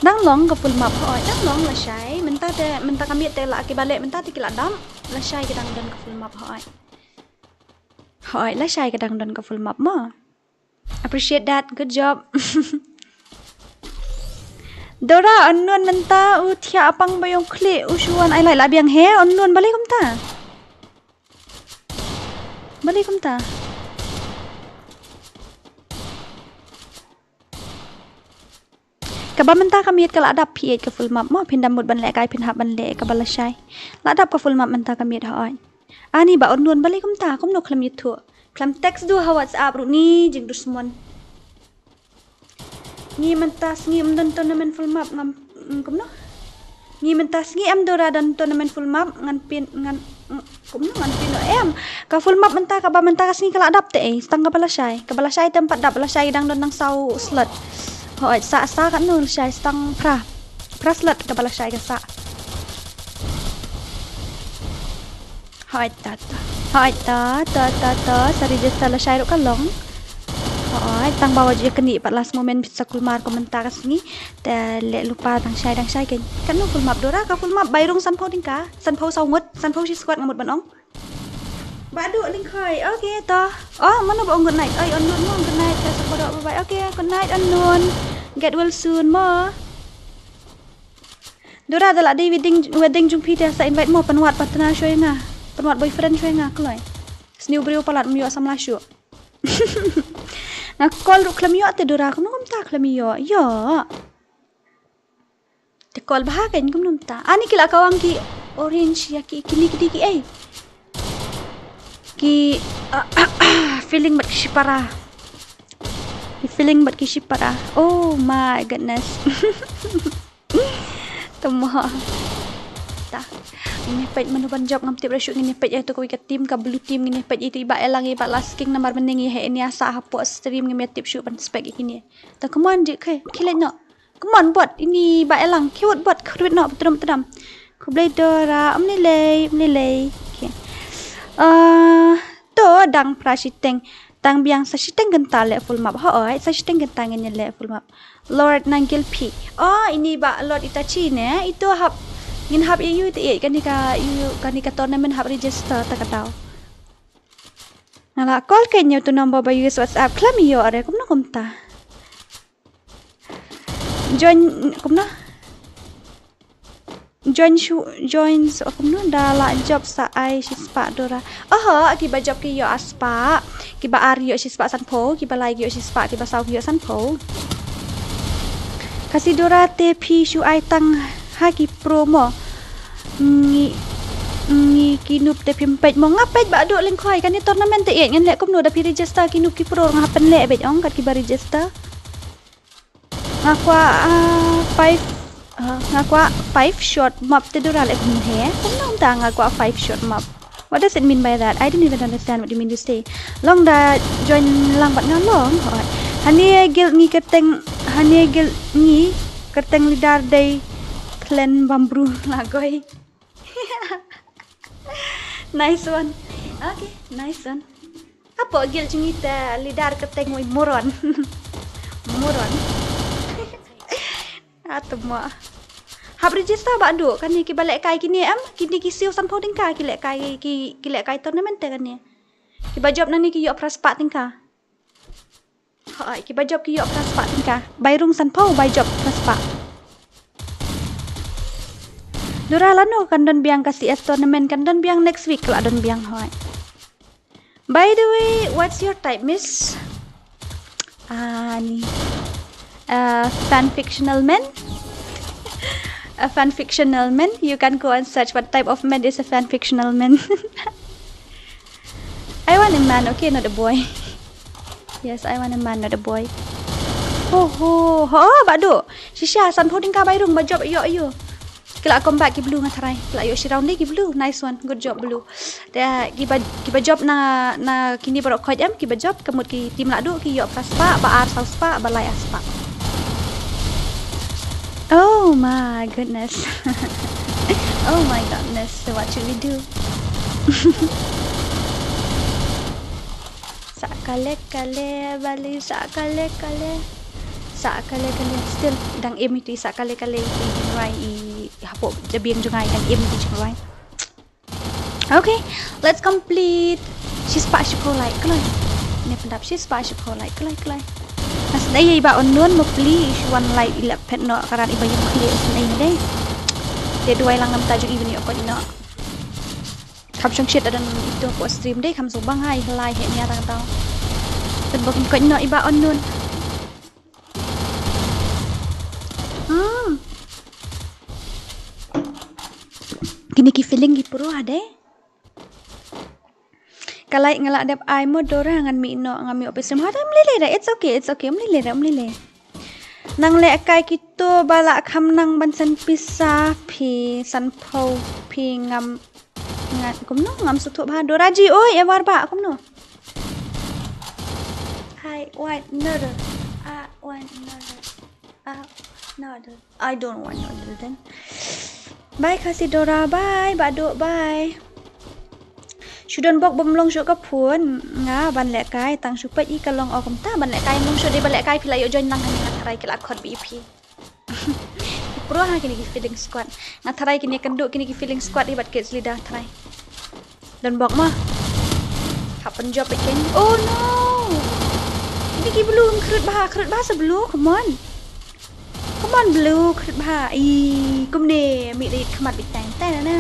Dang long ka full map, hooid, dang long lashai. Mynta te, mynta ka miet te la ki ba leh, mynta te ki la dam. Lashai ka dang don ka full map, hooid. Hooid, lashai ka dang don ka full map mo. Appreciate that. Good job. Dora, unknown mynta u thiah apang ba ïong khlieh u shu wan ai lai la biang he, unknown balei kumta. Balei kumta. Kaba mynta ka miet ka la dap phi ïeit ka full map mo, phin da mut ban leh kai phin hap ban leh kaba lashai. La dap ka full map mynta ka miet hooid. Ani ba unknown balei kumta, kumno khlem ïathuh. Khlem text du ha WhatsApp ruh ni jingdusmon. Ngi mynta sngi em don tournament full map ngam, mm, kumno? Ngi mynta sngi em Dora don tournament full map ngan pyn, ngan, mm, kumno ngan pyn noh em. Ka full map mynta kaba mynta ka sngi ka la dap te ei, stang kaba lashai. Kaba lashai te em pat dap, lashai dang don nang saw slot. Hooid, sa, sa katno lashai, stang phra. Phra slot kaba lashai ka sa. Hooid ta ta. Hooid ta ta ta ta. Sa register lashai ruh ka long. Hooid, tang ba wat ju ïa knieh pat last moment bit sa kulmar kum mynta ka sngi. Te leh lypa dang shai dang shai kein. Katno full map Dora, ka full map bai rung sanphew tyngka. Sanphew saw ngut, sanphew shi squad nga mut ban ong. Bah Duh Lyngkhoi. Okay to. Oh, mano ba ong good night? Oi, unknown mo, good night. Te sa ba doh bye bye. Okay, good night unknown. Get well soon mo. Dora, da la dei wedding, wedding jong phi te sa invite mo, pynwad partner shuwa ïa nga. Pynwad boyfriend shuwa ïa nga kloi. Sniew briew palat ym ïoh samla shuh. Nga call ruh khlem ïoh te Dora, kumno kumta khlem ïoh. Ïoh. Te call bha kein kumno kumta. Ani ki la kawang ki orange ïa ki, kine ki dei ki ei. Ki, ah, feeling bad ki shipara. Ki feeling bad ki shipara. Oh my goodness. Tama. Ta. Ngin ïa peit mano ban jop ngam tip re shuh, ngin ïa peit ïa tu kawei ka team, ka blue team, ngin ïa peit ïa tu i Bah Elang, i Bah Lasking namar mynne ngi heh ïa nia sa hapoh stream ngim ïa tip shuh ban spek ïa kine. Ta come on ji khe, khie leit noh. Come on bot, ini Bah Elang, khie wot bot, khie wot noh, tdam tdam. Khublei Dora, ym lei lei, ym lei lei. Okay. Ah, to dang phra shiteng. Tang biang sa shiteng kynta leh full map. Hooid, sa shiteng kynta ngin ïa leh full map. Lord Nangil P. Oh, ini Bah Lord Itachi ne. Itu hap, ngin hap ïa ïu te ïeit kane ka, ïu kane ka tournament hap register ta ka daw. Nga la call kein ïa utu number ba use WhatsApp khlem ïoh re kumno kumta. Join kumno? Join shu, join so kumno da la jop sa ai shispah Dora. Oho, kiba jop ki ïoh ar spah, kiba ar ïoh shispah sanphew, kiba lai ïoh shispah, kiba saw ïoh sanphew. Khasi Dora te phi shu ai tang ha ki pro mo. Ngi, ngi ki noob te phim peit mo, nga peit Bah Duh Lyngkhoi, kane tournament te ïeit ngan leh kumno da phi register ki noob ki pro, nga hap pynleh beit ong kat kiba register. Nga kwah, ah, five, ah, nga kwah five shot map te Dora leh kumno he. Kumno kumta nga kwah five shot map. What does it mean by that? I didn't even understand what you mean to say. Long da join lang bad nga long. Hooid. Hane guild ngi kyrteng, hane guild ngi kyrteng leader dei clan Bambru Lagoi. Nice one. Okay, nice one. Hapoh guild jong ngi te leader kyrteng wei Moron. Moron. Atma. Hap register Bah Duh, kane kiba lehkai kine em, kine ki siew sanphew tyngka ki lehkai, ki, ki lehkai tournament te kane. Kiba jop nangne ki ïoh phra spah tyngka. Hooid, kiba jop ki ïoh phra spah tyngka. Bai rung sanphew, bai jop phra spah. Dora, lano kan don biang ka C S tournament, kan don biang next week, ka la don biang, hooid. By the way, what's your type, miss? Ani. A fan fictional man? A fan fictional man? You can go and search what type of man is a fan fictional man. I want a man, okay, not a boy. Yes, I want a man, not a boy. Ho ho ho, Bah Duh. Shisha, sanphew tyngka bai rung, ba jop ïoh ïoh. Ki la combat ki blue nga tharai. Ki la ïoh shi round dei ki blue. Nice one. Good job blue. Te kiba, kiba jop na, na kine baroh khoit em, kiba jop ka mut ki team Lahduh ki ïoh phra spah, ba ar saw spah, ba lai ar spah. Oh my goodness. Oh my goodness. So what should we do? Sa kale kale bali, sa kale kale. Sa kale kale. Still dang aim iti, sa kale kale iti, jingrwai i hapoh jabieng jong nga, i dang aim iti jingrwai. Okay, let's complete. Shispah shiphew like kloi. Ne pyndap shispah shiphew like kloi kloi. Nga sngewsih ïa i Bah Unknown mo pli, i shu wan like i leh phet noh, ka rat i ba ïeng khlieh, nga sngewsih ïa i dei. Te duwai lang namar ta jong i ban ïoh koit noh. Kham shong shit, don ito hapoh stream dei, kham sngewbang ha i, hlai heh nia tang tau. Tang ba kin koit noh i Bah Unknown. Hmm. Kine ki feeling ki pro ha dei. Ka like nga la dep ai mo Dora, ngan mih noh, ngan mih office room. Ha dei, ym lei lei da. It's okay, it's okay. Ym lei lei da, ym lei lei. Nang lehkai kito ba la kham nang ban send pisa phi, sanphew phi ngam, ngan kumno ngam sngewthuh bha. Dora ji oi, e war ba kumno. I want noodle. I want noodle. I want noodle. I don't want noodle then. Bye Khasi Dora, bye. Bah Duh, bye. Shu don bok bym long shuh ka phone nga ban lehkai, tang shu peit i ka long. O kumta ban lehkai ym long shuh, dei ba lehkai phi la ïoh join lang hangne, nga tharai ki la khot bih ïa phi. Ki pro ha kine ki feeling squad. Nga tharai kine kynduh kine ki feeling squad, i bad kids leader tharai. Don bok mo. Hap pynjop beit kein. Oh no. Kine ki blue, khrut bha, khrut bha sa blue, come on. Come on blue, khrut bha. I kumne mih da ïit khmat beit tang tang na.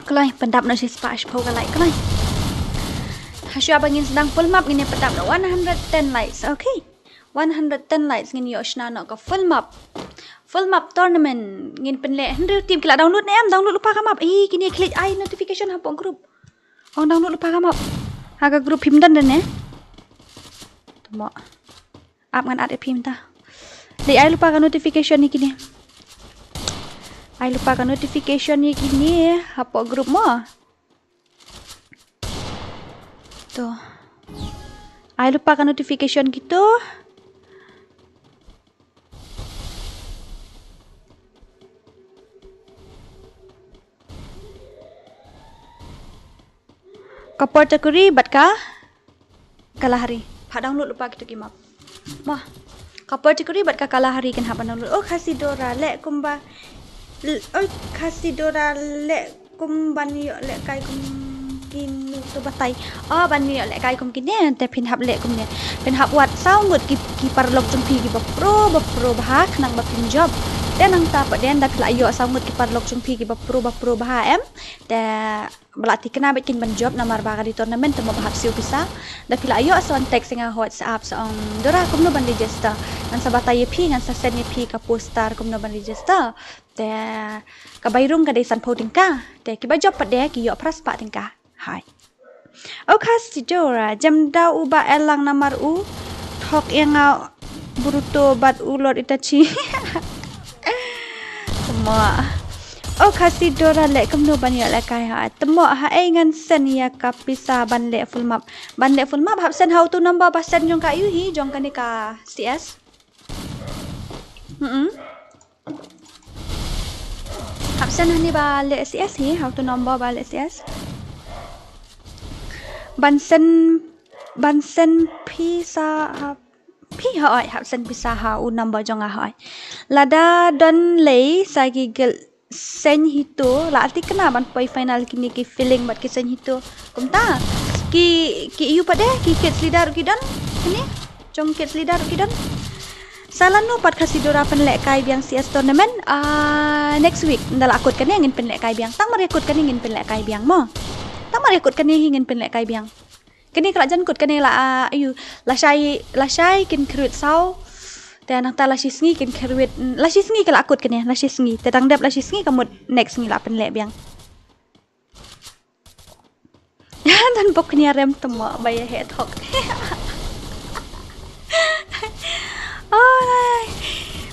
Kloi, pyndap noh shispah shiphew ka like kloi. Hashwa ba ngin sdang full map ngin ïa pyndap noh one hundred ten likes. Okay. One hundred ten likes ngin ïoh shna noh ka full map. Full map tournament ngin pynleh hynriew team. Ki la download ne em, download lypa ka map. Ih, kine khlieh ai notification hapoh group. Ong download lypa ka map. Ha ka group phim don ne. Tamo. Ap ngan add ïa phi mynta. Dei ai lypa ka notification ïa kine. Ai lypa ka notification ïa kine hapoh group mo. To. Ai lypa ka notification kito. Ka Port Takuri bad ka Kalahari. Phah download lypa kito ki map. Mo. Ka Port Takuri bad ka Kalahari kin hap ban download. Oh Khasi Dora leh kumba. L-, oh Khasi Dora leh kum ban ïoh lehkai kum kine to batai. Oh ban ïoh lehkai kum kine te phin hap leh kumne. Phin hap wad saw ngut ki, ki paralok jong phi kiba pro, ba pro bha khnang ba phin jop. Te nangta pat den da phi la ïoh saw ngut ki paralok jong phi kiba pro, ba pro bha em. Te ba la thikna bad kin ban jop namar ba ka dei tournament te mo ba hap siew pisa. Da phi la ïoh sa wan text ïa nga ha WhatsApp sa ong Dora kumno ban register. Ngan sa batai ïa phi, ngan sa send ïa phi ka poster kumno ban register. Te ka bai rung ka dei sanphew tyngka. Te kiba jop pat de ki ïoh phra spah tyngka. Hai. O Khasi Dora, jem da u Bah Elang namar u thok ïa nga Boruto bad u Lord Itachi. Tamo. O Khasi Dora leh kumno ban ïoh lehkai ha. Tamo ha ei ngan send ïa ka pisa ban leh full map. Ban leh full map hap send ha uto number ba send jong ka ïu hi jong kane ka C S. Mm. Hap send hangne ba leh C S hi, ha uto number ba leh C S. Ban send, ban send pisa ha Phi hoi, hap send pisa ha u number jong nga hoi. Lada don lei sa ki guild seng hito, la arti kena ban poi final kini ki feeling bad ki seng hito. Kumta, ki, ki ïu pat de, ki kids leader ki don, kini, jong kids leader ki don. Sa lano pat Khasi Dora pynlehkai biang C S tournament, ah, next week, nda la kut kane ngin pynlehkai biang. Tang mar ïa kut kane ngin pynlehkai biang mo. Tang mar ïa kut kane hi ngin pynlehkai biang. Kane ka la jan kut kane la, ah, ayu, lashai, lashai kin kyrwit saw. Te nangta lashisngi kin kyrwit, mm, lashisngi ka la kut kane, lashisngi. Te dang dep lashisngi ka mut next sngi la pynleh biang. Don bok nia rem temo ba ïa heh thok. Alright.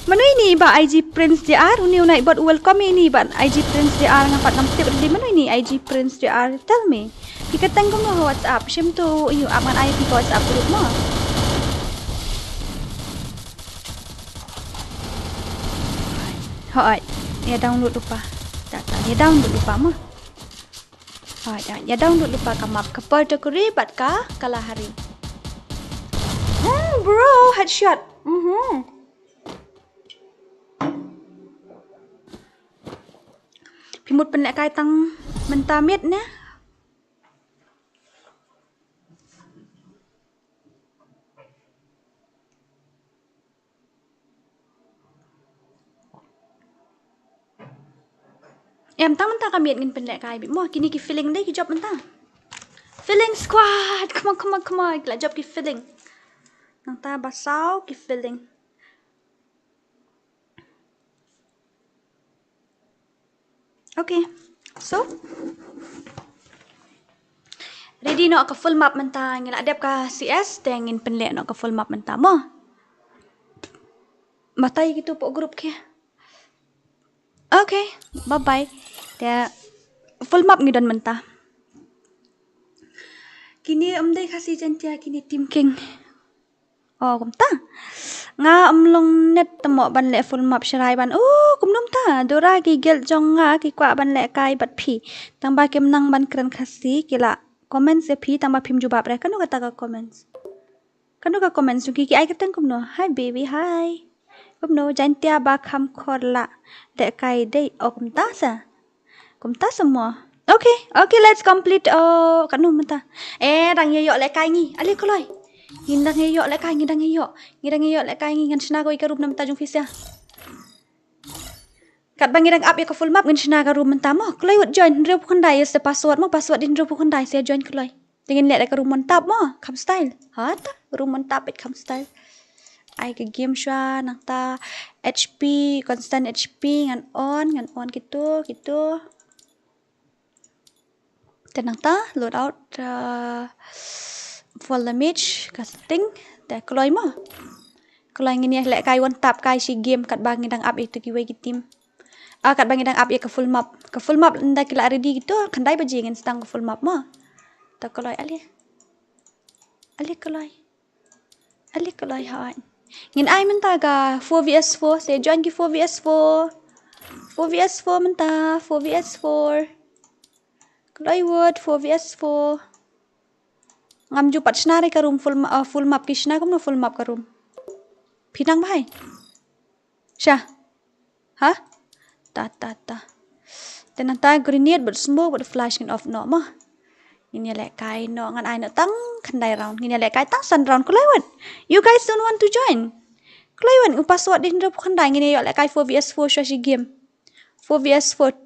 Mano ini ba I G Prince J R, uni u nai bot welcome ini ba I G Prince J R, nga pat ngam tip di mano ini I G Prince J R. Tell me. Ki kyrteng kumno ha WhatsApp? Shim tu ïu ap ngan ai phi ka WhatsApp group mo. Hooid. Ïa download lypa. Ta ta ïa download lypa mo. Hooid, ïa download lypa ka map ka Purtokuri bad ka Kalahari. Hmm, bro, headshot. Mhm. Phi mut pynlehkai tang mynta miet ne? Em, tang mynta ka miet ngin pynlehkai beit mo, kine ki feeling dei ki jop mynta. Feeling squad, come on, come on, come on, ki la jop ki feeling. Nangta ba saw ki feeling. Okay. So, ready noh ka full map mynta, ngi la dep ka C S, te ngin pynleh noh ka full map mynta mo. Batai kito pok group ki. Okay, bye bye. Te full map ngi don mynta. Kine ym dei Khasi Jaiñtia, kine Team King. Oh, kumta. Nga ym long net temo ban leh full map shrai ban. Oh, kumno mynta. Dora ki guild jong nga ki kwah ban lehkai bad phi. Tang ba kim nang ban kren Khasi ki la comments ïa phi tang ba phim jubab re. Kano kata ka comments? Kano ka comments jong ki, ki ai kyrteng kumno? Hi baby, hi. Kumno, Jaiñtia ba kham khor la lehkai dei. Oh, kumta sa. Kumta sa mo. Okay, okay, let's complete. Oh, katno mynta? Eh, dang ïa ïoh lehkai ngi. Ale kloi. Ngi dang ïa ïoh lehkai, ngi dang ïa ïoh. Ngi dang ïa ïoh lehkai ngi, ngan shna kawei ka room na mynta jong phi sha. Katba ngi dang ap ïa ka full map ngan shna ka room mynta mo. Kloi wat join, hynriewphew khyndai ïa sa password mo, password di hynriewphew khyndai sa join kloi. Te ngin leh da ka room on top mo, kham style. Ha ta, room on top beit kham style. Ai ka game shuwa nangta H P, constant H P ngan on, ngan on kito, kito. Te nangta load out, uh, fall damage, casting, te kloi mo. Kloi ngin ïa lehkai one tap kai shi game katba ngi dang ap ïa tu kiwei ki team. Ah, katba ngi dang ap ïa ka full map. Ka full map ynda ki la ready kito, khyndai baje ngin sdang ka full map mo. Ta kloi ale. Ale kloi. Ale kloi hooid. Ngin ai mynta ka four V S four, sa join ki four V S four. Four V S four mynta, four V S four. Kloi wot, four V S four. Ngam ju pat shna re ka room full ma-, ah, full map ki shna kumno full map ka room. Phi nang bhai. Sha. Ha? Ta, ta, ta. Te nangta grenade bad smoke bad flash ngin off noh mo. Ngin ïa lehkai noh, ngan ai noh tang khyndai round. Ngin ïa lehkai tang san round kloi wot. You guys don't want to join? Kloi wot, u password di hynriewphew khyndai, ngin ïa ïoh lehkai four V S four shuwa shi game. Four V S four.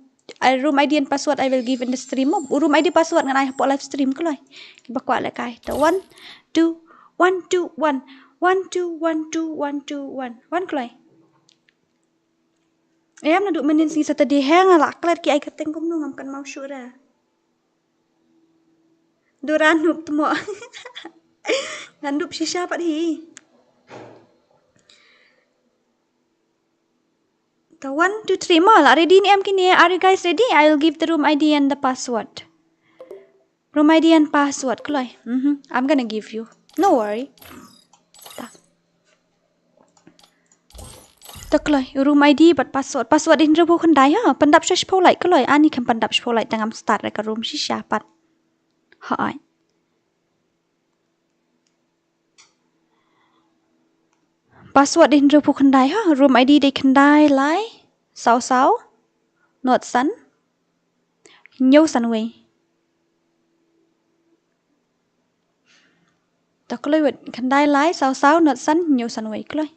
Uh, room I D and password I will give in the stream mo. Room I D password ngan ai hapoh live stream kloi. Kiba kwah lehkai. Ta one, two, one, two, one. One, two, one, two, one, two, one. One kloi. Em, naduh mynnin sngi Saturday heh nga la klet ki ai kyrteng kumno ngam kynmaw shuh re. Dora noob tmo. Nga noob shisha pat hi. Ta one, two, three mo, la ready ne em kine? Are you guys ready? I will give the room I D and the password. Room I D and password kloi. Mhm. I'm gonna give you. No worry. Ta. Ta kloi, room I D bad password. Password di hynriewphew khyndai ha. Pyndap shuwa shiphew light kloi. Ani khem pyndap shiphew light tang ngam start re ka room shisha pat. Hooid. Password dei hynriewphew khyndai ha. Room I D dei khyndai lai saw saw nod san hynñiew san wei. Ta kloi wet, khyndai lai saw saw nod san hynñiew san wei kloi.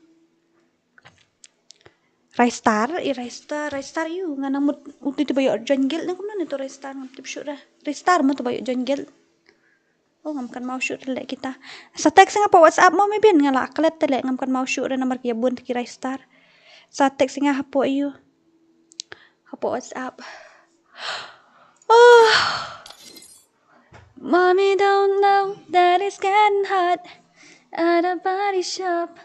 Raistar, i Raistar, Raistar ïu, nga nang mut uti tu ba ïoh join guild ne kumno ne tu Raistar, ngam tip shuh re. Raistar mo tu ba ïoh join guild. Oh, ngam kynmaw shuh re leh kita. Sa text nga hapoh WhatsApp mo me bin, nga la klet te leh, ngam kynmaw shuh re namar ki ïa bun te ki Raistar. Sa text nga hapoh ïu. Hapoh WhatsApp. Oh. Mommy don't know that it's getting hot at a body shop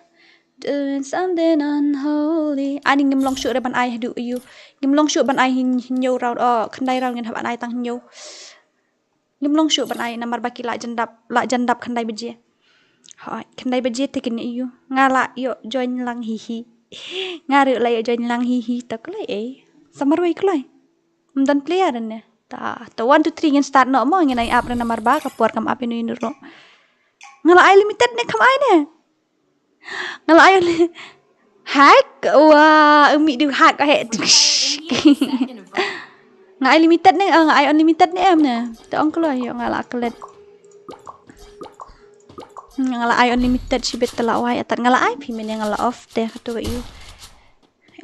doing something unholy. Ani ngim long shuh re ban ai haduh ïu. Ngim long shuh ban ai hynñiew round, oh, khyndai round, ngin hap ban ai tang hynñiew. Ngim long shuh ban ai namar ba ki la jan dap, la jan dap khyndai baje. Hooid, khyndai baje te kin ïu. Nga la ïoh join lang hi hi. Nga ruh la ïoh join lang hi hi, ta kloi ei. Sa marwei kloi. Ym don player ne. Ta, ta one, two, three ngin start noh mo, ngin ai ap re namar ba ka por kam ap ïa uno uno ruh. Nga la ai limited ne, kham ai ne. Nga la ai only hack. Wa, umi du hack he. Nga ai limited ne, ah, nga ai unlimited ne em ne. Te ong kloi ïoh nga la klet. Nga la ai unlimited shibit te la wai atat nga la ai phi mene nga la off te katu ïu.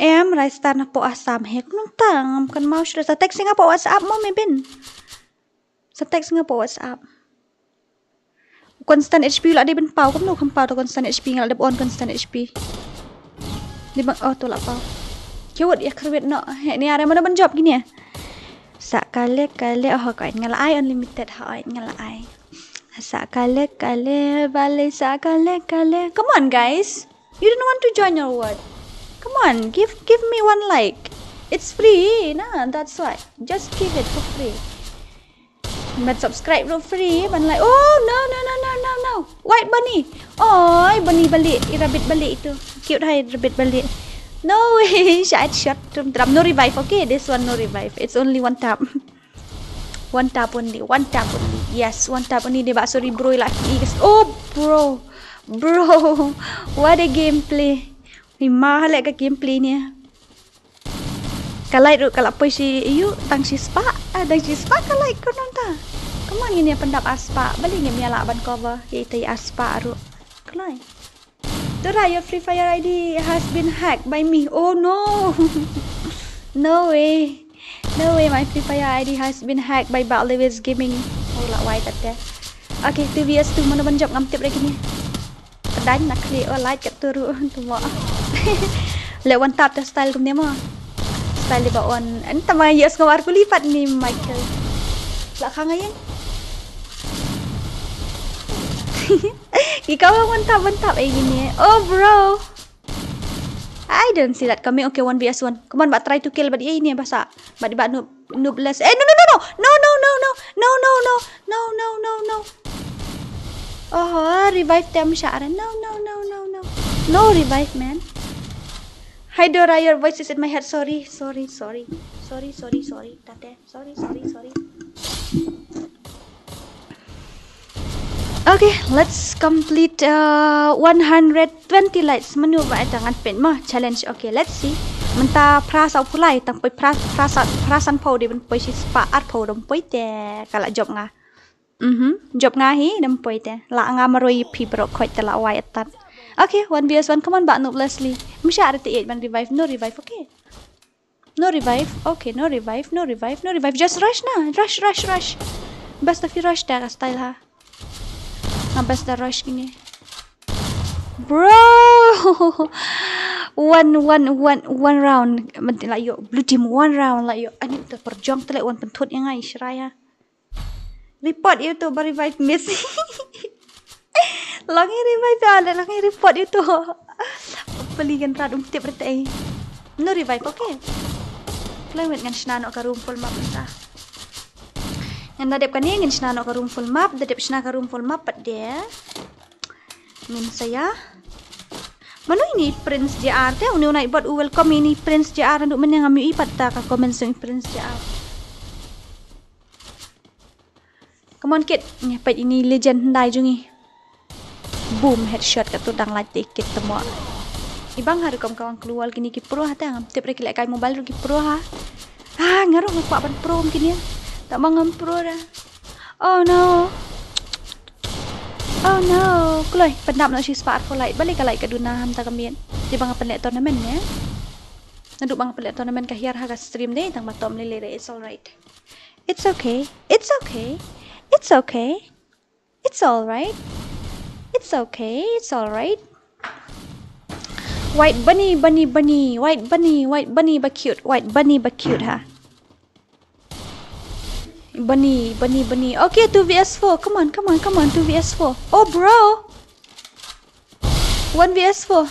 Em, Raistar na po Assam he kumta ngam kynmaw shuh. Sa text nga po WhatsApp mo me bin. Sa text nga po WhatsApp. Constant H P la dei ban paw, kumno kham paw to constant H P, nga la dep on constant H P. Dei ban, oh, to la paw. Kiwat ïa kyrwit no. He ni are mano ban jop kine. Sa kale kale, oh, ka nga la ai unlimited, ha, nga la ai. Sa kale kale, bale sa kale kale. Come on, guys. You don't want to join or what? Come on, give, give me one like. It's free, na, that's why. Just give it for free. Ban subscribe ruh free, ban like. Oh, no, no, no, no, no, no. White bunny. Oi, bunny balik. I rabbit balik itu. Cute hai rabbit balik. No way. Shot, shot. Tum tram. No revive. Okay, this one no revive. It's only one tap. One tap only. One tap only. Yes, one tap only. Dia bak sorry bro lah ki. Oh, bro. Bro. What a gameplay. Ni ma halek ka gameplay ni. Ka light ruh ka la poi shi ïu tang shi spah. Ah, tang shi spah ka light ko nonta. Come on, ngin ïa pyndap ar spah. Bali ngim ïa lah ban cover. Ïa ita ïa ar spah ruh. Kloi. Tura, your Free Fire I D has been hacked by me. Oh no. No way. No way, my Free Fire I D has been hacked by Bak Lewis Gaming. Oh, la wai tat te. Okay, two versus two, mano ban jop ngam tip re kine. Pdain na khlieh, oh, light kat tu ruh, tu mo. Le one tap te style kumne mo. Style ba on. Anta ma yes ngam ar kuli pat ni Michael. La khang ayen. Ki kawa one tap, one tap, eh, gini, eh. Oh, bro. I don't see that coming. Okay, one versus one. Come on, ba try to kill, but ye ini, basa. Ba, ba noob, noobless. Eh, no, no, no, no. No, no, no, no. No, no, no, no, no. Oh, revive them, Shara. No, no, no, no, no. No revive, man. Hi, Dora, your voice is in my head. Sorry, sorry, sorry. Sorry, sorry, sorry. Tate, sorry, sorry, sorry. Okay, let's complete, uh, one hundred twenty likes. Mano ba ita ngan pynmih challenge. Okay, let's see. Mynta phra saw phew lai, tang poi phra, phra sa, phra san phew dei ban poi shi spah ar phew dei ban poi te ka la jop nga. Mhm, jop nga hi dei ban poi te. La nga marwei phi bro khoi te la wai atat. Okay, one versus one. Come on, ba noob Leslie. Msha are te eight ban revive, no revive, okay. No revive. Okay, no revive, no revive, no revive. Just rush na. Rush, rush, rush. Basta phi rush da ka style ha. Nga basta rush gini. Bro. One, one, one, one round. Mati la yo. Blue team one round la yo. Ani ta perjong tele one pentut yang ai shraya. Report ïa uto ba revive miss. Long i revive ïa, long i report ïa uto. Peli kan rat um tip rete. No revive, okay. Play with ngan shna noh ka room full map mynta. Ngan da dep kane ngan shna noh ka room full map, da dep shna ka room full map pat de. Ngin sa ïa. Mano ini Prince J R te, uni unai bot u welcome ini Prince J R, ndu mene ngam ïohi pat ta ka comment song Prince J R. Come on, kid. Ngi peit ini legend hyndai jong ngi. Boom, headshot ka tu dang lait te kid te mo. Bang ha rukom ka wang klur wal kini ki pro ha, te ngam tip re ki lehkai mobile ruh ki pro ha. Ah, nga ruh nga kwah ban pro kum kini. Tang ba ngam pro re. Oh no. Oh no. Kloi, pyndap noh shi spah arphew light. Balei ka light ka duna ha mynta ka miet? Te ba nga pynleh tournament ne. Naduh ba nga pynleh tournament ka hiar ha ka stream de, tang ba tom lei lei re, it's alright. It's okay. It's okay. It's okay. It's alright. It's okay. It's alright. White bunny, bunny, bunny. White bunny, white bunny ba cute. White bunny ba cute ha. Bunny, bunny, bunny. Okay, two v s four. Come on, come on, come on. Two v s four. Oh, bro. One v s four.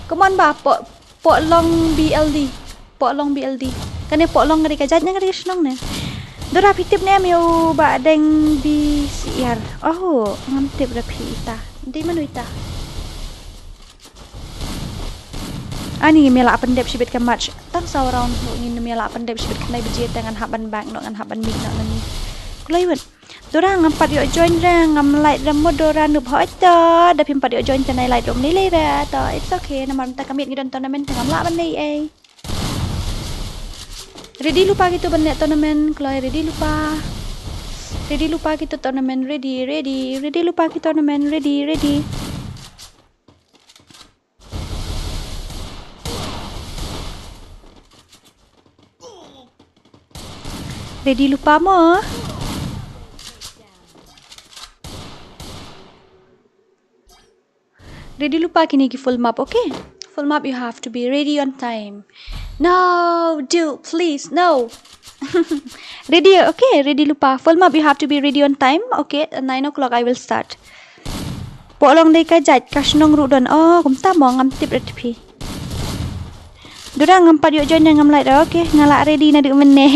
Come on ba, po, po long B L D. Po long B L D. Kane po long ka dei ka jait ne ka dei ka shnong ne. Dora, phi tip ne em ïa u Bah Deng B C R? Oh, ngam tip re phi ita. Dei mano ita? Ani ngim ïa lah pyndep shibit ka match. Tang saw round ruh ngin ym ïa lah pyndep shibit, khyndai baje te ngan hap ban back noh, ngan hap ban mih noh nangne. Kloi wut. Dora, ngam pat ïoh join re, ngam like re mo Dora, noob hoi to. Da phim pat ïoh join te nai like ruh ym lei lei re to. It's okay, namar mynta ka miet ngi don tournament te ngam lah ban leh ei. Ready lypa kito ban leh tournament, Kloi, ready lypa. Ready lypa kito tournament, ready, ready. Ready lypa kito tournament, ready, ready. Ready lypa mo? Ready lypa kine ki full map, okay? Full map, you have to be ready on time. No, dude, please, no. Ready, okay, ready lypa. Full map, you have to be ready on time. Okay, at nine o'clock I will start. Pohlong dei ka jait, ka shnong ruh don. Oh, kumta mo, ngam tip re te phi. Dora, ngam pat ïoh join, ngam like. Okay, nga lah ready naduh mynne.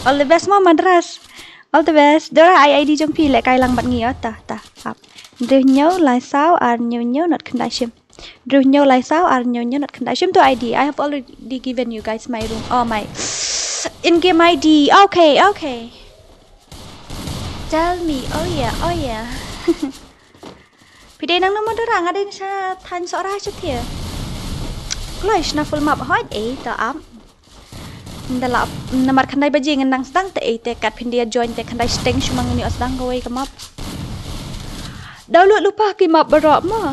All the best mo, Madras. All the best. Dora, ai I D jong phi, lehkai lang bad ngi ïa, ta, ta, ap. Hynriew hynñiew lai saw ar hynñiew hynñiew not khyndai shim. Hynriew hynñiew lai saw ar hynñiew hynñiew not khyndai shim, to I D. I have already given you guys my room. Oh my. In-game I D. Okay, okay. Tell me. Oh yeah, oh yeah. Phi dei nang na mo Dora, nga dei na sha thaiñ Sohra sha thiah. Kloi, shna full map hoi, eh, to ap. Nda la, namar khyndai baje ngan nang sdang te, eh, te kat phin da ïa join te khyndai shiteng shu ma ngan ïoh sdang kawei ka map. Download lypa ki map baroh mo.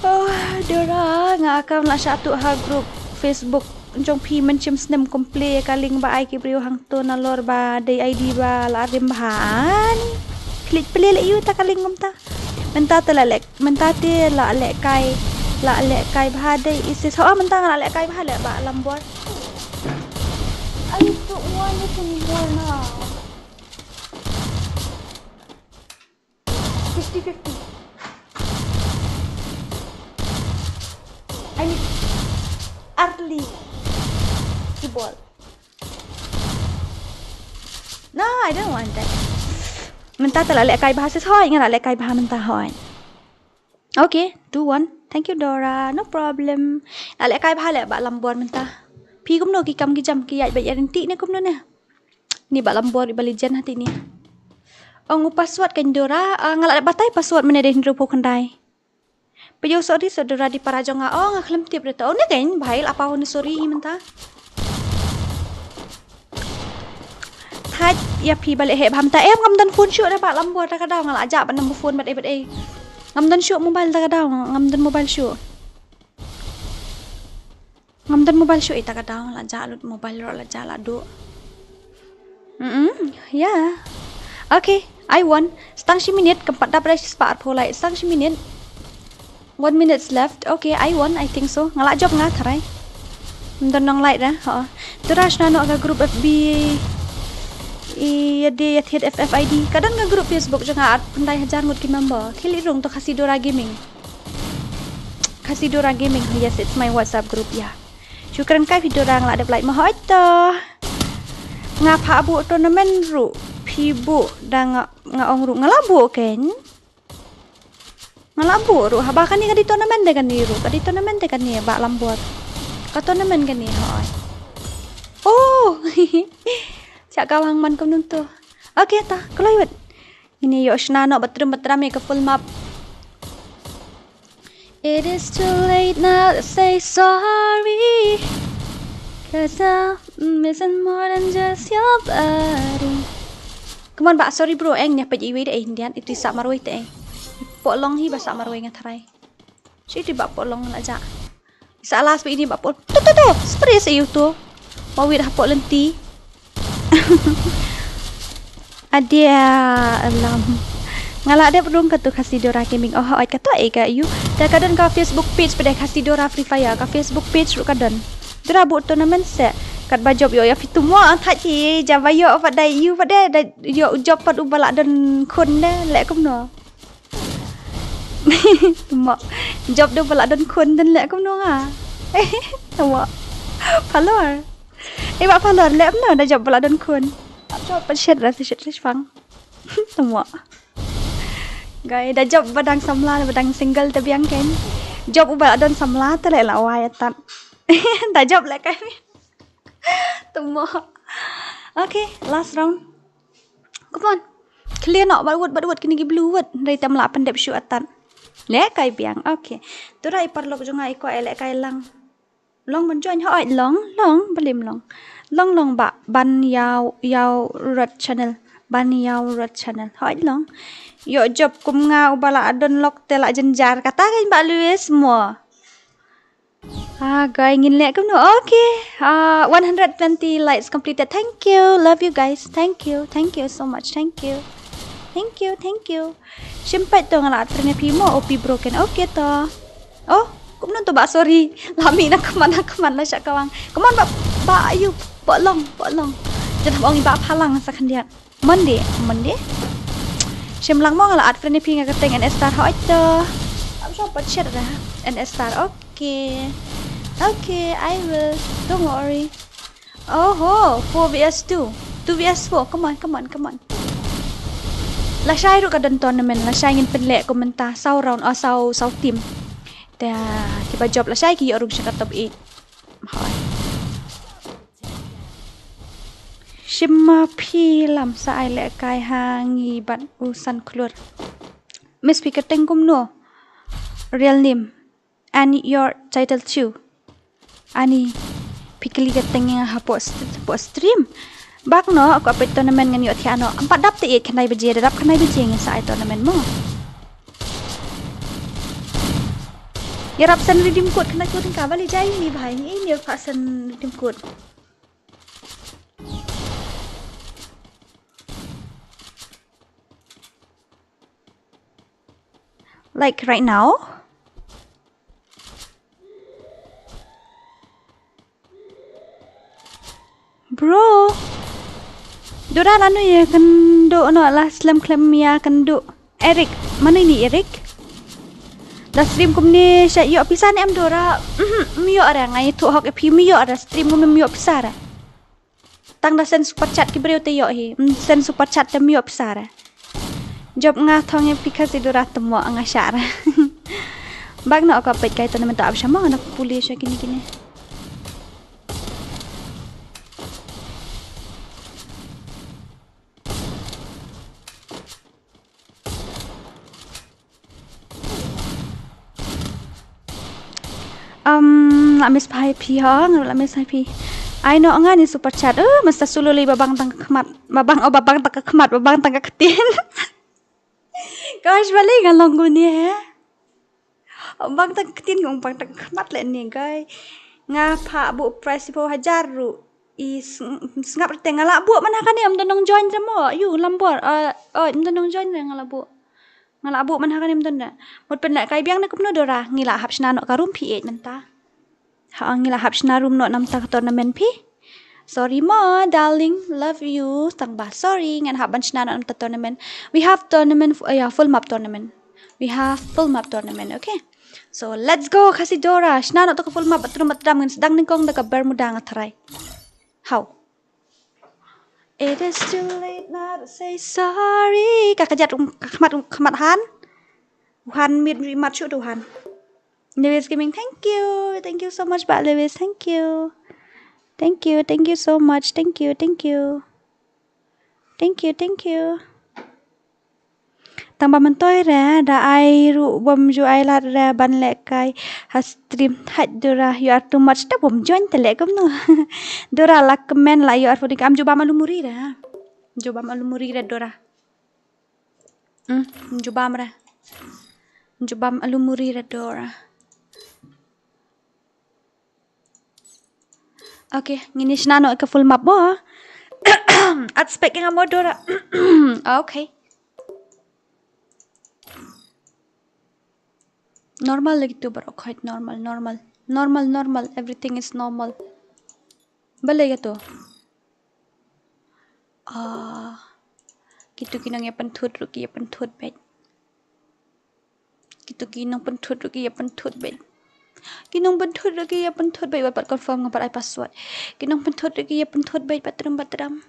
Oh, Dora, nga kam lah shah tuh ha group Facebook jong phi mynshem snem, kumplei ka link ba ai ki briew hangto nalor ba dei I D ba la rim bha ani. Klik play leh ïa ta ka link kumta. Mynta te la leh, mynta te la lehkai, la lehkai bha dei isis. Ho, mynta nga la lehkai bha leh Bah Lambor. I don't want it anymore now. Fifty fifty. I need early keyboard. No, I don't want that. Mynta te la lehkai bha sis hoi, nga la lehkai bha mynta hoi. Okay, two one. Thank you, Dora. No problem. La lehkai bha leh Bah Lambor mynta. Phi kumno, ki kam ki jam ki ïaid beit ïaid ryntih ne kumno ne? Ni Bah Lambor i ba legend ha te ni. Ong u password kan Dora, ah, nga la batai password mynne dei hynriewphew khyndai. Phi ïoh sorry so Dora dei para jong nga, oh nga khlem tip re to. Oh ne kan bhai la paw ne sorry mynta. Thait ïa phi ba leh heh bha mynta, em ngam don phone shuh re Bah Lambor, ta ka daw nga la jah bad number phone bad ei bad ei. Ngam don shuh mobile ta ka daw, ngam don mobile shuh. Ngam don mobile shuh ita ka daw, la jah lut mobile ruh la jah la duh. Mm, yeah. Okay, I won. Stang shi minit, kam pat dap re shi spah arphew light. Stang shi minit. One minutes left. Okay, I won, I think so. Nga la jop nga tharai. Ngam don nong light re. Ho. Dora shna noh ka group F B. Ïa dei ïa thied F F I D. Ka don ka group Facebook jong nga, ar phew khyndai hajar ngut ki member. Khie leit rung to Khasi Dora Gaming. Khasi Dora Gaming, yes, it's my WhatsApp group, yeah. Shukran kai phi Dora, nga la dep like mo hoi to. Nga phah buh tournament ruh phi buh da nga, nga ong ruh nga la buh ken. Nga la buh ruh, haba kane ka dei tournament de kane ruh, ka dei tournament de kane Bah Lambor. Ka tournament kane hoi. Oh. Chak ka wang man kum nung to. Okay ta, kloi wet. Ngin ïa ïoh shna noh ba trim ba tram ïa ka full map. It is too late now to say sorry, 'cause I'm missing more than just your body. Come on, ba, sorry bro, eng nya pej iwi de, eh, indian, itu sa marwei te, eh. Pok long hi ba sa marwei nga tharai. Shi ti ba pok long la ja. Sa last ba ini ba pok. Tu, tu, tu, spray sa iu tu. Mawit ha pok lenti. Adia alam. Nga la dep rung katu Khasi Dora Gaming. Oh, hooid, katu e ka yu. Te ka don ka Facebook page pat de, Khasi Dora Free Fire, ka Facebook page ruh ka don. Dora buh tournament se. Katba job ïoh ïa phi tu mo, ang thait hi, ja ba ïoh pat de yu pat de, da ïoh job pat u ba la don khun de, leh kumno. Mo. Job de u ba la don khun de, leh kumno nga. Mo. Phalor. Eh, ba phalor, leh kumno da job ba la don khun. Job pat shet ra, shet ra shipang. Mo. Guys, da job ba dang samla, ba dang single te biang ken. Job u ba la don samla te leh la wai tat. Da job leh kai. Mo. Okay, last round. Come on. Clear noh, bad wut, bad wut, kini ki blue wut. Hynrei te ym lah pyndep shuh tat. Leh kai biang. Okay. Tu ra i paralok jong nga i kwah leh kai lang. Long ban join, hooid, long, long, ba lim long. Long, long ba, Ban Yau, Yau Rot Channel. Ban Yau Rot Channel. Hooid, long. Ïoh job kum nga u ba la don lok te la jynjar. Kata kan ba Louis mo. Ah, guys, ngin leh kumno. Okay. Ah, one hundred twenty likes completed. Thank you. Love you guys. Thank you. Thank you so much. Thank you. Thank you. Thank you. Shim pat to nga la train ïa phi mo, O P broken. Okay to. Oh, kumno to ba, sorry. La mih na khmat, na khmat la shah kawang. Come on ba, ba ayu. Pok long, pok long. Jan hap ong i ba phalang sa khyndiat. Monday, Monday. Shim lang mo, nga la add friend ïa phi, nga kyrteng N S Star, hooid to. Am shop pat chat ra. N S Star, okay. Okay, I will. Don't worry. Oho, four V S two. Two V S four. Come on, come on, come on. Lashai ruh ka don tournament, lashai ngin pynleh kum mynta saw round, oh, saw, saw team. Te kiba job lashai ki ïoh rung sha ka top eight. Hooid. Shim ma phi lam sa ai leh kai ha ngi bad u San Khlur. Miss, phi kyrteng kumno? Real name. And your title too. Ani, phi kylli kyrteng ïa nga hapoh st-, hapoh stream. Bak noh, kwah peit tournament ngan ïoh thiah noh. Em pat dap te ïeit khyndai baje, da dap khyndai baje ngin sa ai tournament mo. Ïarap send redeem code khyndai code ka ba leh jai ni bhai, ni ni ka send redeem code. Like right now. Bro. Dura lano ïa kynduh noh la slem khlem ïa kynduh. Eric, mano ini Eric? Da stream kumne sha ïoh pisa ne em Dura? Mhm, ym ïoh re, nga ïathuh hok ïa phi, ym ïoh re, stream kumne ym ïoh pisa re. Tang da send super chat ki briew te ïoh hi. Mm, send super chat te ym ïoh pisa re. Job nga thong ïa phi Khasi Dura te mo nga shah re. Bak noh ka peit kai tournament ta ap sha ma nga na pule sha kine kine. Um, la miss bha ïa phi ha, nga la miss bha ïa phi. Ai noh nga ni super chat. Uh, mynta sulu lei ba bang tang ka khmat, ba bang, oh, ba bang tang ka khmat, ba bang tang ka ktien. Gosh, balei nga long kumne he. Bang tang ka ktien, bang tang ka khmat leh ne guy. Nga pha buh price shiphew hajar ruh. I sng-, sngap rete nga la buh man ha kane, ym don nong join re mo. Yu lambor. Uh, oh, ym don nong join re nga la buh. Nga la buh man ha kane ym don re. Mut pynleh kai biang ne kumno Dora, ngi la hap shna noh ka room phi ïeit mynta. Ha, ngi la hap shna room noh namta ka tournament phi. Sorry mo, darling, love you. Tang ba sorry, ngan hap ban shna noh namta tournament. We have tournament, f-, yeah, full map tournament. We have full map tournament, okay? So let's go, Khasi Dora. Shna noh to ka full map, bathroom, bathroom, ngan sdang nyngkong da ka Bermuda nga tharai. How? It is too late now to say sorry. Ka kajat, um, ka khmat, um, khmat han. Han mit, mat shu tu han. Lewis Gaming, thank you. Thank you so much, Bah Lewis. Thank you. Thank you, thank you so much. Thank you, thank you. Thank you, thank you. Tang ba myntoi re, da ai ruh bym ju ai lad re ban lehkai ha stream. Hait Dora, you are too much. Da bym join te leh kumno. Dora la kmen la you are funny. Kam ju bam alu muri re. Ju bam alu muri re Dora. Hmm, ju bam re. Ju bam alu muri re Dora. Okay, ngin ïa shna noh ka full map mo. At spec nga mo Dora. Okay. Normal lagi tu baroh khoit normal, normal. Normal, normal. Everything is normal. Balei ka tu? Ah, kitu ki nongïapynthut ruh ki ïapynthut beit. Kitu ki nongpynthut ruh ki ïapynthut beit. Ki nongpynthut ruh ki ïapynthut beit, wat pat confirm nga pat ai password. Ki nongpynthut ruh ki ïapynthut beit, pat tram, pat tram.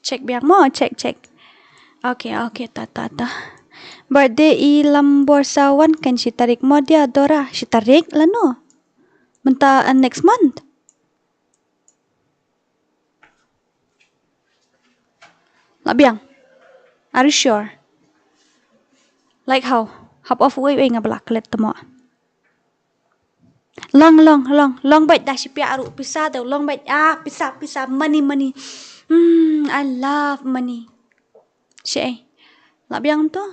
Check biang mo, check, check. Okay, okay, ta, ta, ta. Birthday i Lambor sa wan kan shi tarik mo dia Dora, shi tarik lano. Mynta, uh, next month. La biang. Are you sure? Like how? Hap off wei wei nga ba la klet tamo. Long, long, long, long beit da shi pia aru pisa da long beit ah pisa, pisa, money, money. Hmm, I love money. Shi eh. La biang tu.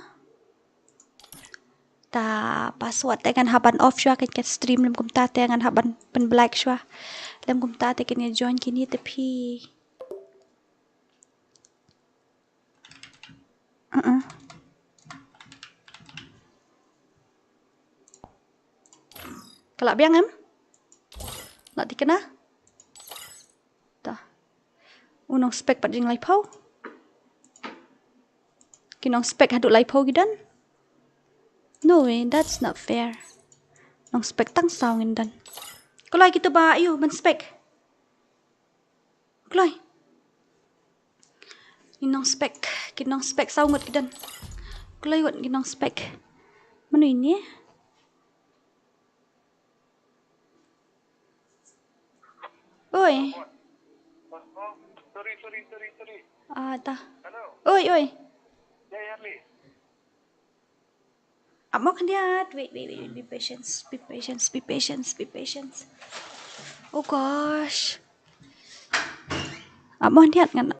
Ta password te ngan hap ban off shwa ka stream lem kumta te ngan hap ban pynblack shwa. Lem kumta te kin ïa join kine te phi. Uh-uh. Ka la biang em? La thikna? Ta. U nongspek pat jinglaiphew. Ki nongspek haduh laiphew ki don. No way, that's not fair. Nongspek tang saw ngin don. Kloi kitu ba ayu ban spek. Kloi. Ki nongspek, ki nongspek saw ngut ki don. Kloi wat ki nongspek. Mano ini? Oi. Sorry, sorry, sorry, sorry. Ah, ta. Hello. Oi, oi. Yeah, yeah, please. Ap mo khyndiat. Wait, wait, wait, wait. Be patient, be patient, be patient, be patient. Oh gosh. Ap mo khyndiat ngan.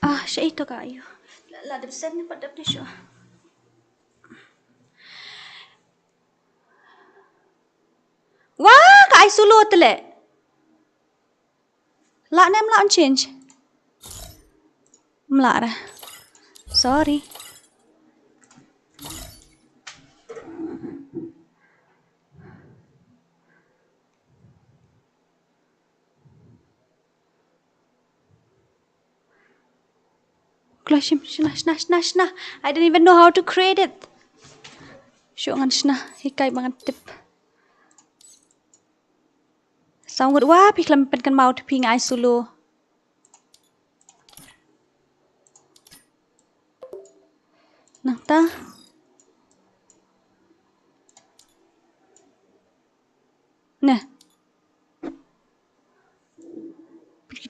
Ah, sha ito ka ayu. La, la dep sen ni pat dep ni shu. Wah, ka ai sulu tele. La nem la change. Mla ra. Sorry. Kloi shim, shna, shna, shna, shna. I don't even know how to create it. Shu ngan shna, hikai ba ngan tip. Saw ngut wa, phi khlem pynkan mau te phi ngai sulu. Nangta.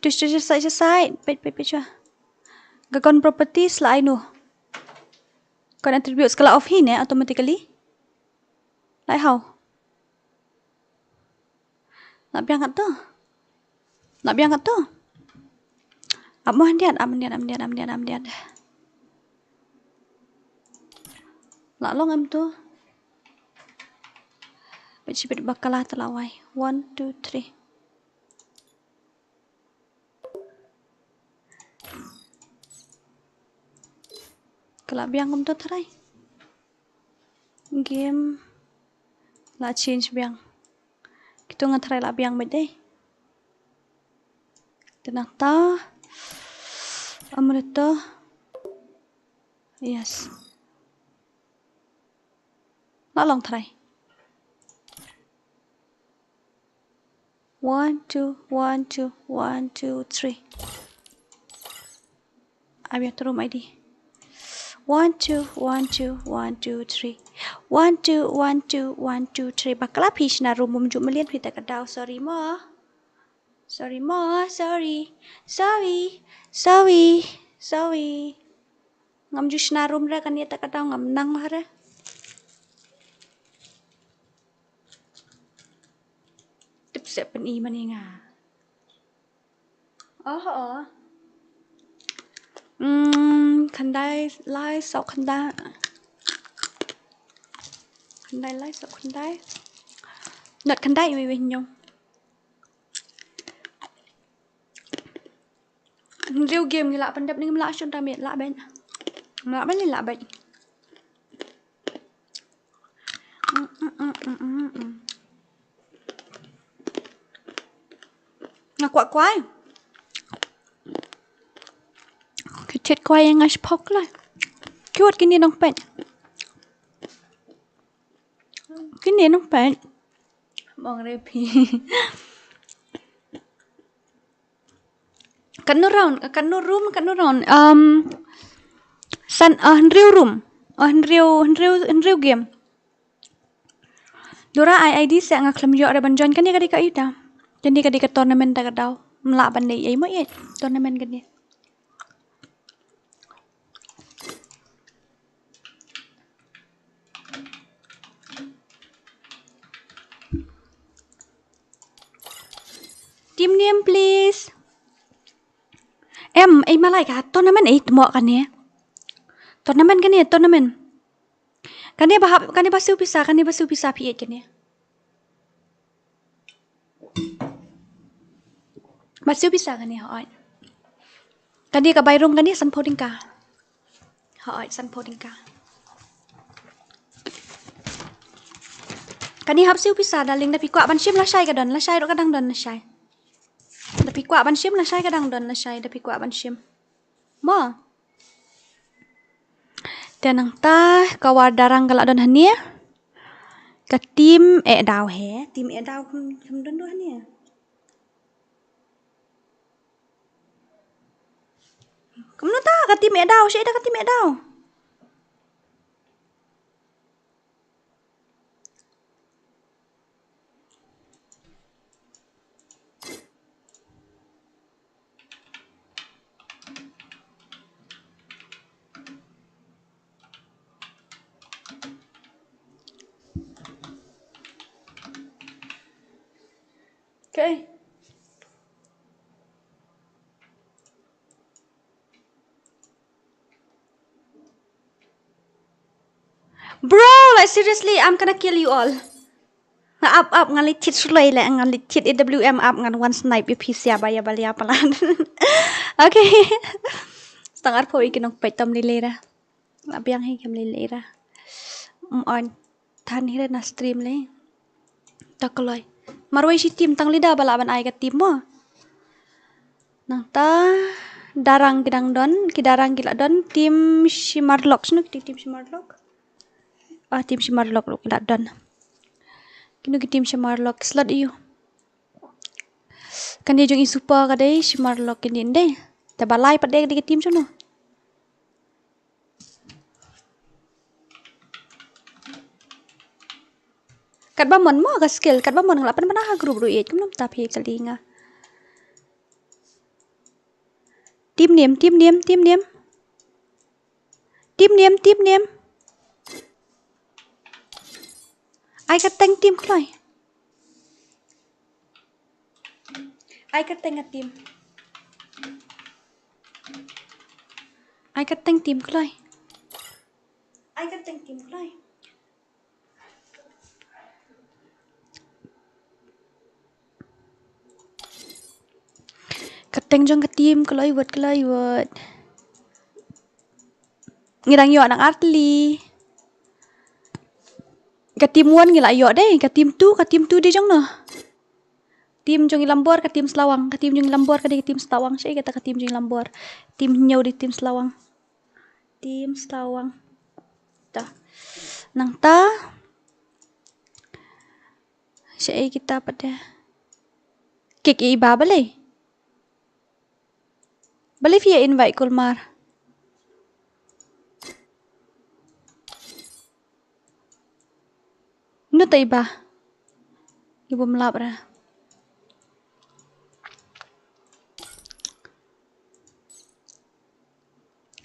Tu sha sha sha sha. Peit peit peit sha. Ka account properties la ai no. Account attributes ka la off hi ne automatically. Lai hau. La biang kat tu. La biang kat tu. Ap mo hyndiat, ap hyndiat, ap hyndiat, ap hyndiat, ap hyndiat. La long em tu. Peit shi peit ba ka la te la wai. One, two, three. Ka la biang kumto tharai. Game la change biang. Kito nga tharai la biang bad dei. Te nangta. Amrito. Yes. La long tharai. One, two, one, two, one, two, three. Abia tu room I D. One, two, one, two, one, two, three. One, two, one, two, one, two, three. Bakla phi shna room mum ju melian phi ta ka daw. Sorry mo. Sorry mo. Sorry. Sorry. Sorry. Sorry. Ngam ju shna room re kane ta ka daw ngam nang re. Tip se pyn-i mane nga. Oh, oh. Hmm, khyndai lai saw khyndai. Khyndai lai saw khyndai. Not khyndai iwi iwi nyong. Hynriew game ngi lah pyndep ne ngim lah shuh, tang ba lah beit. Lah beit, lah beit. Nga kwah kwai. Ki thied kwai nga shipok la. Ki wat kine nongpeit. Kine nongpeit. Mong re phi. Katno round, katno room, katno round. Um, san, uh, hynriew room. Uh, hynriew, hynriew, hynriew game. Dora ai I D se nga khlem ïoh re ban join kane ka dei ka ita. Kane ka dei ka tournament ta ka daw. Mlah ban dei ei mo ei tournament kane. Team name, please. Em, ei malai ka tournament ei tmo kane. Tournament kane, tournament. Kane ba hap, kane ba siew pisa, kane ba siew pisa phi ei kane. Ba siew pisa kane, hooid. Kane ka bai rung kane sanphew tyngka. Hooid, sanphew tyngka. Kane hap siew pisa, darling, da phi kwah ban shim lashai ka don, lashai ruh ka dang don, lashai. Da phi kwah ban shim lashai ka dang don, lashai, da phi kwah ban shim. Mo. Te nangta ka war darang ka la don hane. Ka team eh daw he, team eh daw kam, kam don do hane. Kumno ta ka team eh daw, shi da ka team eh daw. Okay. Bro, like seriously, I'm gonna kill you all. Nga ap ap nga li chit sulai le nga li chit A W M ap ngan one snipe yu pisia ba ya balia palan. Okay. Stang arphew iki nong peit tom li lera. Nga biang hi kem li lera. Mm on. Than hi re na stream le. Ta kloi. Marwei shi team tang lida ba lah ban ai ka team mo. Nangta darang ki dang don, ki darang ki la don, team Shimarlok, snu ki team Shimarlok. Ah, team Shimarlok ruh ki la don. Kino ki team Shimarlok, slot yu. Kan dei jong i super ka dei Shimarlok kini dei. Te ba lai pat dei ka dei ki team snu. Katba mon mo ka skill, katba mon nga la pynbna ha group ruh ïeit kumno mynta phi kali nga. Tim nim, tim nim, tim nim. Tim nim, tim nim. Ai ka teng tim kloi. Ai ka teng ka tim. Ai ka teng tim kloi. Ai ka teng tim kloi. Ka teng jong ka tim kloi wot, kloi wot. Ngi dang ïoh nang artylli. Ka tim one ngi la ïoh dei, ka tim two, ka tim two dei jong no. Tim jong i Lambor ka tim Slawang, ka tim jong i Lambor ka dei ka tim Slawang, shaei kata ka tim jong i Lambor. Tim hynñiew dei tim Slawang. Tim Slawang. Ta. Nangta. Shaei kita pat de. Kik i ba balei. Balei phi ïa invite Kulmar. Nut ai ba. Ibu melap ra.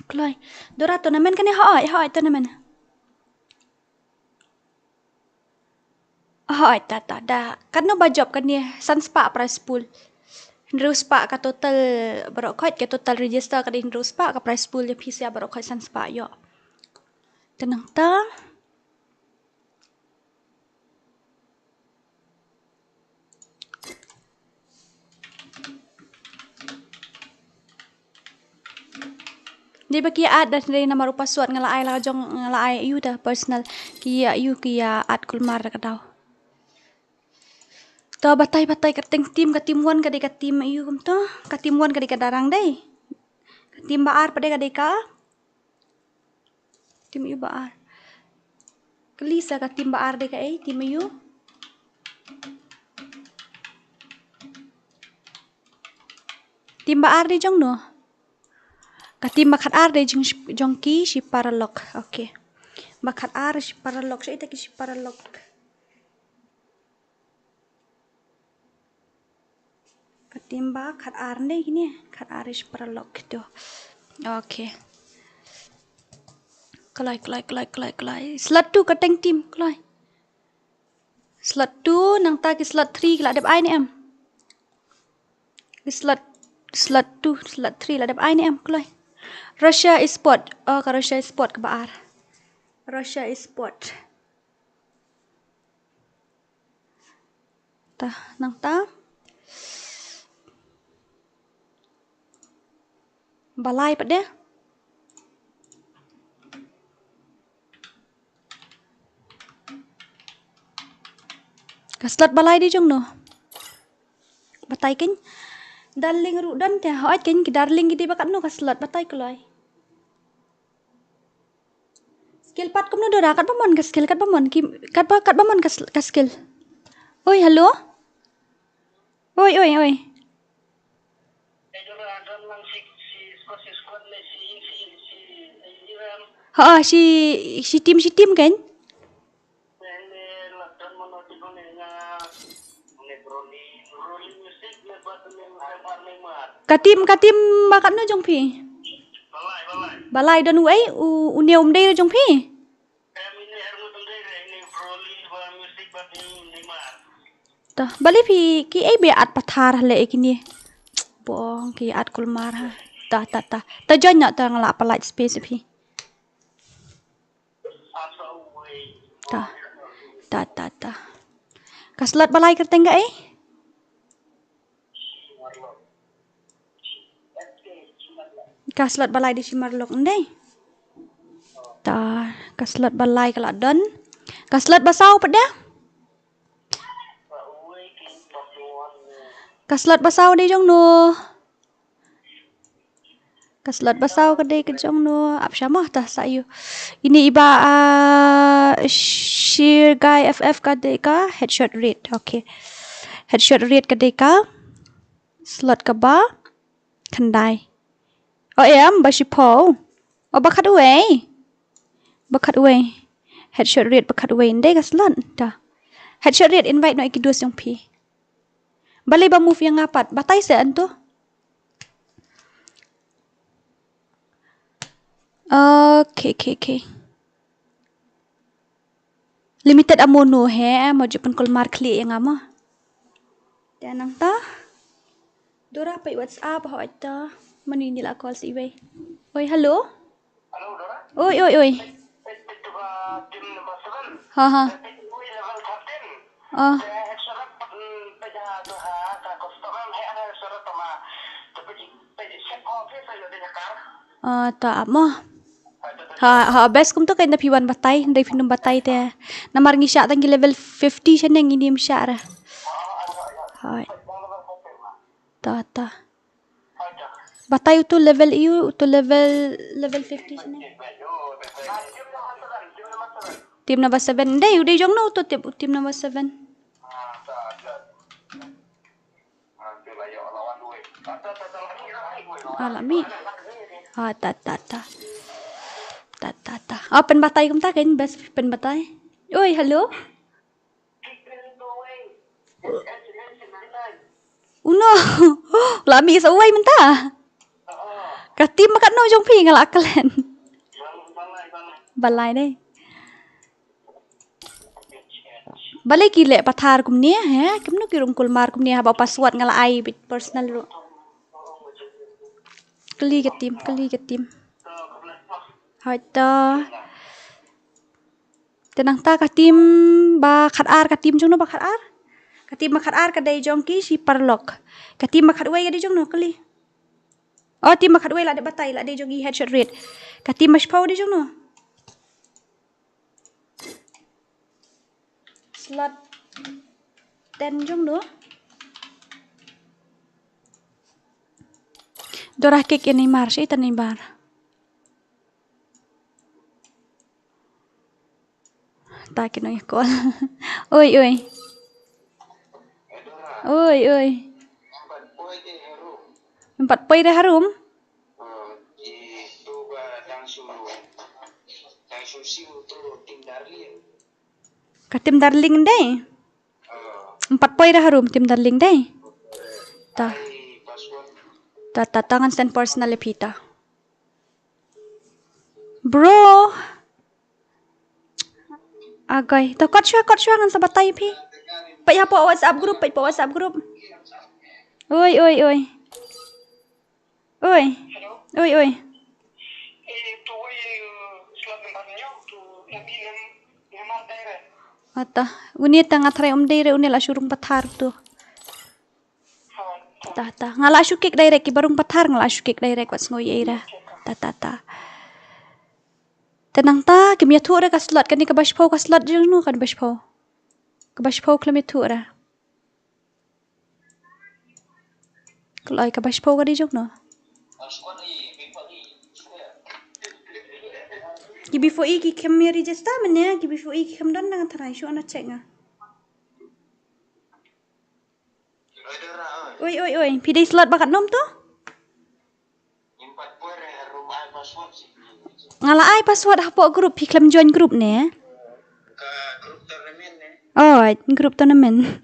Kloi. Dora tournament kane hoi, hoi tournament. Hoi ta ta da. Katno ba jop kane san spah prize pool. Hynriew spah ka total baroh khoit, ka total register ka dei hynriew spah, ka prize pool ïa phi sa baroh khoit san spah ïoh. Te nangta. Dei ba ki add da dei namar u password nga la ai la jong nga la ai ïa u da personal ki ïa ïa u ki ïa add Kulmar da ka daw. To batai batai ka teng tim ka tim one ka dei ka tim ïa u kumto ka tim one ka dei ka darang dei. Ka tim ba ar pat dei ka dei ka Tim ïa u ba ar. Kylli sa ka tim ba ar dei kaei, tim ïa u. Tim ba ar dei jong no. Ka tim ba khat ar dei jong, jong ki shi paralok. Okay. Ba khat ar shi paralok. Shaei ta ki shi paralok. Ka tim ba khat ar ne kine, khat ar ish paralok to. Okay. Kloi, kloi, kloi, kloi, kloi. Slot two ka teng tim, kloi. Slot two, nangta ki slot three ki la dep ai ne em. Ki slot, slot two, slot three la dep ai ne em, kloi. Russia Esport, oh, ka Russia Esport ka ba ar. Russia Esport. Ta, nangta. Balai pat de. Ka slot balai dei jong no. Batai kein. Darling ruh don te. Hoi kein ki darling ki dei ba katno ka slot. Batai kloi. Skill pat kumno Dora, kat ba mon ka skill, kat ba mon ki, kat ba, kat ba mon ka s-, ka skill. Oi, hello? Oi, oi, oi. Ha, shi, shi tim, shi tim kan? Ka tim, ka tim ba katno jong phi? Balai don uei, u, une um dei jong phi? Ta, balei phi ki ei be at pathar hale kini. Bong ki at kulmar ha. Ta, ta, ta. Ta join na ta nga la pynlait space phi. Ta. Ta, ta, ta. Ka slot balai kyrteng ka ei? Ka slot balai dei shi marlok ndei. Ta, ka slot balai ka la don. Ka slot basaw pat de? Ka slot basaw dei jong no. Ka slot basaw ka dei ka jong no. Ap sha mo ta sa ïu. Ini iba, ah, Shir Guy F F ka dei ka headshot rate. Okay. Headshot rate ka dei ka slot ka ba khyndai. O em ba shiphew. O ba khatwei. Ba khatwei. Headshot rate ba khatwei ndei ka slot. Ta. Headshot rate invite noh ïa ki dos jong phi. Balei ba move ïa nga pat. Batai se anto. Okay, okay, okay. Limited amount no he, mo ju pynkulmar khlieh ïa nga mo. Te nangta. Dora peit WhatsApp, hooid to. Mano ine la call sa iwei. Oi, hello. Hello, Dora. Oi, oi, oi. Peit, peit to ka team number seven. Ha, ha. Peit to ka level thirteen. Ah. Te head sheriff, mm, peit ha, to ha, ka custom, he, ha, head sheriff tama. Te peit, peit, check ko, peit, peit, peit, peit, kar. Ah, ta ap mo. Ha, ha, best kumto kein da phi wan batai, da phin ym batai te. Namar ngi shah tang ki level fifty shane, ngim shah re. Hooid. Ta, ta. Batai uto level ïa u, uto level, level fifty shane. Team number seven. Dei, u dei jong no uto team, team number seven. Ah, la mih. Ah, ta, ta, ta. Ta, ta, ta. Ah, pynbatai kumta kein, best pynbatai. Oi, hello. Uno. La mih sa uwei mynta. Ka team ba katno jong phi nga la klet. Balai dei. Balei ki leh pathar kumne, he? Kumno ki rung kulmar kumne, haba password nga la ai beit personal ruh. Kylli ka team, kylli ka team. Hooid to. Te nangta ka team ba khatar, ka team jong no ba khatar? Ka team ba khatar ka dei jong ki shi paralok. Ka team ba khatwei ka dei jong no, kylli. Oh, team ba khatwei la dep batai, la dei jong i headshot red. Ka team ba shiphew dei jong no. Slot ten jong no. Dora kik ini mar shi tani bar. Ta ki nong call. Oi, oi. Oi, oi. Em pat poi re harum? Ka team darling dei. Em pat poi re harum team darling dei. Ta. Ta, ta, ta ngan send personal ïa phi ta. Bro. Agoi, to kot shuwa, kot shuwa ngan sa batai phi. Peit hapoh WhatsApp group, peit hapoh WhatsApp group. Oi, oi, oi. Oi. Oi, oi. Ata, uni ta nga tharai um dei re, uni la shu rung pathar to. Ta, ta. Nga la shu kik direct, ki ba rung pathar nga la shu kik direct, wat sngew ei ra. Ta, ta, ta. Te nangta, kim ïathuh re ka slot, kane ka ba shiphew ka slot jong no, kane ba shiphew. Ka ba shiphew khlem ïathuh re. Kloi ka ba shiphew ka dei jong no. Ki before i ki khlem ïa register mynne, ki before i ki khlem don nang tharai shu ana check nga. Oi, oi, oi. Phi dei slot ba katno to? Nga la ai password hapoh group, phi khlem join group ne? Oh, group tournament.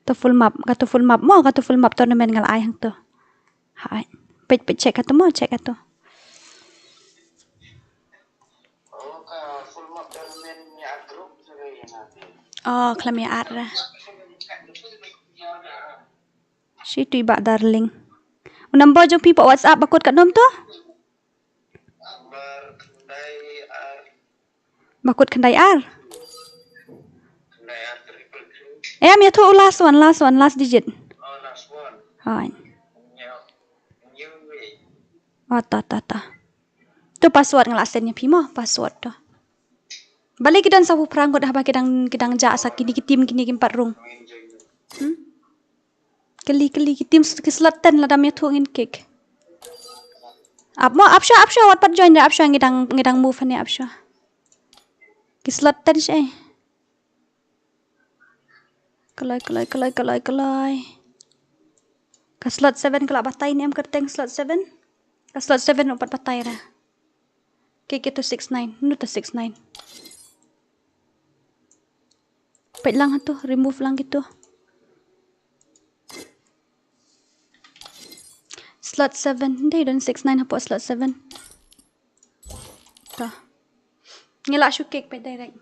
To full map, ka to full map mo, ka to full map tournament nga la ai hangto. Hai. Peit, peit, check ka to mo, check ka to. Oh, khlem ïa ar ra. Shi tu i bah darling. U number jong phi hapoh WhatsApp ba kut katno to? Ba kut khyndai ar. Em, ïathuh u last one, last one, last digit. Hai. Oh, ta, ta, ta. To password nga la send ïa phi mo, password to. Balei ki don sa phew phra ngut haba ki dang, ki dang jah sa kine ki team kine kim pat rung. Hmm? Kylli, kylli ki team ki slot ten lada ym ïathuh ngin kick. Ap mo, ap shuwa, ap shuwa, wat pat join re, ap shuwa, ngi dang, ngi dang move hangne, ap shuwa. Ki slot ten shi. Kloi, kloi, kloi, kloi, kloi. Ka slot seven ka la batai ne em kyrteng slot seven? Ka slot seven u pat batai ra. Kick ïa to six nine, no to six nine. Peit lang hato, remove lang kito. Slot seven. Dei don six nine hapoh slot seven. Ta. Ngi lah shu kick peit direct.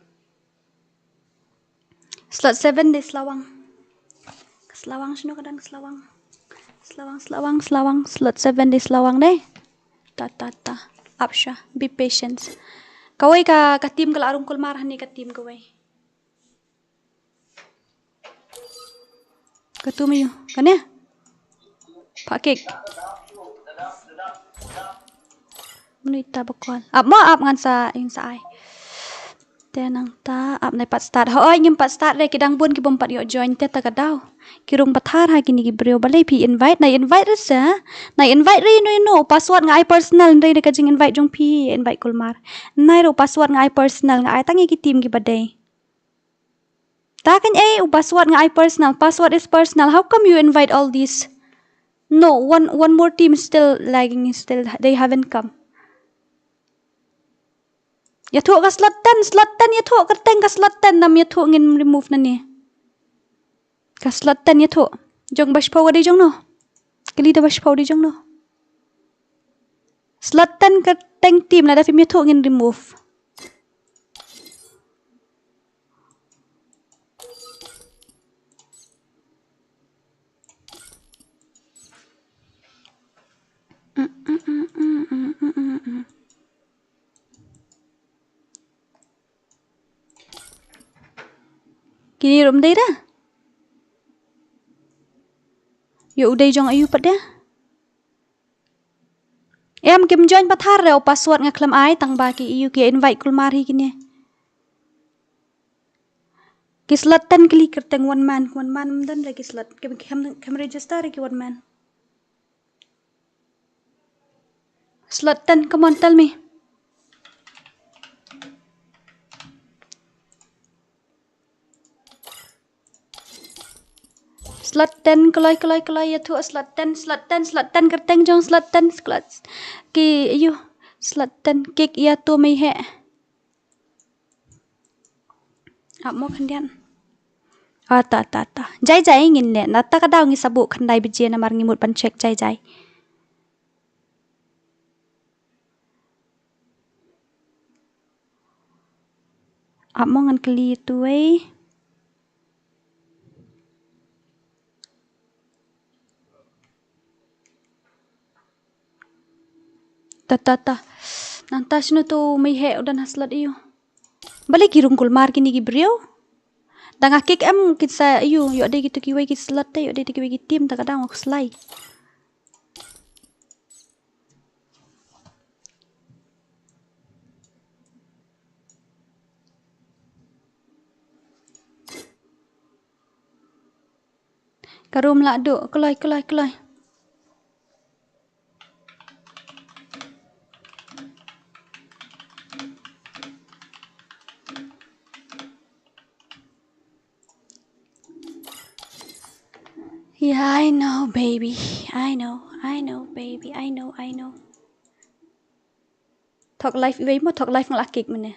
Slot seven dei Slawang. Slawang shano ka don Slawang. Slawang, Slawang, Slawang. Slot seven dei Slawang dei. Ta, ta, ta. Ap sha. Be patient. Kawei ka, ka team ka la rung kulmar hangne ka team kawei. Katu mei ïa u. Kane? Phah kick. Mano ita ba call? Ap mo, ap ngan sa, ngan sa ai. Te nangta ap nai pat start. Hooid ngim pat start re, ki dang bun ki bym pat ïoh join te ta ka daw. Ki rung pathar ha kine ki briew. Balei phi invite, nai invite re se. Nai invite re ïano ïano, u password nga ai personal, hynrei da ka jing invite jong phi, invite kulmar. Nai re u password nga ai personal, nga ai tang ïa ki team kiba dei. Ta kan ei u password nga ai personal. Password is personal. How come you invite all these? No, one one more team still lagging, still they haven't come. Ïathuh ka slot ten, slot ten ïathuh, kyrteng ka slot ten, nam ïathuh ngin remove nane. Ka slot ten ïathuh. Jong ba shiphew ka dei jong no. Kali da ba shiphew dei jong no. Slot ten kyrteng team, lada phim ïathuh ngin remove. Kine ruh ym dei da. Ïoh u dei jong aïu pat da. Em kim join pathar re, u password nga khlem ai, tang ba ki aïu ki invite kulmar hi kine. Ki slot ten kali kyrteng one man, one man ym don re ki slot. Kim, kim, kim register re ki one man. Slot ten, come on, tell me. Slot ten, kloi, kloi, kloi, ïathuh slot ten, slot ten, slot ten, kyrteng jong slot ten, slot. Ki, aïu, slot ten, kick ïa tu mei he. Ap mo khyndiat. Ah, ta, ta, ta. Jai, jai, ngin leh. Na ta ka daw ngi sa buh khyndai baje namar ngi mut ban check jai, jai. Ap mo ngan kylli tu ei. Ta, ta, ta. Nangta shano tu mei he u don ha slot aïu. Balei ki rung kulmar kine ki briew. Da nga kick em kin sa aïu, ïoh dei kitu kiwei ki slot te, ïoh dei kitu kiwei ki team, ta ka daw nga khuslai. Ka room la duh, kloi, kloi, kloi. Yeah, I know, baby. I know, I know, baby. I know, I know. Thok live iwei mo, thok live nga la kick mynne.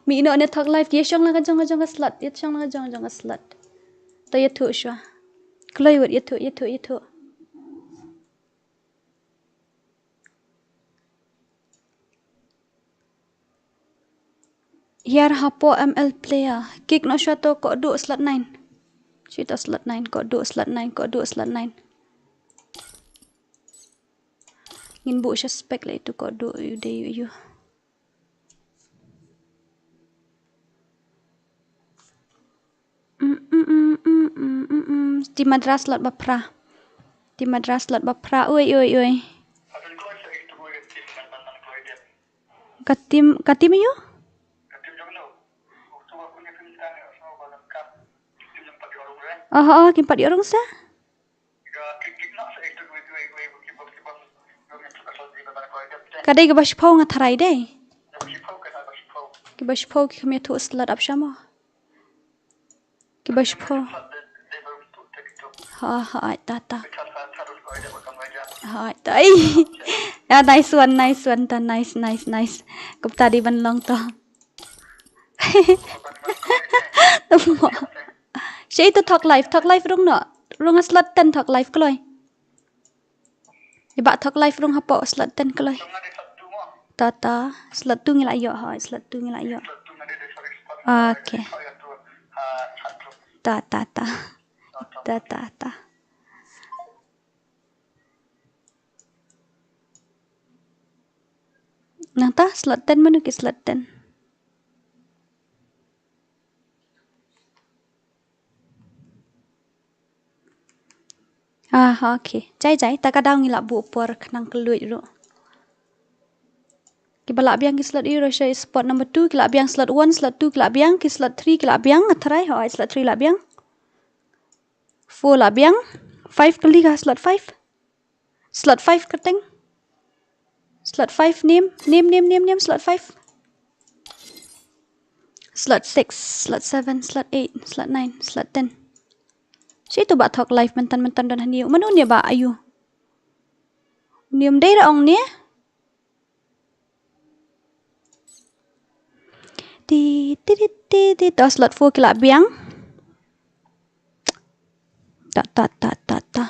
Mi ino ne thok live, ki shong la ka jong, ka jong ka slot, ïa shong la ka jong, jong ka slot. To ïathuh shuwa. Kloi wut ïathuh, ïathuh, ïathuh. Hiar hapoh M L player. Kick noh shuwa to, koh duh slot nine. Shi to slot nine, koh duh slot nine, koh duh slot nine. Ngin buh suspect la itu koh duh ïu dei ïu. Mm, mm, mm. Team Madras slot ba phra. Team Madras slot ba phra. Oi, oi, oi. Ka team, ka team ïu? Oh, oh, kim pat ïoh rung sa. Ka dei kaba shiphew nga tharai dei. Kaba shiphew ki kham ïathuh slot ap sha mo. Kiba shiphew. Ha, ha, ai, ta, ta. Ha, ai, ta. Ai. Ya, nice one, nice one, ta, nice, nice, nice. Kumta dei ban long to. Shei to thok live, thok live rung noh. Rung a slot ten thok live kloi. Iba thok live rung hapoh slot ten kloi. Ta ta, slot tu ngi la ïoh, ha, slot tu ngi la ïoh. Okay. Ta ta ta. Ta ta ta. Nangta slot ten, mano ki slot ten? Ah, okay. Jai jai, ta ka daw ngi la buh por khnang ka luid ruh. Kiba lah biang ki slot ïa Russia Esport number two, ki lah biang slot one, slot two, ki lah biang, ki slot three, ki lah biang, a tharai, hooid, slot three lah biang. Four lah biang, five kali ka slot five. Slot five kyrteng. Slot five nym, nym, nym, nym, nym, slot five. Slot six, slot seven, slot eight, slot nine, slot ten. Shi tu ba thok live myntan myntan don hani. Mano ne ba ayu? Nym dei ra ong ne? Ti, ti, ti, ti, ti. To slot four ki lah biang. Ta, ta, ta, ta, ta.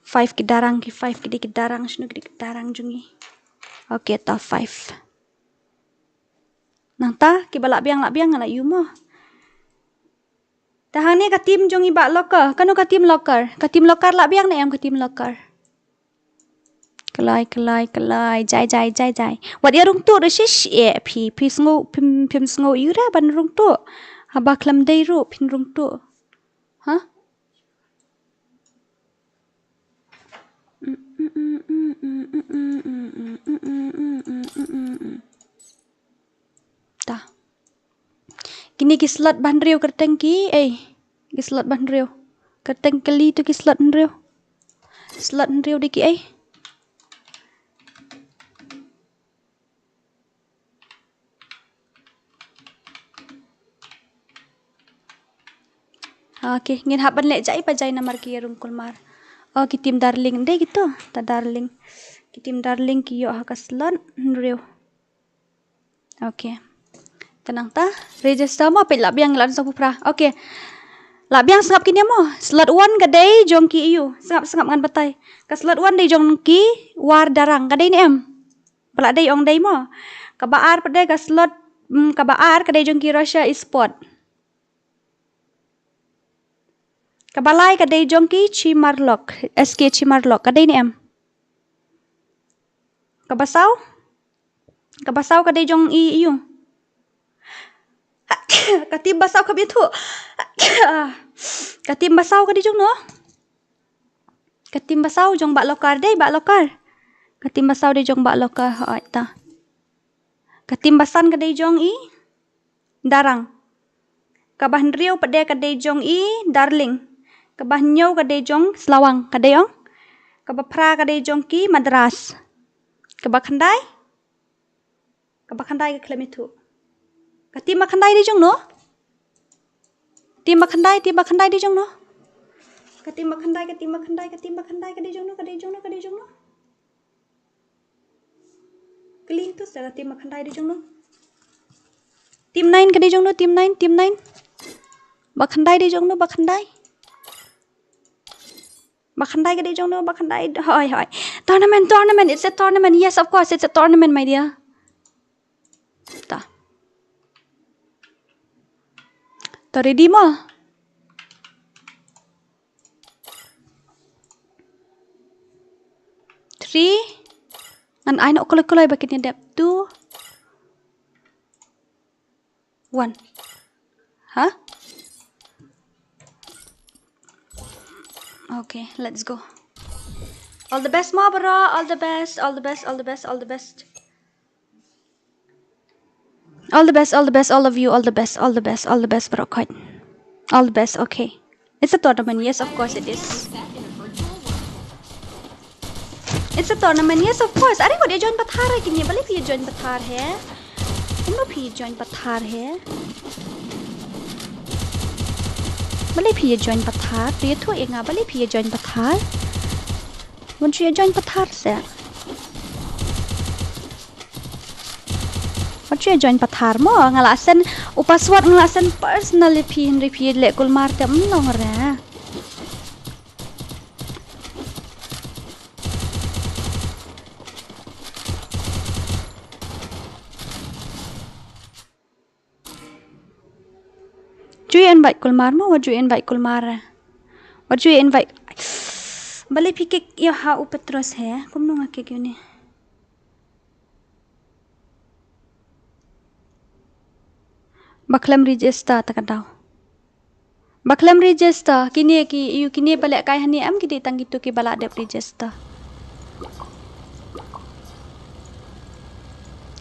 Five ki darang, ki five ki dei ki darang, shano ki dei ki darang jong ngi. Okay, ta five. Nangta, kiba lah biang, lah biang, nga la ïoh mo. Ta hangne ka team jong i Bah Locker. Kano ka team Locker? Ka team Locker lah biang ne em ka team Locker? Kloi, kloi, kloi. Jai, jai, jai, jai. Wat ïa rung tuh ruh shish, eh, phi, phi sngew, phim, phim sngew ïa u re ban rung tuh. Haba khlem dei ruh phin rung tuh. Ha? Ta. Kine ki slot ba hynriew kyrteng ki, ei. Ki slot ba hynriew. Kyrteng kali tu ki slot hynriew. Slot hynriew dei ki, ei. Okay, ngin hap ban leh jai pa jai namar ki ïa rung kulmar. Oh, ki team Darling dei kito, ta Darling. Ki team Darling ki ïoh ha ka slot hynriew. Okay. Te nangta register mo, peit lah biang la don sa phew phra. Okay. Lah biang sngap kine mo. Slot one ka dei jong ki ïa u. Sngap, sngap ngan batai. Ka slot one dei jong ki War Darang. Ka dei ne em? Ba lah dei ong dei mo. Kaba ar pat dei ka slot, mm, kaba ar ka dei jong ki Russia Esport. Kaba lai ka dei jong ki Chimarlok, S K Chimarlok, ka dei ne em? Kaba saw? Kaba saw ka dei jong i ïa u. Ka team ba saw ka bit tu. Ka team ba saw ka dei jong no? Ka team ba saw jong Bah Locker dei, Bah Locker. Ka team ba saw dei jong Bah Locker, hooid ta. Ka team ba san ka dei jong i Darang. Kaba hynriew pat dei ka dei jong i Darling. Kaba hynñiew ka dei jong Slawang, ka dei ong. Kaba phra ka dei jong ki Madras. Kaba khyndai? Kaba khyndai ka khlem ïathuh. Ka team ba khyndai dei jong no? Team ba khyndai, team ba khyndai dei jong no? Ka team ba khyndai, ka team ba khyndai, ka team ba khyndai ka dei jong no, ka dei jong no, ka dei jong no? Kylli tu sa ka team ba khyndai dei jong no. Team nine ka dei jong no, team nine, team nine. Ba khyndai dei jong no, ba khyndai. Ba khyndai ka dei jong no, ba khyndai. Hoi, hoi. Tournament, tournament, it's a tournament. Yes, of course, it's a tournament, my dear. Ta. Ta ready mo? Three. Ngan ai noh kloi kloi ba kin ïa dep. Two. One. Huh? Okay, let's go. All the best mo bro, all the best, all the best, all the best, all the best. All the best, all the best, all of you, all the best, all the best, all the best, bro. Quite. All the best, okay. It's a tournament, yes, of course it is. It's a tournament, yes, of course. Are, wat ïa join pathar ha kine, balei phi ïa join pathar he? Kumno phi ïa join pathar he? Balei phi ïa join pathar? To ïathuh ïa nga, balei phi ïa join pathar? Wat shu ïa join pathar se. Wat shu ïa join pathar mo, nga la send u password, nga la send personal ïa phi, hynrei phi leh kulmar te, mm, long re. Ju invite Kulmar mo, wat ju invite Kulmar. Wat ju invite. Balei phi kick ïa ha u Petros he? Kumno nga kick ïa une? Ba khlem register ta ka daw. Ba khlem register, kine ki, ïa kine ba lehkai hangne em ki dei tang kito kiba la dep register.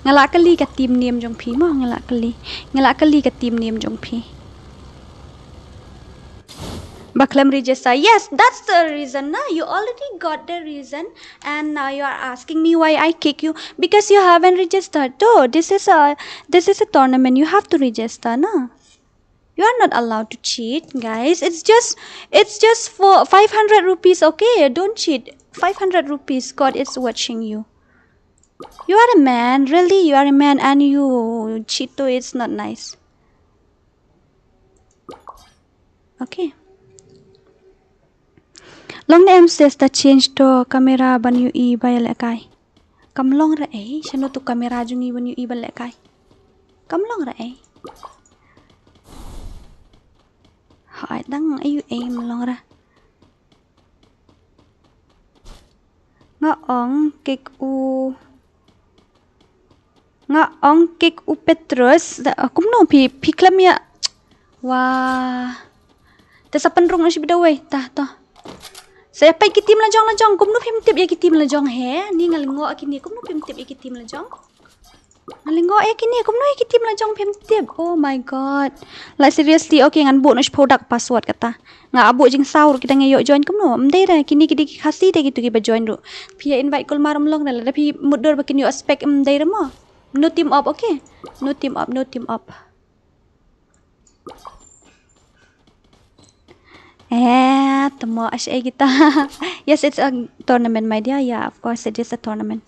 Nga la kylli ka team name jong phi mo, nga la kylli. Nga la kylli ka team name jong phi. Ba khlem register. Yes, that's the reason, na. You already got the reason, and now you are asking me why I kick you because you haven't registered. Though this is a, this is a tournament, you have to register, na. You are not allowed to cheat, guys. It's just, it's just for five hundred rupees, okay? Don't cheat. Five hundred rupees, God is watching you. You are a man, really, you are a man and you cheat too, it's not nice. Okay. Long ne em stes ta change to camera ban ïohi ba ïalehkai. Kam long re ei, shano tu camera jong ngi ban ïohi ba lehkai. Kam long re ei. Hai dang ayu ei, kam long re. Nga ong kick u, nga ong kick u Petrus da, ah, kumno phi, phi khlem ïa. Wah. Te sa pynrung na shi bida wei, ta to. Sa ïa peit ki team la jong la jong, kumno phim tip ïa ki team la jong he? Ni nga lyngngoh ïa kine, kumno phim tip ïa ki team la jong? Nga lyngngoh ïa kine, kumno ïa ki team la jong phim tip? Oh my God. Like seriously, okay, ngan buh noh shiphew dak password kata. Nga buh jingsaw ruh ki dang ïoh join kumno. Ym dei re, kine ki dei ki Khasi de kito kiba join ruh. Phi ïa invite Kulmar ym long re, lada phi mutdur ba kin ïoh spec ym dei re mo. No team up, okay? No team up, no team up. Eh, temo ash eh kita. Yes, it's a tournament, my dear. Yeah, of course, it is a tournament.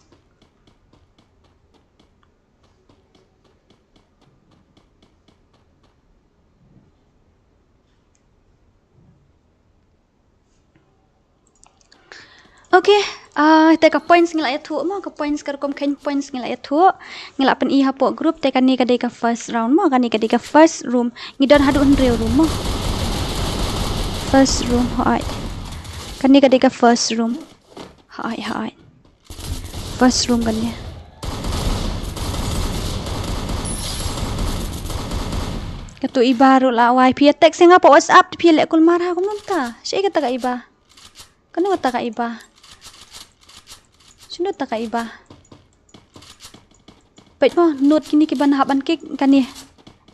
Okay, ah, te ka points ngi la ïathuh mo, ka points ka rukom khein points ngi la ïathuh. Ngi la pyni hapoh group, te kane ka dei ka first round mo, kane ka dei ka first room. Ngi don haduh hynriew room mo. First room, hooid. Kane ka dei ka first room. Hooid, hooid. First room kane. Katu iba ruh la wai phi text ïa nga pa WhatsApp phi leh Kulmar ha kumno ta. Shi kata ka iba. Kano kata ka iba? Shino ta ka iba? Peit mo, note kine kiba hap ban kick kane.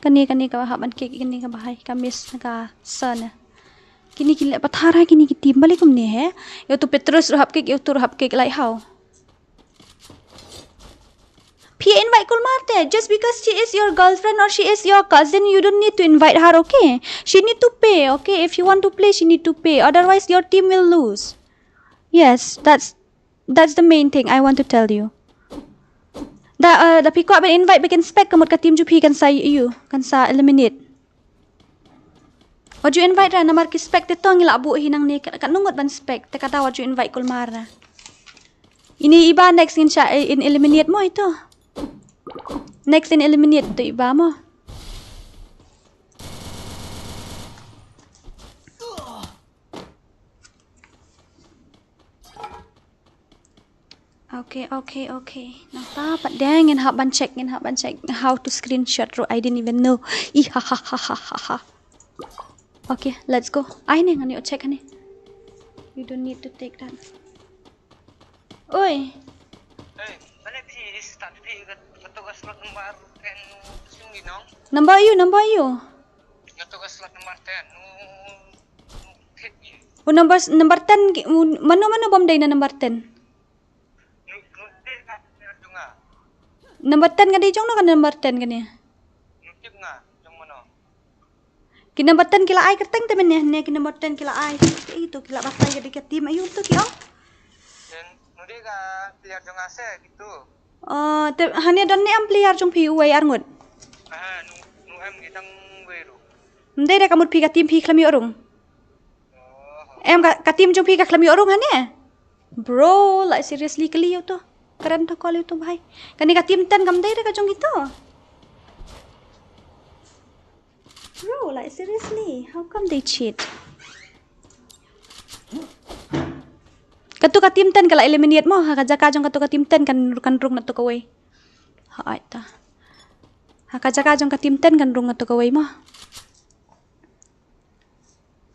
Kane, kane kaba hap ban kick kane kaba hai ka miss na ka sa ne. Kine ki leh pathar ha kine ki team balei kumne he. Ïa utu Petrus ruh hap kick, ïa utu ruh hap kick, like how? Phi invite Kulmar te, just because she is your girlfriend or she is your cousin, you don't need to invite her, okay? She need to pay, okay? If you want to play, she need to pay. Otherwise, your team will lose. Yes, that's, that's the main thing I want to tell you. Da, uh, da phi kwah ban invite ba kin spec ka mut ka team jong phi kan sa ïoh, kan sa eliminate. Wat ju invite ra namar ki spec te to ngi la buh hi nangne, ka, katno ngut ban spec te kata wat ju invite Kulmar ra. Ine iba next ngin shah, eh, in eliminate mo ito. Next in eliminate to iba mo. Okay, okay, okay. Nangta pat de ngin hap ban check, ngin hap ban check how to screenshot ruh. I didn't even know. Ih, ha, ha, ha, ha, ha, ha. Okay, let's go. Ai ne ngan ïoh check ne. You don't need to take that. Oi. Hey, balei phi start phi ka, ka to ka slot number ten sung di nong? Number you, number you. Ka to ka slot number ten. Oh, number, number ten ki, mano, mano bym dei na number ten? Number ten ka dei jong no ka number ten kane? Ki number ten ki la ai kyrteng te mynne, ne ki number ten ki la ai. Ki, ki, ki la batai ka dei ka team aïu to ki ong? Te hangne don ne em player jong phi uwei ar ngut? Ym dei da ka mut phi ka team phi khlem ïoh rung. Em ka, ka team jong phi ka khlem ïoh rung hangne? Bro, like seriously kali ïa uto. Karen to call ïa uto bhai. Kane ka team ten kam dei da ka jong kito. Bro, like, seriously, how come they cheat? Katu ka team ten ka la eliminate mo, ha ka jaka jong katu ka team ten kan, kan rung na tu kawei. Ha, ai ta. Ha ka jaka jong ka team ten kan rung na tu kawei mo.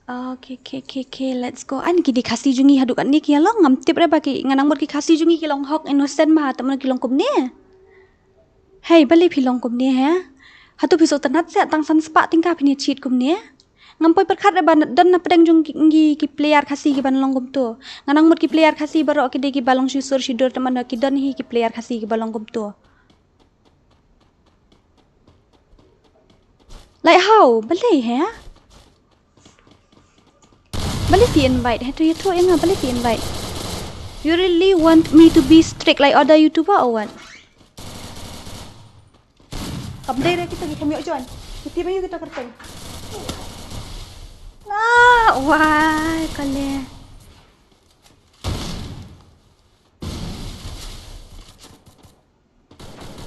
Okay, okay, okay, okay, let's go. Ani ki dei Khasi jong ngi haduh katne ki ïa long, ngam tip re ba ki, nga nang mut ki Khasi jong ngi ki long hok innocent ma, te mano ki long kumne. Hei, balei phi long kumne he? Hato phi sngewtynnat seh, tang san spah tyngka phin ïa cheat kumne. Ngam poi pyrkhat re ba don na pdeng jong ngi ki player Khasi kiban long kumto. Nga nang mut ki player Khasi baroh ki dei kiba long shisur shidur, te mano ki don hi ki player Khasi kiba long kumto. Like how? Balei he? Balei phi invite he? To ïathuh ïa nga, balei phi invite? You really want me to be strict like other YouTuber or what? Kam dei re kita ki kam ïoh join. Kita ba ïoh kita kerteng. Nah, wah, kale.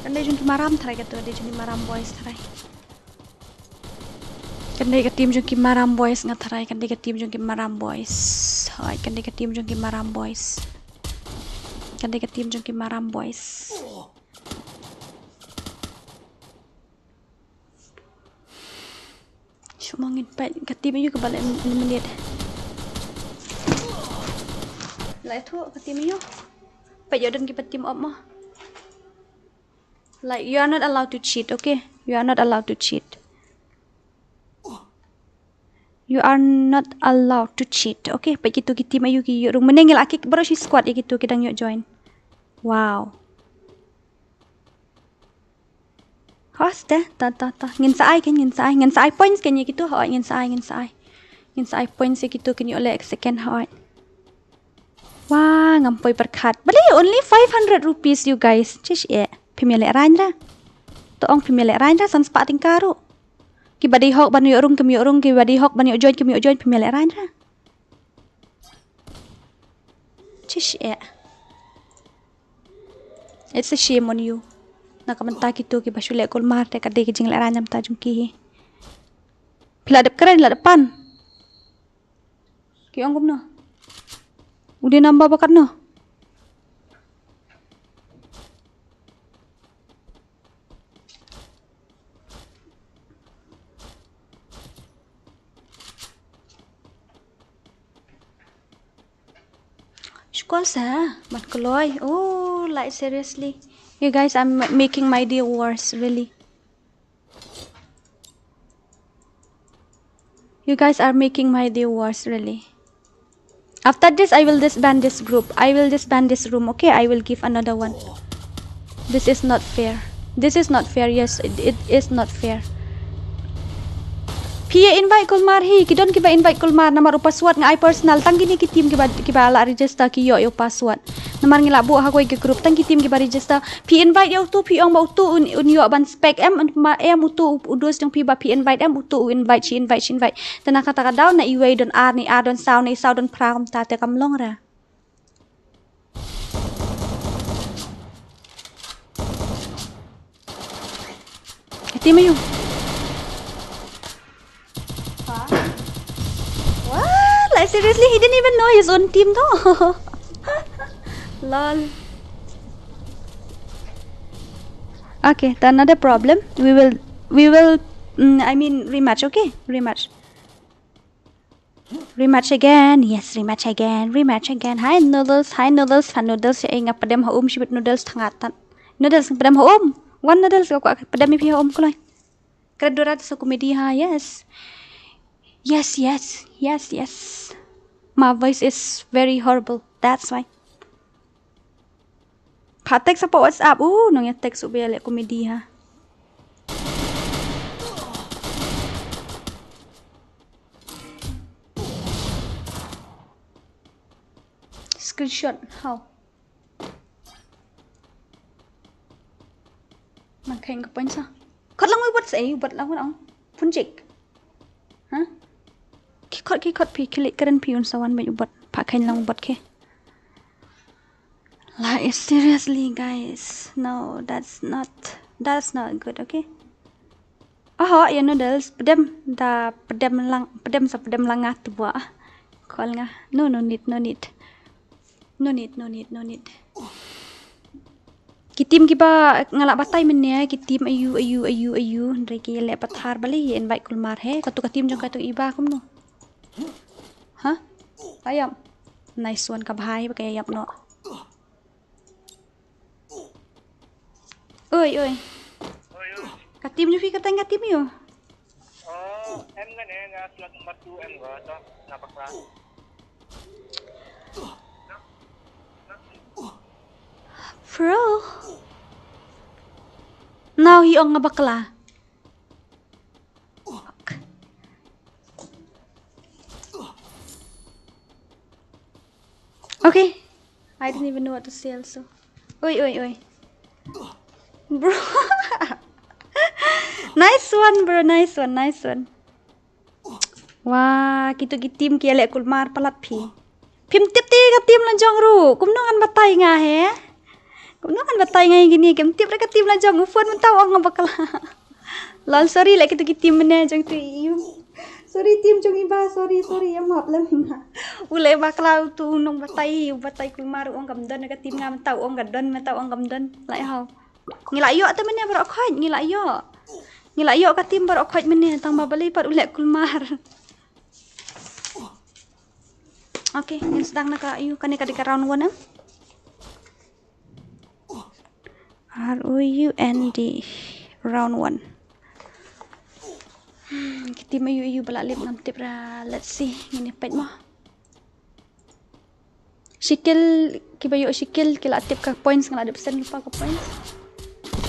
Kan dei jong ki Maram tharai, katu dei jong ki Maram boys tharai. Kan dei ka team jong ki Maram boys nga tharai, kan dei ka team jong ki Maram boys. Hoi, kan dei ka team jong ki Maram boys. Kan dei ka team jong ki Maram boys. Shu mo ngin peit ka team aïu kaba la eliminate. La ïathuh ka team aïu. Peit ïoh don kiba team up mo. Like, you are not allowed to cheat, okay? You are not allowed to cheat. You are not allowed to cheat, okay? Peit kitu ki team aïu ki ïoh rung. Mynne ngi la kick baroh shi squad ïa kitu ki dang ïoh join. Wow. Hos te, ta, ta, ta. Ngin sa ai kein, ngin sa ai, ngin sa ai points kein ïa kitu, hoi, ngin sa ai, ngin sa ai. Ngin sa ai points ïa kitu kin ïoh leh second, hoi. Wah, ngam poi pyrkhat. Balei only five hundred rupees, you guys. Chish eh. Phim ïaleh rain ra. To ong phim ïaleh rain ra, san spah tyngka ruh. Kiba dei hok ban ïoh rung kim ïoh rung, kiba dei hok ban ïoh join kim ïoh join, phim ïaleh rain ra. Chish eh. It's a shame on you. Na ka bynta kitu kiba shu leh kulmar te ka dei ka jingleh rain namar jong ki hi. Phi la dep kren, la dep pan. Ki ong kumno? U dei number ba katno? Shkor sa, mat kloi. Oh, like, seriously. You guys are ma-, making my day worse, really. You guys are making my day worse, really. After this, I will disband this group. I will disband this room, okay? I will give another one. This is not fair. This is not fair. Yes, it, it is not fair. Phi invite kulmar hi, ki don kiba invite kulmar, namar u password nga ai personal, tang kine ki team kiba, kiba la register ki ïoh ïa u password. Namar ngi la buh ha kawei ka group, tang ki team kiba register. Phi invite ïa utu, phi ong ba utu un, un ïoh ban spec em, ma em utu u, u dos jong phi ba phi invite em, utu u invite, shi invite, shi invite. Te na kata ka daw na iwei don ar, na i ar don saw, na i saw don phra, kumta te kam long ra. Ka team aïu? Huh? What? Like, seriously, he didn't even know his own team though. Lol. Okay, then another problem. We will, we will, mm, I mean, rematch, okay? Rematch. Rematch again. Yes, rematch again. Rematch again. Hi, Noodles. Hi, Noodles. Hi, Noodles. Eh, nga pdem ha um shibit Noodles thangat tan. Noodles, nga pdem ha um. One Noodles, ka kwah pdem ïa phi ha um kloi. Kren dura sa comedy ha, yes. Yes, yes. Yes, yes. My voice is very horrible. That's why. Pha text hapoh WhatsApp. Uh, nong ïa text u ba ïa leh comedy ha. Screenshot. How? Nang kheiñ ka point sa. Khot lang u bot sa, eh, u bot lang u bot. Phone check. Ha? Ki khot, ki khot phi, ki leit kren phi un sa wan bad u bot. Pha kheiñ lang u bot ki. Like, seriously, guys. No, that's not, that's not good, okay? Oho, ïa noodles, pdem da, pdem lang, pdem sa pdem lang nga tbua. Khol nga. No, no need, no need. No need, no need, no need. Ki team kiba nga la batai mynne, ki team ayu, ayu, ayu, ayu. Hynrei ki leh pathar balei ïa invite kulmar he. Katu ka team jong katu iba kumno. Ha? Ayam. Nice one ka bhai, ba ka ïap noh. Oi, oi. Ka team jong phi kata nga team ïa u. Oh, em nga ne nga slot number two em nga to nga bakla. Bro. Now hi ong nga bakla. Fuck. Okay. I didn't even know what to say also. Oi, oi, oi. Bro. Nice one, bro. Nice one, nice one. Wah, kitu ki team ki leh kulmar palat phi. Phim tip te ka team la jong ruh. Kumno ngan batai nga he? Kumno ngan batai nga ïa kine, kim tip re ka team la jong u phone mynta u ong nga bakla. Lol, sorry leh kitu ki team mynne jong tu ïa u. Sorry team jong iba, sorry, sorry, ïa map lem nga. U leh bakla utu u nongbatai, u batai kulmar u ong kam don ka team nga mynta u ong ka don mynta u ong kam don. Lai hau. Ngi la ïoh te mynne baroh khoit, ngi la ïoh. Ngi la ïoh ka team baroh khoit mynne tang ba balei pat u leh kulmar. Okay, ngin sdang na ka ïa u kane ka dei ka round one em. R O U N D. Round one. Hmm, ki team ayu ayu ba la lip ngam tip ra. Let's see. Ngin ïa peit mo. Shi kill, kiba ïoh shi kill ki la tip ka points, nga la dep send lypa ka points.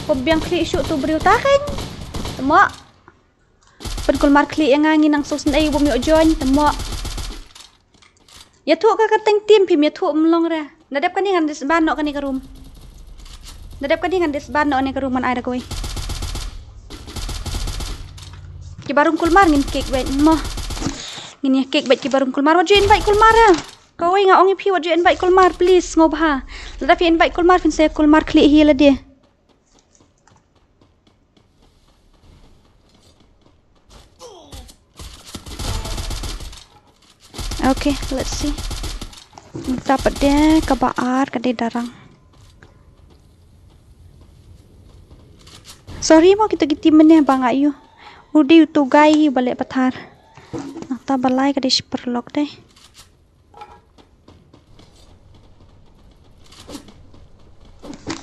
Pom biang khlieh shuh tu briew ta khein. Temo. Pynkulmar khlieh ïa nga, ngi nang sngewsynei bym ïoh join, temo. Ïathuh ka kyrteng team phim ïathuh, ym long re. Na dep kane ngan disband noh kane ka room. Na dep kane ngan disband noh kane ka room, ngan ai da kawei. Kiba rung kulmar ngin kick beit mo. Ngin ïa kick beit kiba rung kulmar. Wat ju invite kulmar re. Kawei nga ong ïa phi, wat ju invite kulmar, please, sngewbha. Lada phi invite kulmar, phin sa kulmar khlieh hi lade. Okay, let's see. Mynta pat de kaba ar ka dei darang. Sorry mo, kita ki team mynne ba nga ïoh. U dei utu guy hi ba leh pathar. Nangta ba lai ka dei shi paralok dei.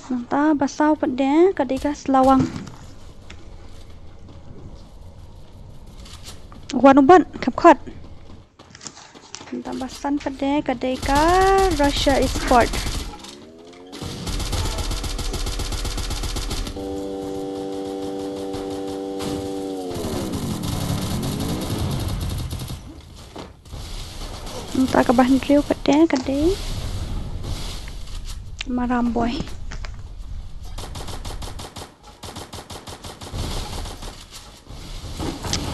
Nangta ba saw pat de ka dei ka Slawang. Wan u bad khapkhot. Nangta ba san pat de ka dei ka Russia Esport. Nangta kaba hynriew pat de ka dei Maram Boy.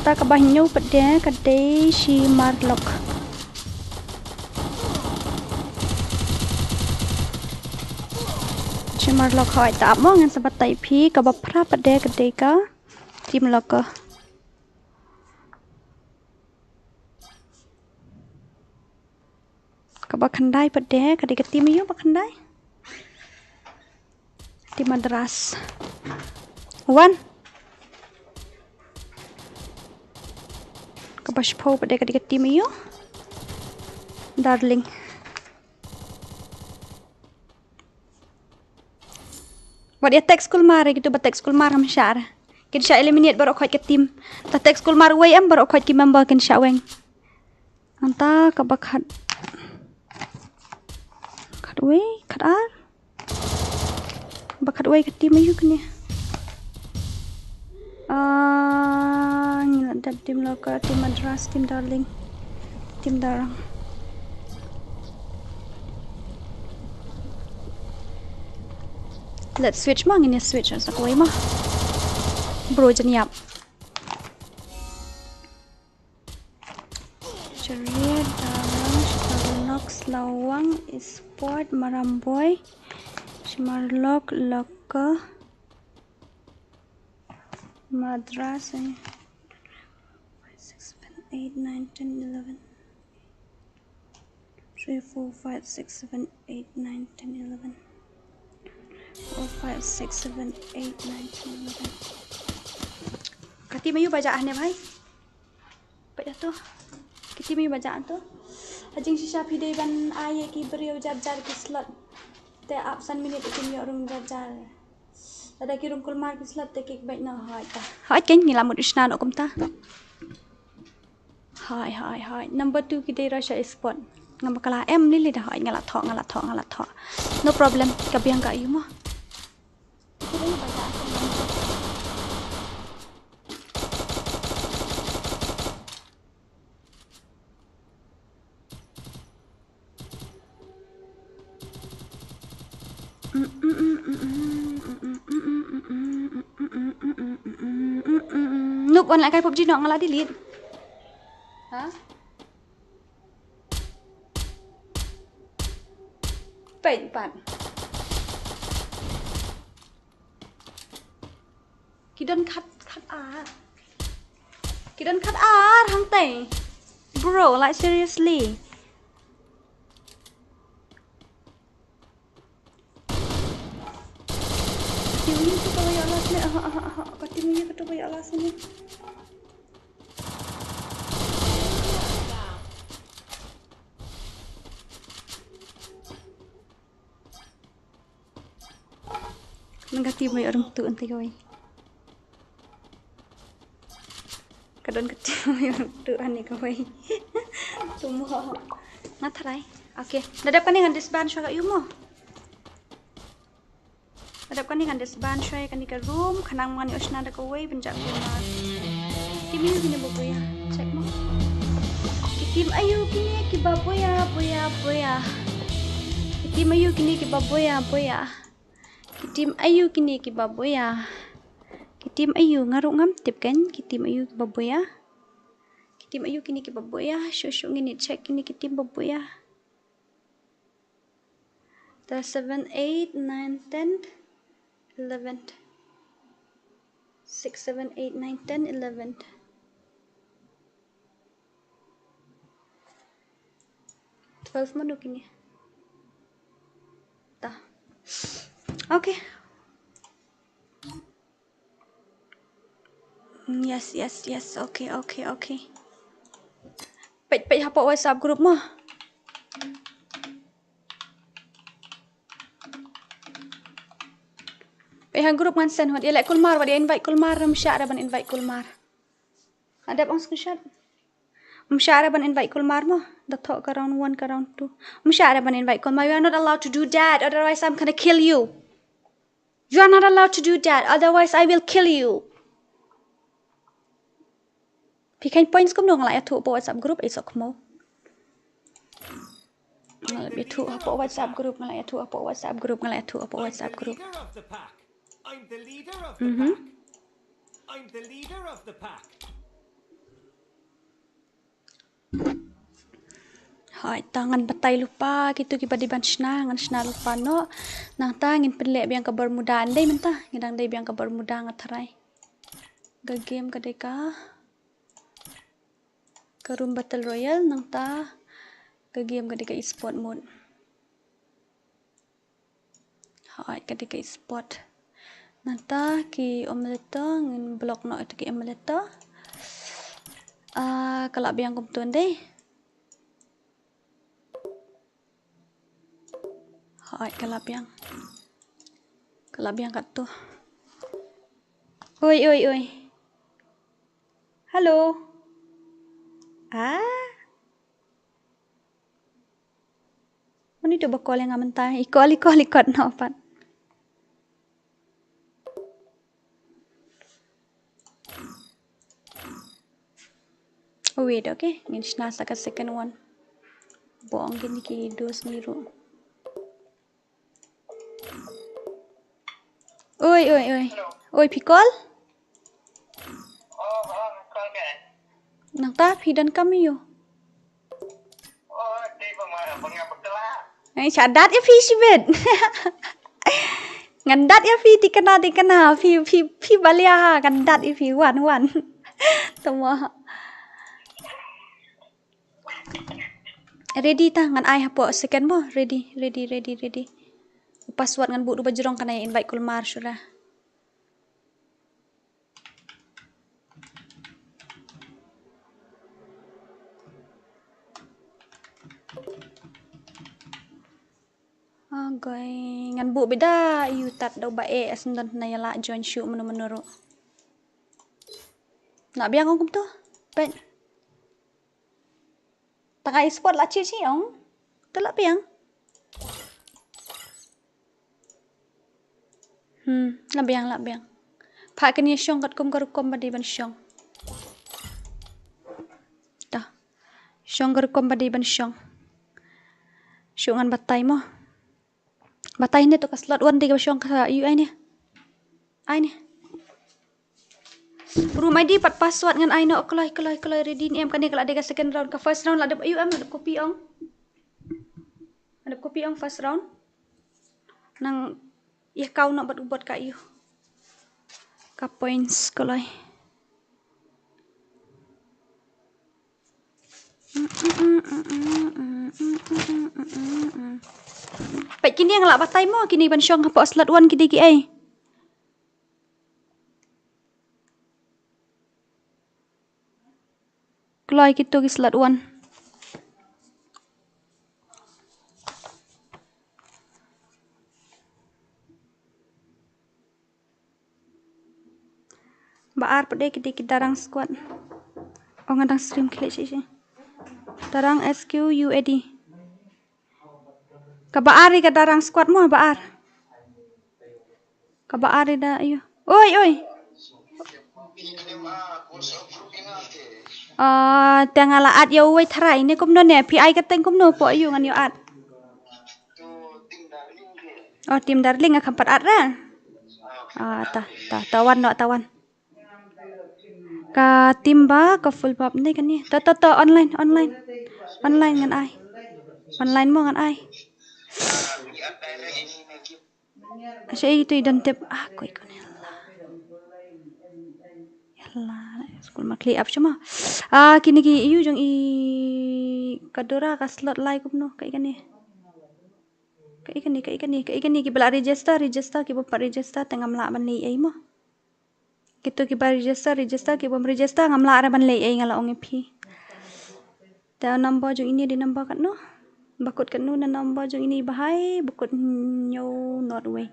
Nangta kaba hynñiew pat de ka dei shi Marlock. Shi Marlock hoi ta ap mo, ngan sa batai phi. Kaba phra pat de ka dei ka Team Locker. Kaba khyndai pat de ka dei ka team aïu ba khyndai? Team Madras. Wan. Kaba shiphew pat de ka dei ka team aïu? Darling. Wat ïa text kulmar, kitu ba text kulmar ngam shah re. Kin shah eliminate baroh khoit ka team. Ta text kulmar wei em, baroh khoit ki member kin shah weng. Nangta kaba khat, khatwei, khatar. Ba khatwei ka team aïu kane? Ah, ngi la dep Team Locker, Team Madras, Team Darling, Team Darang. Let's switch ma, ngin ïa switch sa kawei ma. Bro, jan ïap. Chariot, Darang, Sparlok, Slawang, Esport, Maramboy, Shmarlok, Locker. Madras, eh. Five, six, seven, eight, nine, ten, eleven. Three, four, five, six, seven, eight, nine, ten, eleven. Four, five, six, seven, eight, nine, ten, eleven. Kati mayu baja hane bhai. Baja tu. Kiti mayu baja tu. Hajing shisha phi dei ban ai ki briew jar jar ki slot. Te ap san minit kim ïoh rung jar jar. Lada ki rung kulmar ki slot te ki bait na hoi ta. Hoi ken ngi la mut u shna noh kumta. Hoi hoi hoi. Number two ki dei Russia Esport. Ngam bakala em lili da hoi, nga la thoh, nga la thoh, nga la thoh. No problem. Ka biang ka yu mo. Noob, wan la kai PUBG noh, nga la delete. Ha? Peit pat. Ki don khat, khat ar. Ki don khat ar hangtei. Bro, like, seriously. Kati mui katu ba ïoh last ne? Aha, aha, aha. Kati mui katu ba ïoh last ne? Nang kati mui orang tu anti kawei. Ka don kati mui orang tu ani kawei. Tumo. Nga tharai. Okay. Nadap kane ngan disband shwa ka yu mo. Nadap kane ngan disband shwa kane ka room, khnang ngan ïoh shna da kawei ban jap ïa mar. Ki team ayu kine ba buya. Check mo. Ki team ayu kine kiba buya, buya, buya. Ki team ayu kine kiba buya, buya. Ki team ayu kine kiba buya. Ki team ayu, nga ruh ngam tip kan, ki team ayu kiba buya. Ki team ayu kine kiba buya, shu shu ngin ïa check kine ki team ba buya. The seven, eight, nine, ten, eleven. Six, seven, eight, nine, ten, eleven. Twelve mano kine. Ta. Okay. Mm, yes, yes, yes. Okay, okay, okay. Peit, peit hapoh WhatsApp group mo. Peit ha group ngan send hot. Ïa leh kulmar, wat ïa invite kulmar, ym shah re ban invite kulmar. Adep ong screenshot. Ym shah re ban invite kulmar mo. Da thoh ka round one ka round two. Ym shah re ban invite kulmar. You are not allowed to do that. Otherwise, I'm gonna kill you. You are not allowed to do that. Otherwise, I will kill you. Phi khein points kumno, nga la ïathuh hapoh WhatsApp group, i sok mo. Nga la ïathuh hapoh WhatsApp group, nga la ïathuh hapoh WhatsApp group, nga la ïathuh hapoh WhatsApp group. I'm the leader of the pack. I'm the leader of the Mhm. pack. I'm the leader of the pack. Hooid, ta ngan batai lypa kito kiba dei ban shna, ngan shna lypa noh. Nangta ngin pynleh biang ka Bermuda, ym dei mynta, ngi dang dei biang ka Bermuda nga tharai. Ka game ka dei ka, ka room battle royale, nangta ka game ka dei ka esport mode. Hooid, ka dei ka esport. Nangta ki omelette ngin block noh ïa ki omelette. Ah, ka la biang kumto ym dei. Hooid, ka la biang. Ka la biang katto. Oi, oi, oi. Hello. Ah. Mano ito ba call ïa nga mynta? I call, i call, i call noh pat. Oh, wait, okay. Ngin shna sa ka second one. Bong kine ki dos ni ruh. Oi, oi, oi. Oi, phi call? Nangta phi don kam ïa u? Ai, shadat ïa phi shibit. Ngan dat ïa phi, thikna, thikna. Phi, phi, phi balia ha. Ngan dat ïa phi, wan, wan. Tama. Ready ta, ngan ai hapoh second mo. Ready, ready, ready, ready. Password ngan buh da ba jrong, kan ai invite kulmar shuwa. Agoi, ngan buh beit da ïa u tad da uba eh, as ynda na ïa lah join shuh mano mano ruh. Lah biang ong kumto. Peit. Tang ai spot lah chi chi ong. Te lah biang. Hmm, lah biang, lah biang. Phah kane shong katkum ka rukom ba dei ban shong. Ta. Shong ka rukom ba dei ban shong. Shu ngan batai mo. Batai ne to ka slot one dei ka ba shong ka ïa u ai ne. Ai ne. Bru mai di pat password ngan ai noh, kloi, kloi, kloi, ready ne em, kane ka la dei ka second round, ka first round la dep ïa u em, la dep copy ong. La dep copy ong first round. Nang ïa kau noh bad u bot ka ïa u. Ka points kloi. Peit kine nga la batai mo, kine ban shong hapoh slot one ki dei ki ei. Kloi kito ki slot one. Ba ar pat de ki dei ki Darang squad. Ong nga dang stream khlieh shi shi. Darang S Q U A D. Kaba ar ïa ka Darang squad mo, ba ar. Kaba ar ïa da, ayo. Oi, oi. Ah, te nga la add ïa uwei tharai ne kumno ne, phi ai ka teng kumno po, ayo ngan ïa add. Oh, Team Darling nga kham pat add ra. Ah, ta, ta, ta wan noh, ta wan. Ka team ba, ka full bab ne kane. To, to, to, online, online. Online ngan ai. Online mo ngan ai. Sha ito i don tip. Ah, koi kone la. Yalla, school ma kli ap shuma. Ah, kine ki ïa u jong i ka Dora ka slot lai kumno, ka i kane. Ka i kane, ka i kane, ka i kane ki ba la register, register ki bym pat register, te ngam lah ban leh ei mo. Kito ki ba register, register, ki bym register, ngam lah re ban leh ei nga la ong ïa phi. Te number jong ine dei number katno? Ba kut katno na number jong ine ba hai, ba kut hynñiew not wei.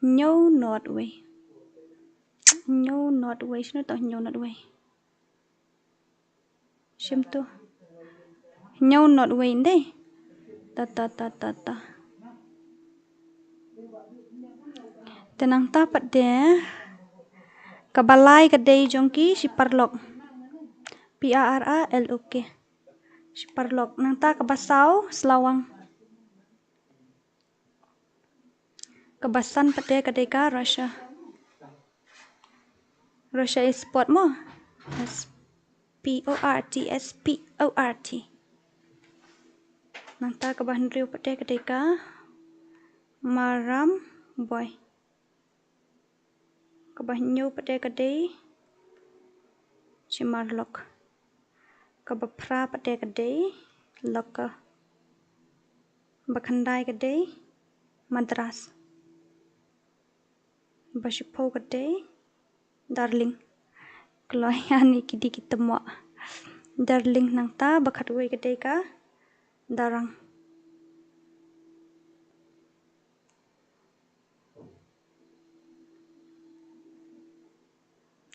Hynñiew not wei. Hynñiew not wei, shano to hynñiew not wei. Shim to. Hynñiew not wei ndei. Ta, ta, ta, ta, ta. Te nangta pat de. Kaba lai ka dei jong ki shi paralok. P A R A L O K. Shi paralok. Nangta kaba saw Slawang. Kaba san pat de ka dei ka Russia. Russia Sport mo. S P O R T, S P O R T. Nangta kaba hynriew pat de ka dei ka Maram Boy. Kaba hynñiew pat de ka dei Shimarlok. Kaba phra pat de ka dei Loka. Ba khyndai ka dei Madras. Ba shiphew ka dei Darling. Kloi ani ki dei ki tymwa. Darling nangta ba khatwei ka dei ka Darang.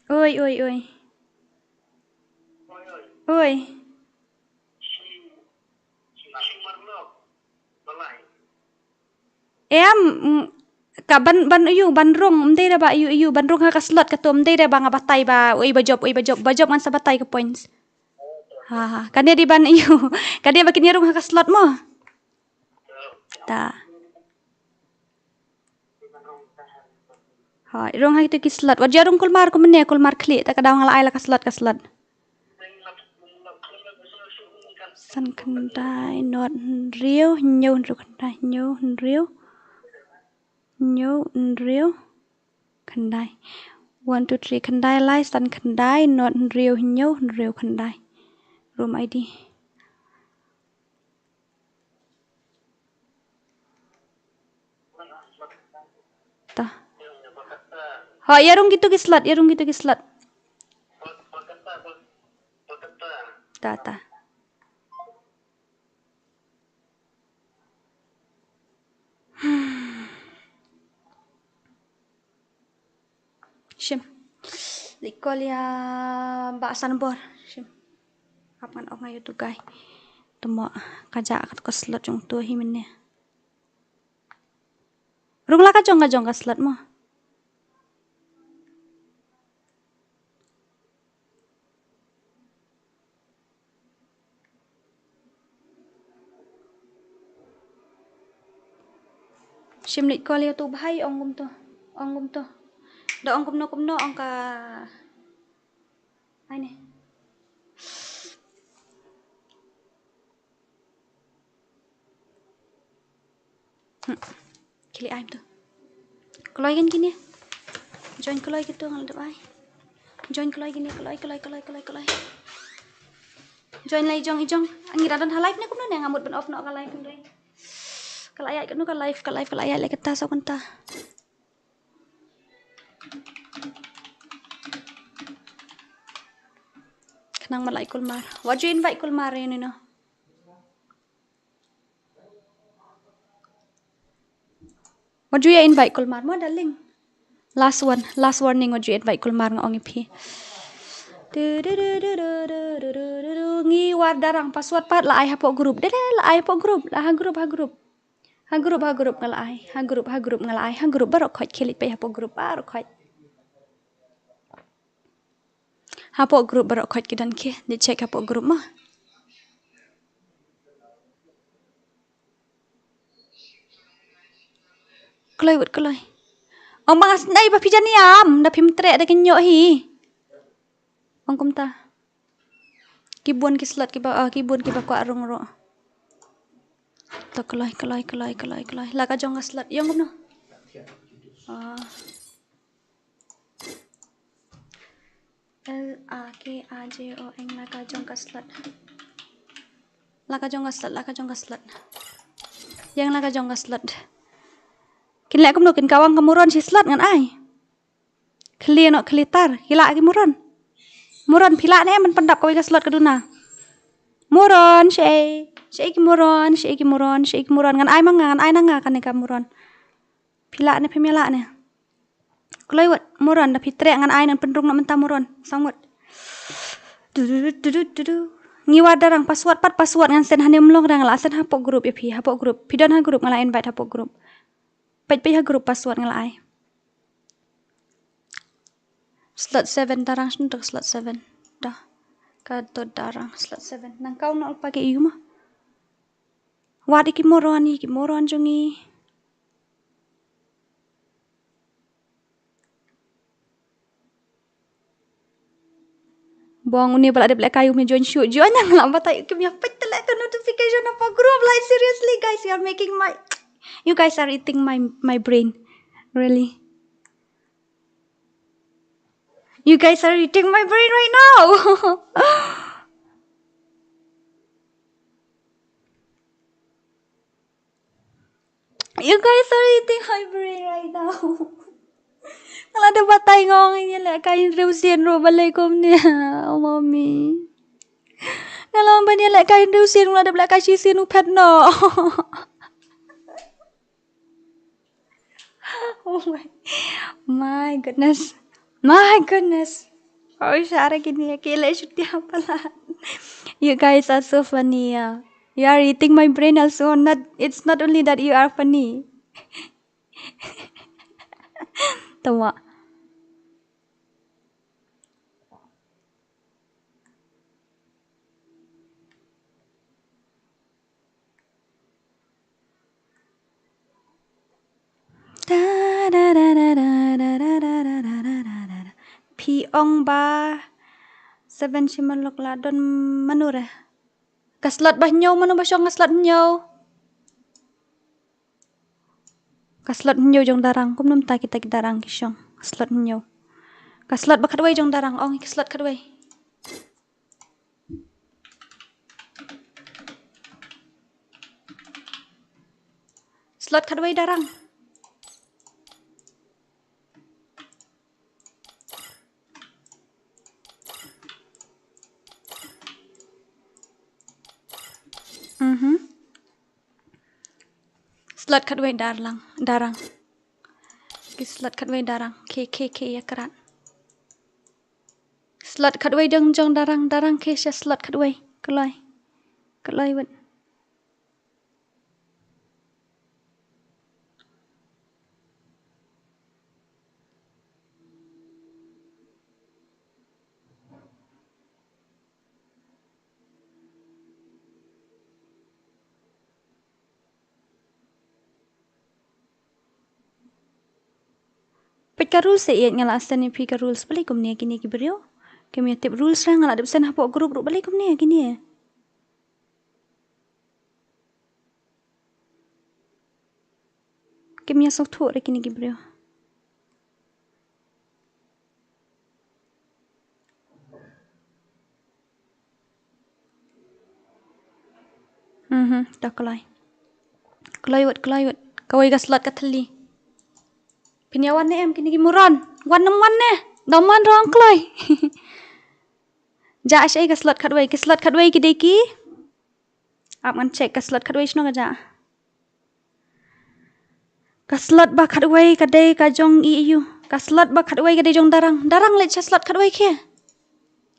Oi, oi, oi. Oi. Em, mm, ka ban, ban ïa u, ban rung, ym dei re ba ïa u, ïa u, ban rung ha ka slot kato, ym dei re ba nga batai ba, oi ba jop, oi ba jop, ba jop ngan sa batai ka points. Ha, ha, kane dei ban ïa u, kane ba kin ïa rung ha ka slot mo. Ta. Hooid, rung ha kito ki slot. Wat ju rung kulmar kumne, kulmar khlieh, ta ka daw nga la ai la ka slot, ka slot. San khyndai, not hynriew, hynñiew, hynriew khyndai, hynñiew, hynriew. Hynñiew, hynriew, khyndai. One, two, three, khyndai, lai, san, khyndai, nod, hynriew, hynñiew, hynriew, khyndai. Room I D. Ta. Ho, ïa rung kito ki slot, ïa rung kito ki slot. Ta, ta. Shim. Leit call ïa Bah Sanbor. Shim. Hap ngan ong ïa utu u guy. Te mo ka jah ka slot jong utu hi mynne. Rung la ka jong ka jong ka slot mo. Shim leit call ïa utu u bhai, ong kumto. Ong kumto. Da ong kumno kumno, ong ka. Ai ne. Hmm. Ki leh ai to. Kloi kan kine. Join kloi kito ngan dep ai. Join kloi kine, kloi, kloi, kloi, kloi, kloi. Join lai jong i jong. Ngi da don ha live ne kumno ne, nga mut ban off noh ka live ne. Ka la ïaid kano ka live, ka live, ka la ïaid leh kata sa kynta. Khnang ma la ai Kulmar. Wat ju invite Kulmar ïa une no. Wat ju ïa invite Kulmar mo, darling. Last one, last warning, wat ju invite Kulmar, nga ong ïa phi. Du, du, du. Ngi Wardarang, password pat la ai hapoh group. Dei, dei, la ai hapoh group, la ha group, ha group. Ha group, ha group nga la ai, ha group, ha group nga la ai, ha group baroh khoit, khie leit peit hapoh group baroh khoit. Hapoh group baroh khoit ki don ki, dei check hapoh group mo. Kloi wut kloi. Ong ba nga snei ba phi jan ïam, da phim treh da kynjoh hi. Ong kumta. Ki bun ki slot kiba, ah, ki bun kiba kwah rung ruh. To kloi, kloi, kloi, kloi, kloi. La ka jong ka slot. Ïong kumno? Ah. L A K A J O N, la ka jong ka slot. La ka jong ka slot, la ka jong ka slot. Ïeng la ka jong ka slot. Kin leh kumno, kin kawang ka Muron shi slot ngan ai. Khlieh noh, khlieh tar. Ki lah ki Muron. Muron, phi lah ne ban pyndap kawei ka slot ka duna. Muron, shaei. Shaei ki Muron, shaei ki Muron, shaei ki Muron. Ngan ai ma nga, ngan ai na nga kane ka Muron. Phi lah ne phim ïa lah ne. Kloi wut, Muron, da phi treh ngan ai, ngan pynrung noh mynta Muron. Sangwut. Du, du, du. Ngi Wardarang, password pat password ngan send hangne, ym long re, nga la send hapoh group ïa phi, hapoh group. Phi don ha group, nga la invite hapoh group. Peit, peit ha group password nga la ai. Slot seven Darang, shano ka slot seven? Da. Ka dot Darang, slot seven. Nang kau na ulpa ki ïu ma. Wat ïa ki Muron, ïa ki Muron jong ngi. Bong, une ba la dep lehkai um ïa join shuh. Join, nang la batai, kim ïa peit te leh ka notification hapoh group. Like, seriously guys, you are making my, you guys are eating my, my brain. Really. You guys are eating my brain right now. You guys are eating my brain right now. Nga la dep batai, nga ong ïa lehkai hynriew sien ruh balei kumne. Oh, mommy. Nga la ong ban ïa lehkai hynriew sien, nga la dep lehkai shi sien, u phet noh. Oh my, my goodness. My goodness. Oh, shara kine ki leh shuti ha palat. You guys are so funny, yeah. You are eating my brain also. Not, it's not only that you are funny. Tama. Phi ong ba seven shi malok la don mano re. Ka slot ba hynñiew, mano ba shong ka slot hynñiew? Ka slot hynñiew jong Darang, kumno mynta kita ki Darang ki shong. Slot hynñiew. Ka slot ba khatwei jong Darang, ong ki slot khatwei. Slot khatwei Darang. Mhm. Slot khatwei Darlang, Darang. Ki slot khatwei Darang. Ke, ke, ke, ïa krat. Slot khatwei jong, jong Darang, Darang ke sha slot khatwei. Kloi. Kloi wut. Peit ka rules, ïa nga la send ïa phi ka rules, balei kumne kine ki briew. Kim ïa tip rules, nga la dep send hapoh group ruh, balei kumne kine. Kim ïa sngewthuh re kine ki briew. Mhm, to kloi. Kloi wut, kloi wut. Kawei ka slot ka thylli. Phin ïa wan ne em kine ki moron. Wan ne ym wan ne. Da ym wan ruh ong kloi. Ja, ai sha ka slot khatwei, ki slot khatwei ki dei ki. Ap ngan check ka slot khatwei shano ka ja. Ka slot ba khatwei ka dei ka jong i ïa u. Ka slot ba khatwei ka dei jong Darang. Darang leit sha slot khatwei ke.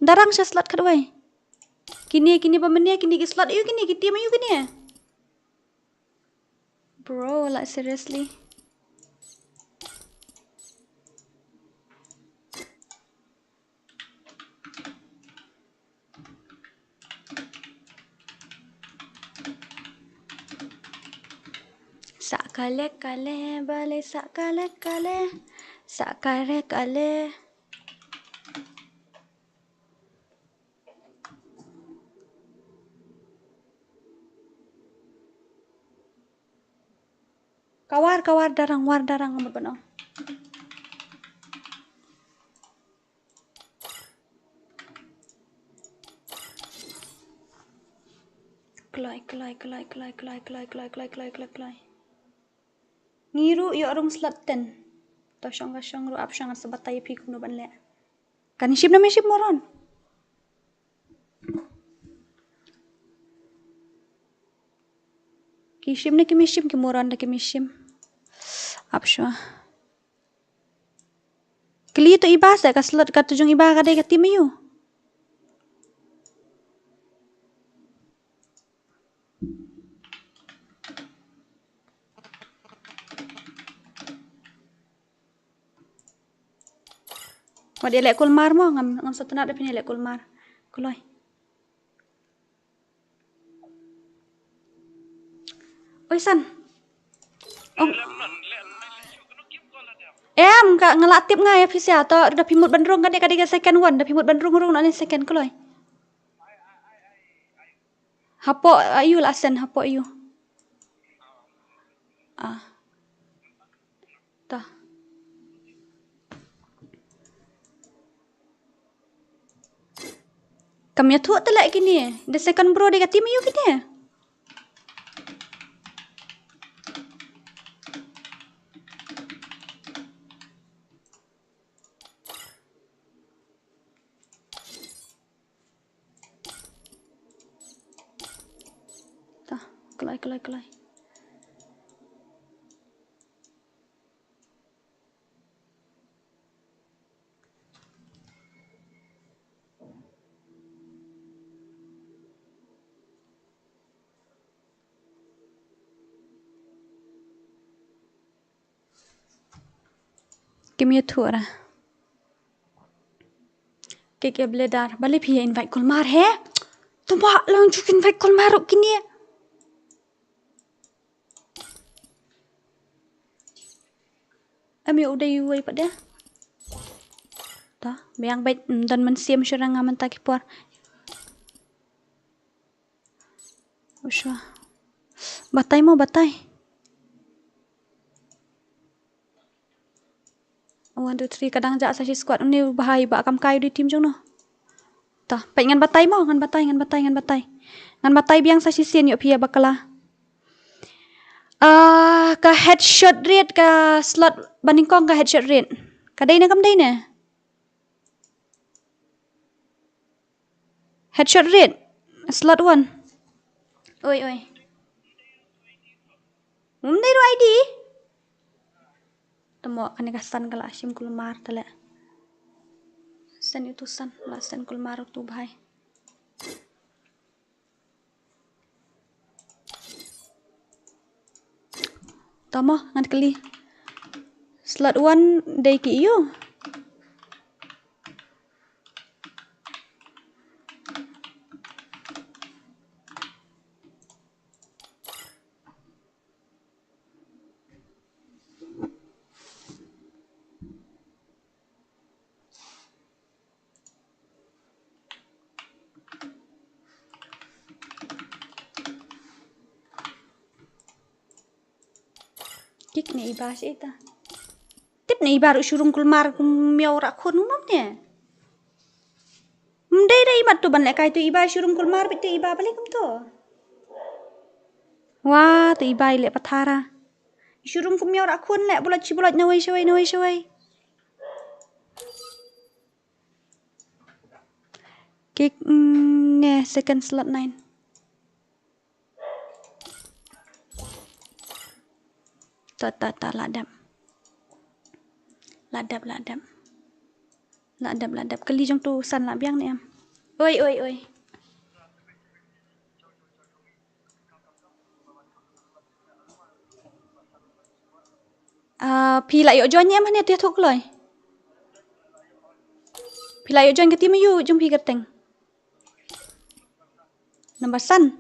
Darang sha slot khatwei. Kine, kine ba mynne, kine ki slot ïa u kine, ki team ïa u kine. Bro, like seriously. Sa kale kale, balei sa kale kale, sa kale kale. Ka war, ka war Darang, war Darang, mut ban ong. Kloi, kloi, kloi. Ngi ruh ïoh rung slot ten. To shong ka shong ruh, ap shong, ngan sa batai ïa phi kumno ban leh. Kan shim ne ym shim moron. Ki shim ne kim shim, ki moron da kim shim. Ap shwa. Kylli to iba sa ka slot, kato jong iba ka dei ka team ïa u. Wat ïa leh kulmar mo, ngam, ngam sngewtynnat da phin ïa leh kulmar. Kloi. Oi san. Ong. Em, ka nga la tip nga ïa phi sha to, da phi mut ban rung, ka dei, ka dei ka second one, da phi mut ban rung rung na ne second, kloi. Hapoh, ah, ïa u la send, hapoh ïa u. Ah. Ta. Kam ïathuh te leh kine. Da second bro dei ka team ïa u kine. Ta, kloi, kloi, kloi. Kim ïathuh ra. Ke ke bledar. Balei phi ïa invite kulmar he? Tuma lang ju invite kulmar ruh kine. Em ïa u dei uwei pat de. Ta, biang bad, mm, don mynsiem shuwa nga mynta ki por. Ushwa. Batai mo, batai. One, two, three, ka dang jah sa shi squad. Une u bhai ba kam kai u dei team jong no. Ta, peit ngan batai mo, ngan batai, ngan batai, ngan batai. Ngan batai biang sa shisien ïoh phi ïa bakla. Ah, ka headshot rate, ka slot ba nyngkong ka headshot rate. Ka dei ne kam dei ne? Headshot rate. Slot one. Oi, oi. Ym dei ruh I D. Te mo kane ka san ka la shim kulmar te leh. San ïa utu san, la san kulmar utu bhai. Te mo ngan kylli. Slot one dei ki ïu. Kik ne i Ba shi ita. Tip ne i Ba ruh shu rung kulmar kum miaw ra khun ngam ne. Ym dei re i mat tu ban leh kai tu i Ba shu rung kulmar bit tu i Ba balik kum tu. Wa tu i Ba i leh pathara. Shu rung kum miaw ra khun leh bulot shi bulot na wei shawei na wei shawei. Kik, mm, ne second slot nine. Ta ta ta la dep. La dep la dep. La dep la dep. Kali jong tu san la biang ne em. Oi oi oi. Ah, phi la ïoh join em hane te thuk kloi. Phi la ïoh join ka team ïu jong phi ka teng. Number san.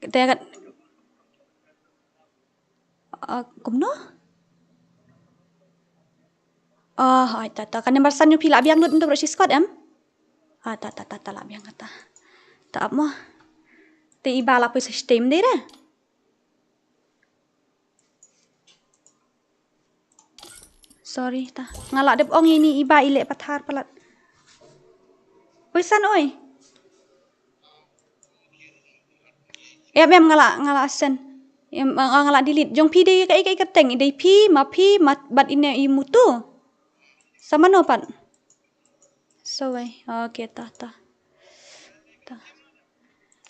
Te kat. Ah, kumno? Ah, ai ta ta ka number san ïu phi la biang lut ndu shi squad em. Ah, ta ta ta ta la biang kata. Ta ap mo. Te i Ba la pui sa stem dei re. Sorry ta. Nga la dep ong ini i Ba i leh pathar palat. Oi san oi. Em em nga la nga la send. Em nga la delete. Jong phi dei ka i ka i ka teng dei phi ma phi ma bat ine i mutu. Sama no pat. So wei. Okay ta ta. Ta.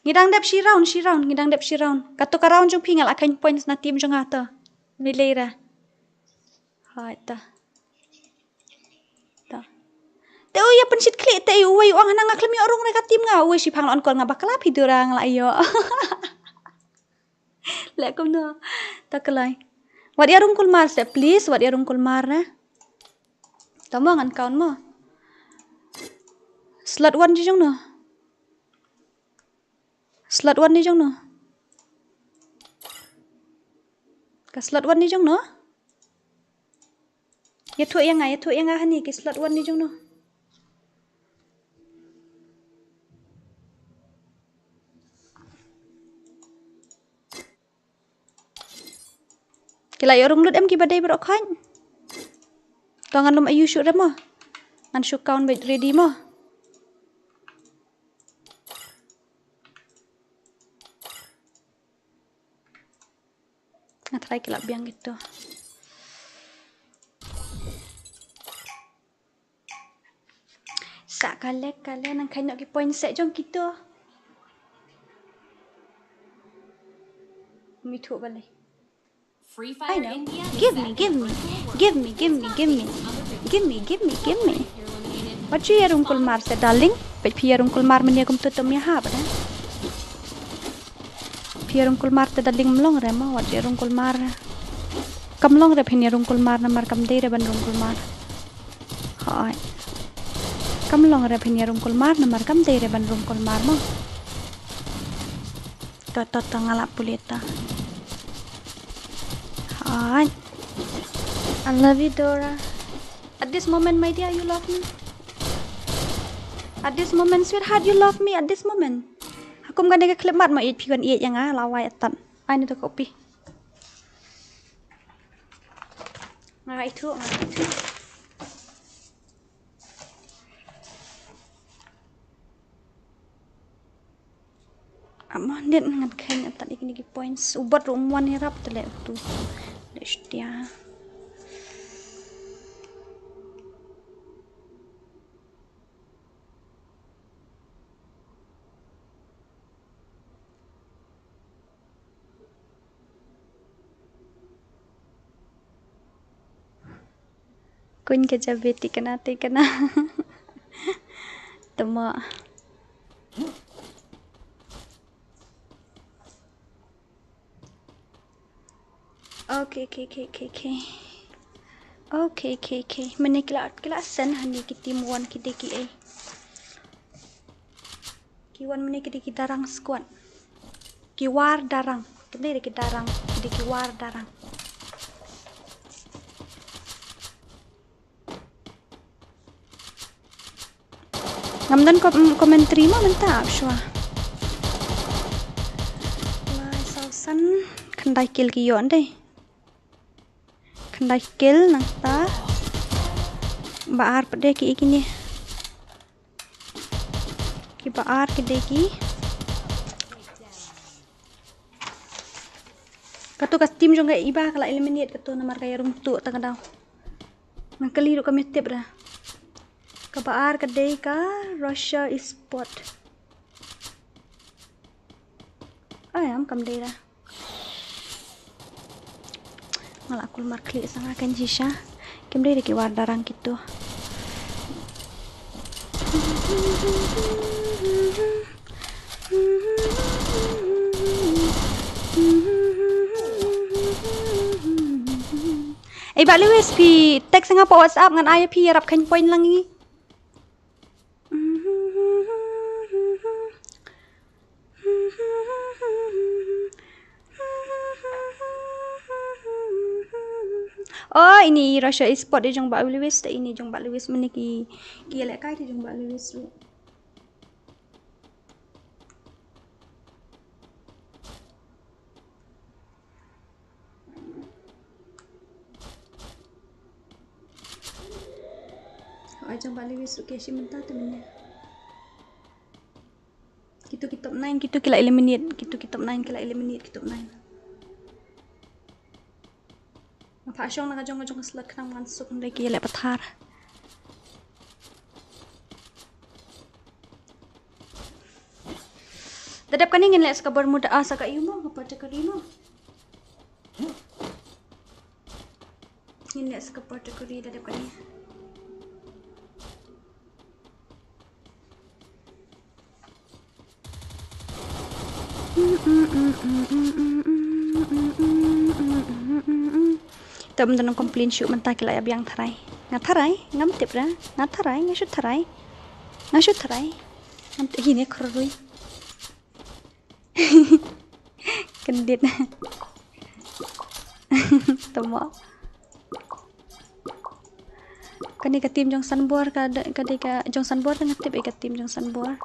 Ngi dang dep shi round shi round ngi dang dep shi round. Kato ka round jong phi nga la khain points na team jong nga ta. Milera. Hai ta. Ta. Te u ïa pynshit khlieh te u wei u ong hana nga khlem ïoh rung re ka team nga u wei shiphang la on kol nga bakla phi dura nga la ïoh. Leh kumno. Ta kloi. Wat ïa rung kulmar se please wat ïa rung kulmar re. Ta mo ngan count mo. Slot one ji jong no. Slot one ni jong no. Ka slot one ni jong no. Ïathuh ïa nga, ïathuh ïa nga hani ki slot one ni jong no. Ki la ïoh rung lut em ki ba dei baroh khoit. To ngan lum ayu shuh re mo. Ngan shu count bad ready mo. Nga try ki la biang gitu. Sa kale kale nang khain ki point se jong kito. Mi thu bale. Free Fire India. Give me, give me, give me, give me, give me, give me, give me, give me. Wat ju ïa rung kulmar se darling. Peit phi ïa rung kulmar mynne kum tutum ïa ha bad. Phi ïa rung kulmar te darling mlong re mo wat ïa rung kulmar. Kam long re phin ïa rung kulmar namar kam dei re ban rung kulmar. Hoi. Kam long re phin ïa rung kulmar namar kam dei re ban rung kulmar mo. To to to nga la pule to. Hoi. I love you Dora. At this moment my dear you love me. At this moment sweetheart you love me at this moment. Hakum gane ka khlem mat ma ïeit phi kan ïeit ïa nga la wai atat. Ai ni to copy. Nga ithuh, nga ithuh. Amo net ngan khein atan ïa kine ki points. U bot ruh um wan ïarap te leh utu. Leh shtia. Kuñ ka jabi tikna tikna. Tama. Okay, okay, okay, okay, okay. Okay, okay, okay. Mane ki la, ki la send hangne ki team one ki dei ki ei. Ki wan mane ki dei ki Darang squad. Ki War Darang. Ki dei ki Darang, ki dei ki War Darang. Ngam don kom-, commentary mo mynta ap shuwa. Lai saw san, khyndai kill ki ïoh dei. Khyndai kill nangta. Ba ar pat de ki, kine. Ki ba ar ki dei ki. Kato ka team jong ka Iba ka la eliminate kato namar ka ïarung tuh tang ka daw. Nang kali ruh ka me tip da. Ka ba ar ka dei ka Russia Esport. Ai, am kam dei da. Nga la kulmar khlieh sa nga kan jisha. Kim dei da ki War Darang kito. Ei, Bah Lewis, phi text nga pa WhatsApp, ngan ai ïa phi ïarap khein point lang ngi. Oh, ini Russia Esport dei jong Bah Lewis, dei ini jong Bah Lewis, mane ki, ki lehkai dei jong Bah Lewis ruh. Ai jong Bah Lewis ruh ki shim mynta te mynne. Kito ki top nine, kito ki la eliminate, kito ki top nine, ki la eliminate, ki top nine. Nga phah shong na ka jong, ka jong ka slot khnang ngan suk hynrei ki leh pathar. Da dep kane ngin leh sa ka Bermuda, ah, sa ka ïu mo, ka Puerto Rico mo. Ngin leh sa ka Puerto Rico da dep kane. Te ym don complain shuh mynta ki la ïa biang tharai. Nga tharai, ngam tip ra. Nga tharai, nga shu tharai. Nga shu tharai. Ngam tip hi ne khrui. Kyndit. Tama. Kane ka team jong Sanbor ka de-, ka dei ka jong Sanbor, ka nga tip ïa ka team jong Sanbor.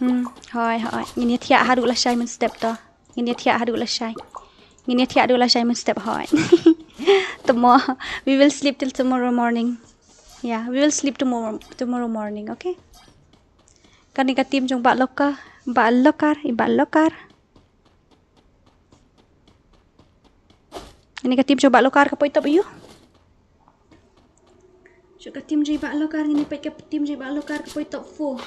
Hmm, hooid, hooid. Ngin ïa thiah haduh lashai mynstep to. Ngin ïa thiah haduh lashai. Ngin ïa thiah haduh lashai mynstep, hooid. Tomorrow, we will sleep till tomorrow morning. Yeah, we will sleep tomorrow, tomorrow morning, okay? Kane ka team jong Bah Lokar, Bah Lokar, i Bah Lokar. Kane ka team jong Bah Lokar ka poi top ïu. Shu ka team jong Bah Lokar, ngin ïa peit ka team jong Bah Lokar ka poi top four.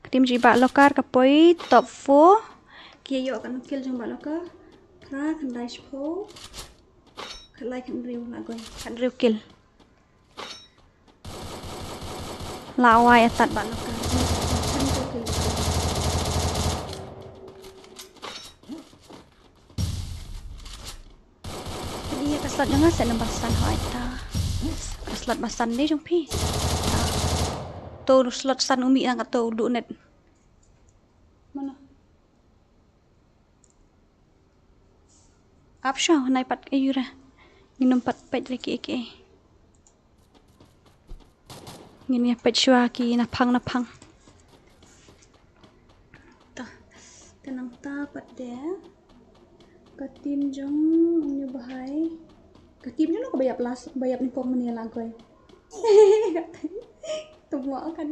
Ka team jong Bah Lokar ka poi top four. Ki ïoh katno kill jong Bah Lokar? Phra, khyndai, shiphew. Khatlai, khathynriew, la goi. Khathynriew kill. La wai atat Bah Lokar. Phi ïa ka slot jong nga set number san hooid ta. Ka slot ba san dei jong phi. To slot san u mih nang kato u duh net. Mano? Ap shuwa, nai pat ïa u ra. Ngin ym pat peit re ki ki. Ngin ïa peit shuwa ki naphang naphang. Ta. Te ka team jong u Bhai, ka team jong u ka ba ïap last, ba ïap nyngkong mynne la goi. Tum wa kan.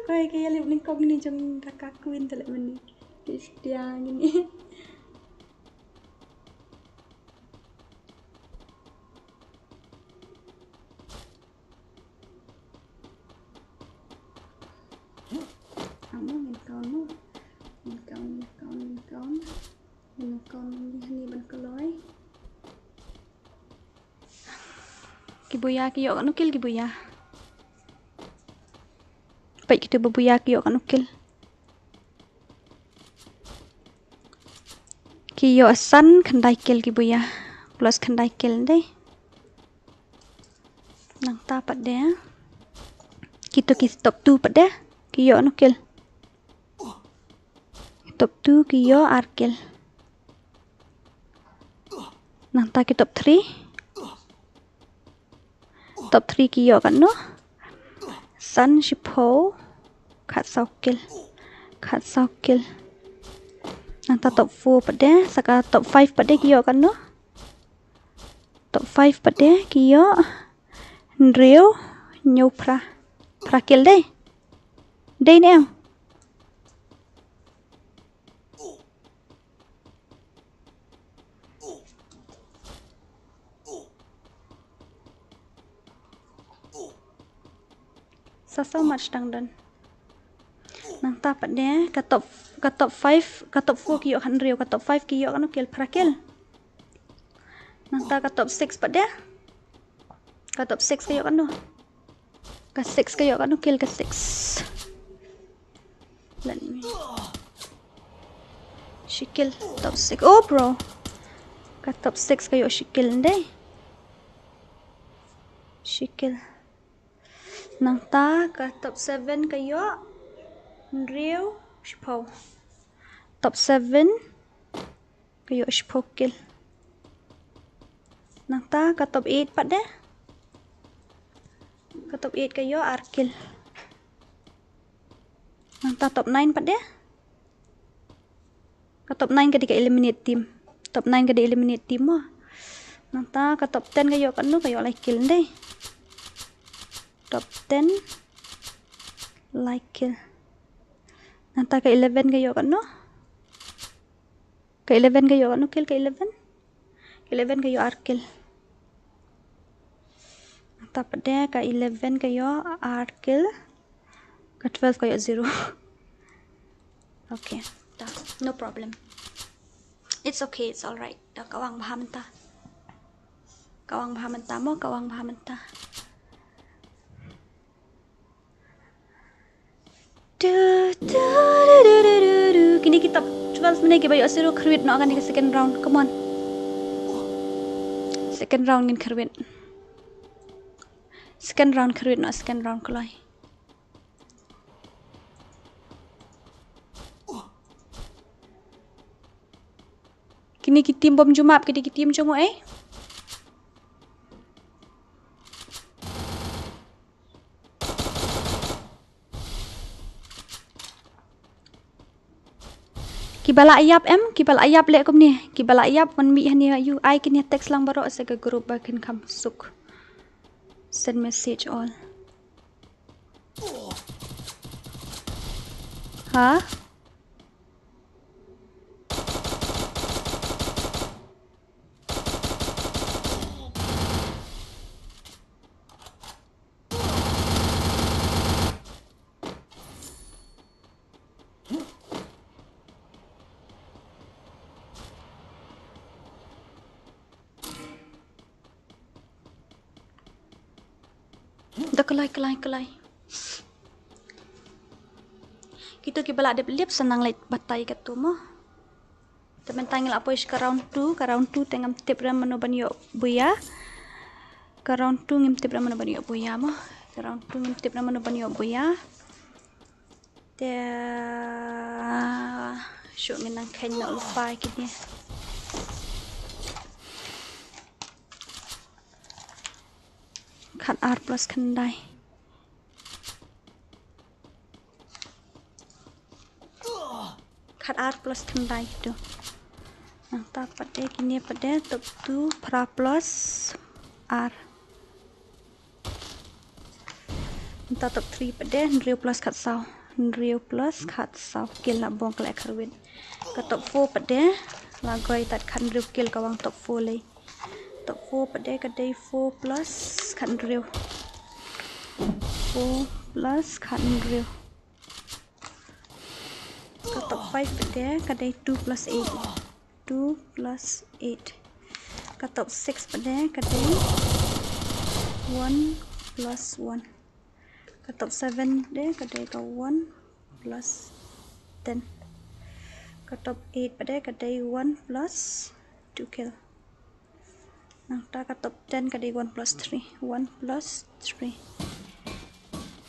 Goi ka ïalip nyngkong ni jong ka ka queen te leh mynne. Ki setia ngin. Ang mo ngin kaun mo. Ngin kaun, ngin kaun, ngin kaun. Ngin kaun ngin hani ban kloi. Ki buya ki ïoh katno kill ki buya. Peit kitu ba buya ki ïoh katno kill. Ki ïoh san khyndai kill ki buya. Plus khyndai kill dei. Nangta pat de. Kitu ki top two pat de. Ki ïoh katno kill. Top two ki ïoh ar kill. Nangta ki top three. Top three ki ïoh katno? San, shiphew, khatsaw kill. Khatsaw kill. Nangta top four pat de, sa ka top five pat de ki ïoh katno? Top five pat de ki ïoh hynriew hynñiew phra. Phra kill dei. Dei ne em? Sa so much dang don. Nangta pat de ka top, ka top five, ka top four ki ïoh hynriew, ka top five ki ïoh katno kill? Phra kill. Nangta ka top six pat de. Ka top six ka ïoh katno? Ka six ka ïoh katno kill ka six? Let me. Shi kill top six. Oh, bro. Ka top six ka ïoh shi kill ndei. Shi kill. Nangta ka top seven ka ïoh hynriew shiphew. Top seven ka ïoh shiphew kill. Nangta ka top eight pat de. Ka top eight ka ïoh ar kill. Nangta top nine pat de. Ka top nine ka dei ka eliminate team. Top nine ka dei eliminate team mo. Nangta ka top ten ka ïoh katno? Ka ïoh lai kill ndei. Top ten lai kill. Nangta ka eleven ka ïoh katno? Ka eleven ka ïoh katno kill ka eleven? Ka eleven ka ïoh ar kill. Nangta pat de ka eleven ka ïoh ar kill. Ka twelve ka ïoh zero. Okay, ta, no problem. It's okay, it's all right. Ta, ka wang bha mynta. Ka wang bha mynta mo, ka wang bha mynta. Du, du, du. Kine ki top twelve mynne ki ba ïoh zero, khyrwit noh kane ka second round. Come on. Second round ngin khyrwit. Second round khyrwit noh, second round kloi. Kine ki team bym ju map, kine ki team jong u ei. Kiba la ïap em, kiba la ïap leh kumne, kiba la ïap wan mih hangne ha ïu, ai kine text lang baroh sha ka group ba kin kham suk. Send message all. Ha? Da kloi, kloi, kloi. Kito kiba la dep lip sa nang leit batai katto mo. Te mynta ngi la poi sha ka round two, ka round two te ngam tip re mano ban ïoh buya. Ka round two ngim tip re mano ban ïoh buya mo. Ka round two ngim tip re mano ban ïoh buya. Te shuh ngin nang kheiñ noh lypa ïa kine. Khat ar plus khyndai. ar plus khyndai tu. Nangta pat de kine pat de top two phra plus ar. Nangta top three pat de hynriew plus khatsaw. Hynriew plus khatsaw kill na bong ka la kharwit. Ka top four pat de la goi tad khathynriew kill ka wang top four lei. Top four pat de ka dei four plus khathynriew. Four plus khathynriew. Ka top five pat de ka dei two plus eight. Two plus eight. Ka top six pat de ka dei one plus one. Ka top seven pat de ka dei ka one plus ten. Ka top eight pat de ka dei one plus two kill. Nangta ka top ten ka dei one plus three. One plus three.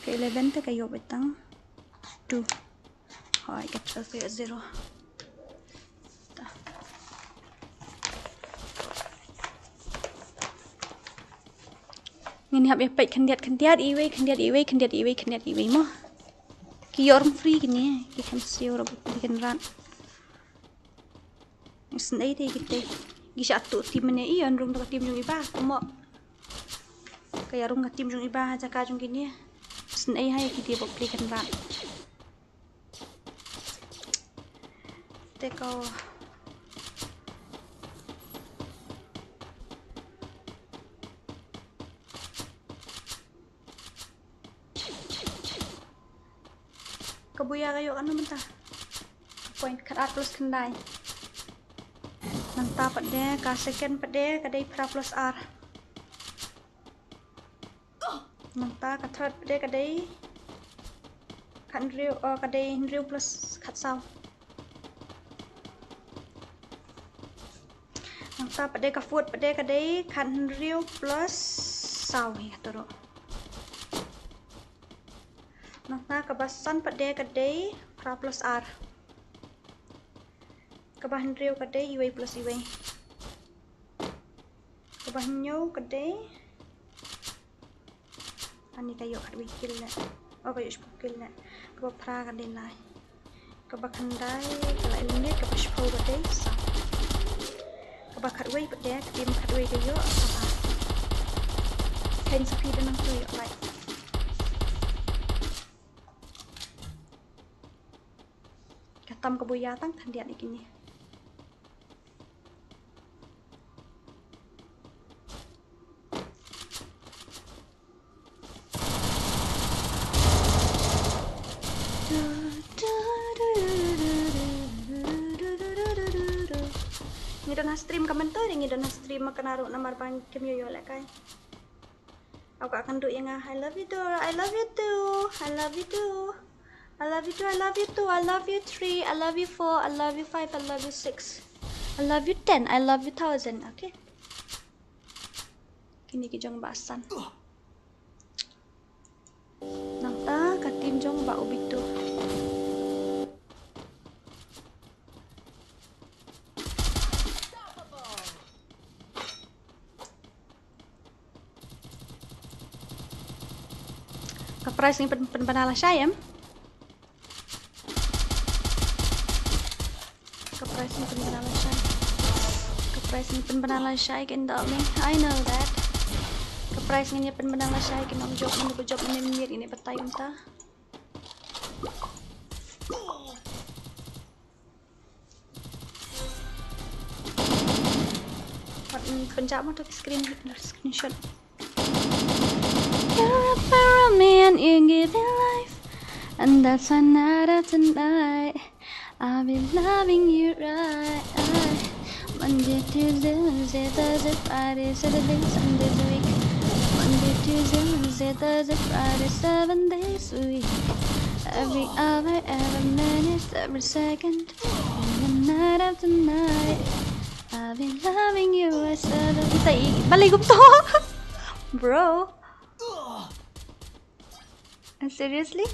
Ka eleven te ka ïoh beit tang two. Hooid, ka twelve ka ïoh zero. Ta. Ngin hap ïa peit khyndiat khyndiat iwei, khyndiat iwei, khyndiat iwei, khyndiat iwei mo. Ki ïoh rung free kine, ki khlem siew ruh ki kynrad. Sngewsih te kite. Ki shah tuh team ne i, ïa rung da ka team jong i ba, kumno. Ka ïa rung ka team jong i ba ha jaka jong kine. Sngewsih ha ïa kite ba pli kynrad. Te ko. Ka buya ka ïoh kano mynta? Ka point khatar plus khyndai. Nangta pat de ka second pat de ka dei phra plus ar. Nangta ka third pat de ka dei khathynriew, oh, ka dei hynriew plus khatsaw. Nangta pat de ka fourth pat de ka dei khathynriew plus saw hi ka turu. Nangta kaba san pat de ka dei phra plus ar. Kaba hynriew ka dei iwei plus iwei. Kaba hynñiew ka dei. Ani ka ïoh khatwei kill ne. Oh, ka ïoh shiphew kill ne. Kaba phra ka dei lai. Kaba khyndai ka la eliminate, kaba shiphew ka dei saw. Kaba khatwei pat de, ka team khatwei ka ïoh saw. Khein sa phi da nang tu ïoh lai. Ka tam ka buya tang khyndiat ïa kine. Ngi don ha stream ka mynta, ngi don ha stream ma ka naru namar ba kim ïoh ïoh lehkai. Au ka kan du ïa nga, I love you too, I love you too, I love you too. I love you too, I love you too, I love you three, I love you four, I love you five, I love you six. I love you ten, I love you thousand, okay? Kine ki jong ba san. Nangta ka team jong ba ubitu. Ka price ngi pyn, pynbna lashai em. Ka price ngi pynbna lashai. Ka price ngi pynbna lashai kin dot me. I know that. Ka price ngi pynbna lashai kin ong jop mynta, jop mynta mynta kin batai mynta. Wat, mm, pynjah mo to screen, screenshot. You're a man, you give me life, and that's why night after night I'll be loving you right. Monday, Tuesday, Wednesday, Thursday, Friday, Saturday, Sundays a week. Monday, Tuesday, Wednesday, Thursday, Friday, seven days a week. Every hour, every minute, every second, and the night after night, I'll be loving you a seven. Balei kumto? Bro. And seriously?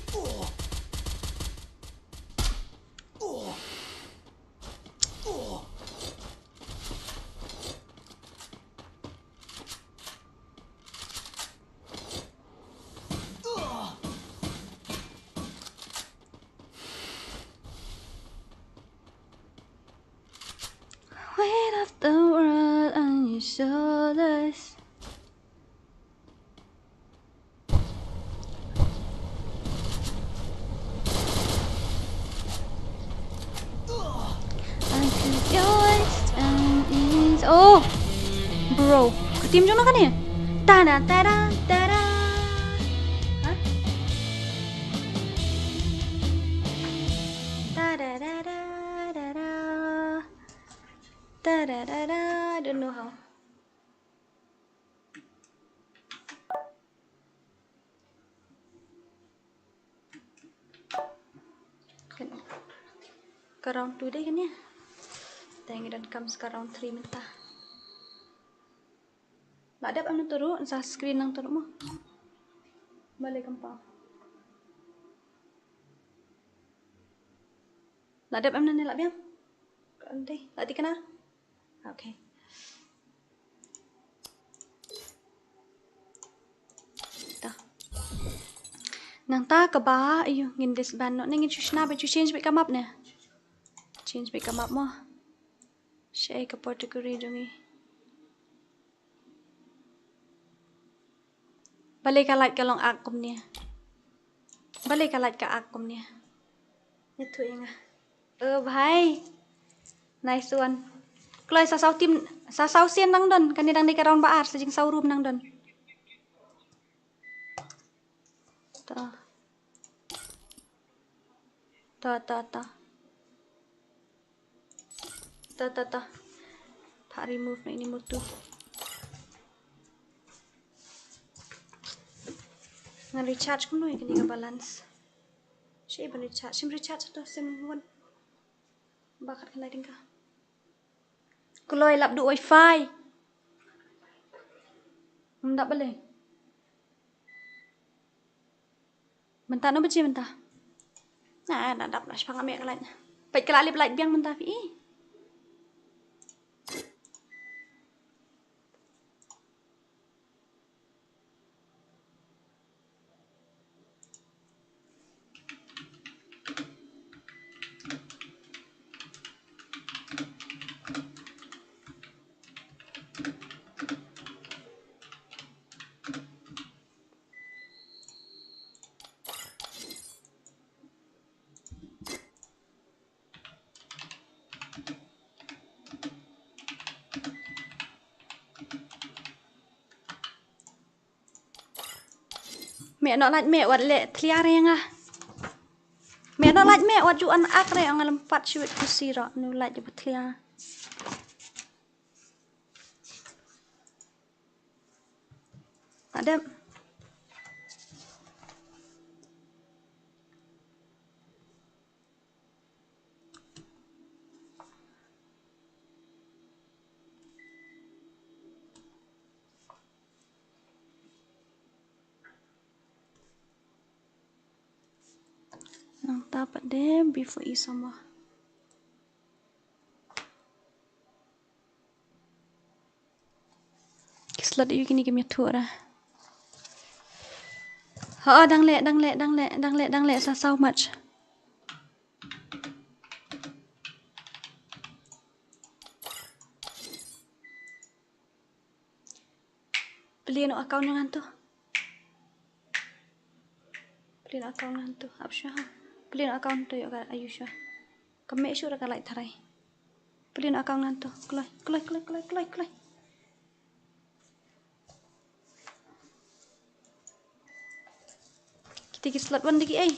Weight of the world on your shoulders. Until your waist and knees. Oh, bro. Ka team jong no kane? Tada, tada, tada. Ha? Tada, tada, tada. Tada, tada. I don't know how. Ka round two dei kane. Te ngi don kam ka round three mynta. La dep em na turu, sa screen nang turu mo. Bale kam pa. La dep em na ne la biang. Kan dei, la dikena. Okay. Ta. Nangta kaba, ayu, ngin disband noh ne, ngin shu shna beit, shu change beit ka map ne. Change beit ka map mo. Shaei ka particular jong ngi. Balei ka light ka long ak kumne? Balei ka light ka ak kumne? Ïathuh ïa nga. Oh bhai. Nice one. Kloi, sa saw team, sa saw sien nang don, kane dang dei ka round ba ar, sa jingsaw room nang don. Ta. Ta, ta, ta. Ta, ta, ta. Pha remove na ini mutu. Ngan recharge kumno ïa kane ka balance. Shi ban recharge, shim recharge to, sim wan. Ba khat khlaiñ ka. Kloi lap du wifi. Ym dap balei. Mynta no baje mynta. Na, na dap na shipang ame ka light. Peit ka la lip light biang mynta phi. Me no lait me wat le thlia re nga. Me no lait me wat ju an ak re nga lem pat shuit ku siro nu lait ju thlia. Adem. Nangta pat de before i sama. Ki slot ïa kine ki mih thuh ra. Ha, dang leh, dang leh, dang leh, dang leh, dang leh, sa saw mach. Plie no account ngan to. Plie no account ngan to. Ap shuwa. Plie no account to ïoh ka ayu shuwa. Ka me shuwa ka lai tharai. Plie no account ngan to. Kloi, kloi, kloi, kloi, kloi, kloi. Kita ki slot wan dagi ai.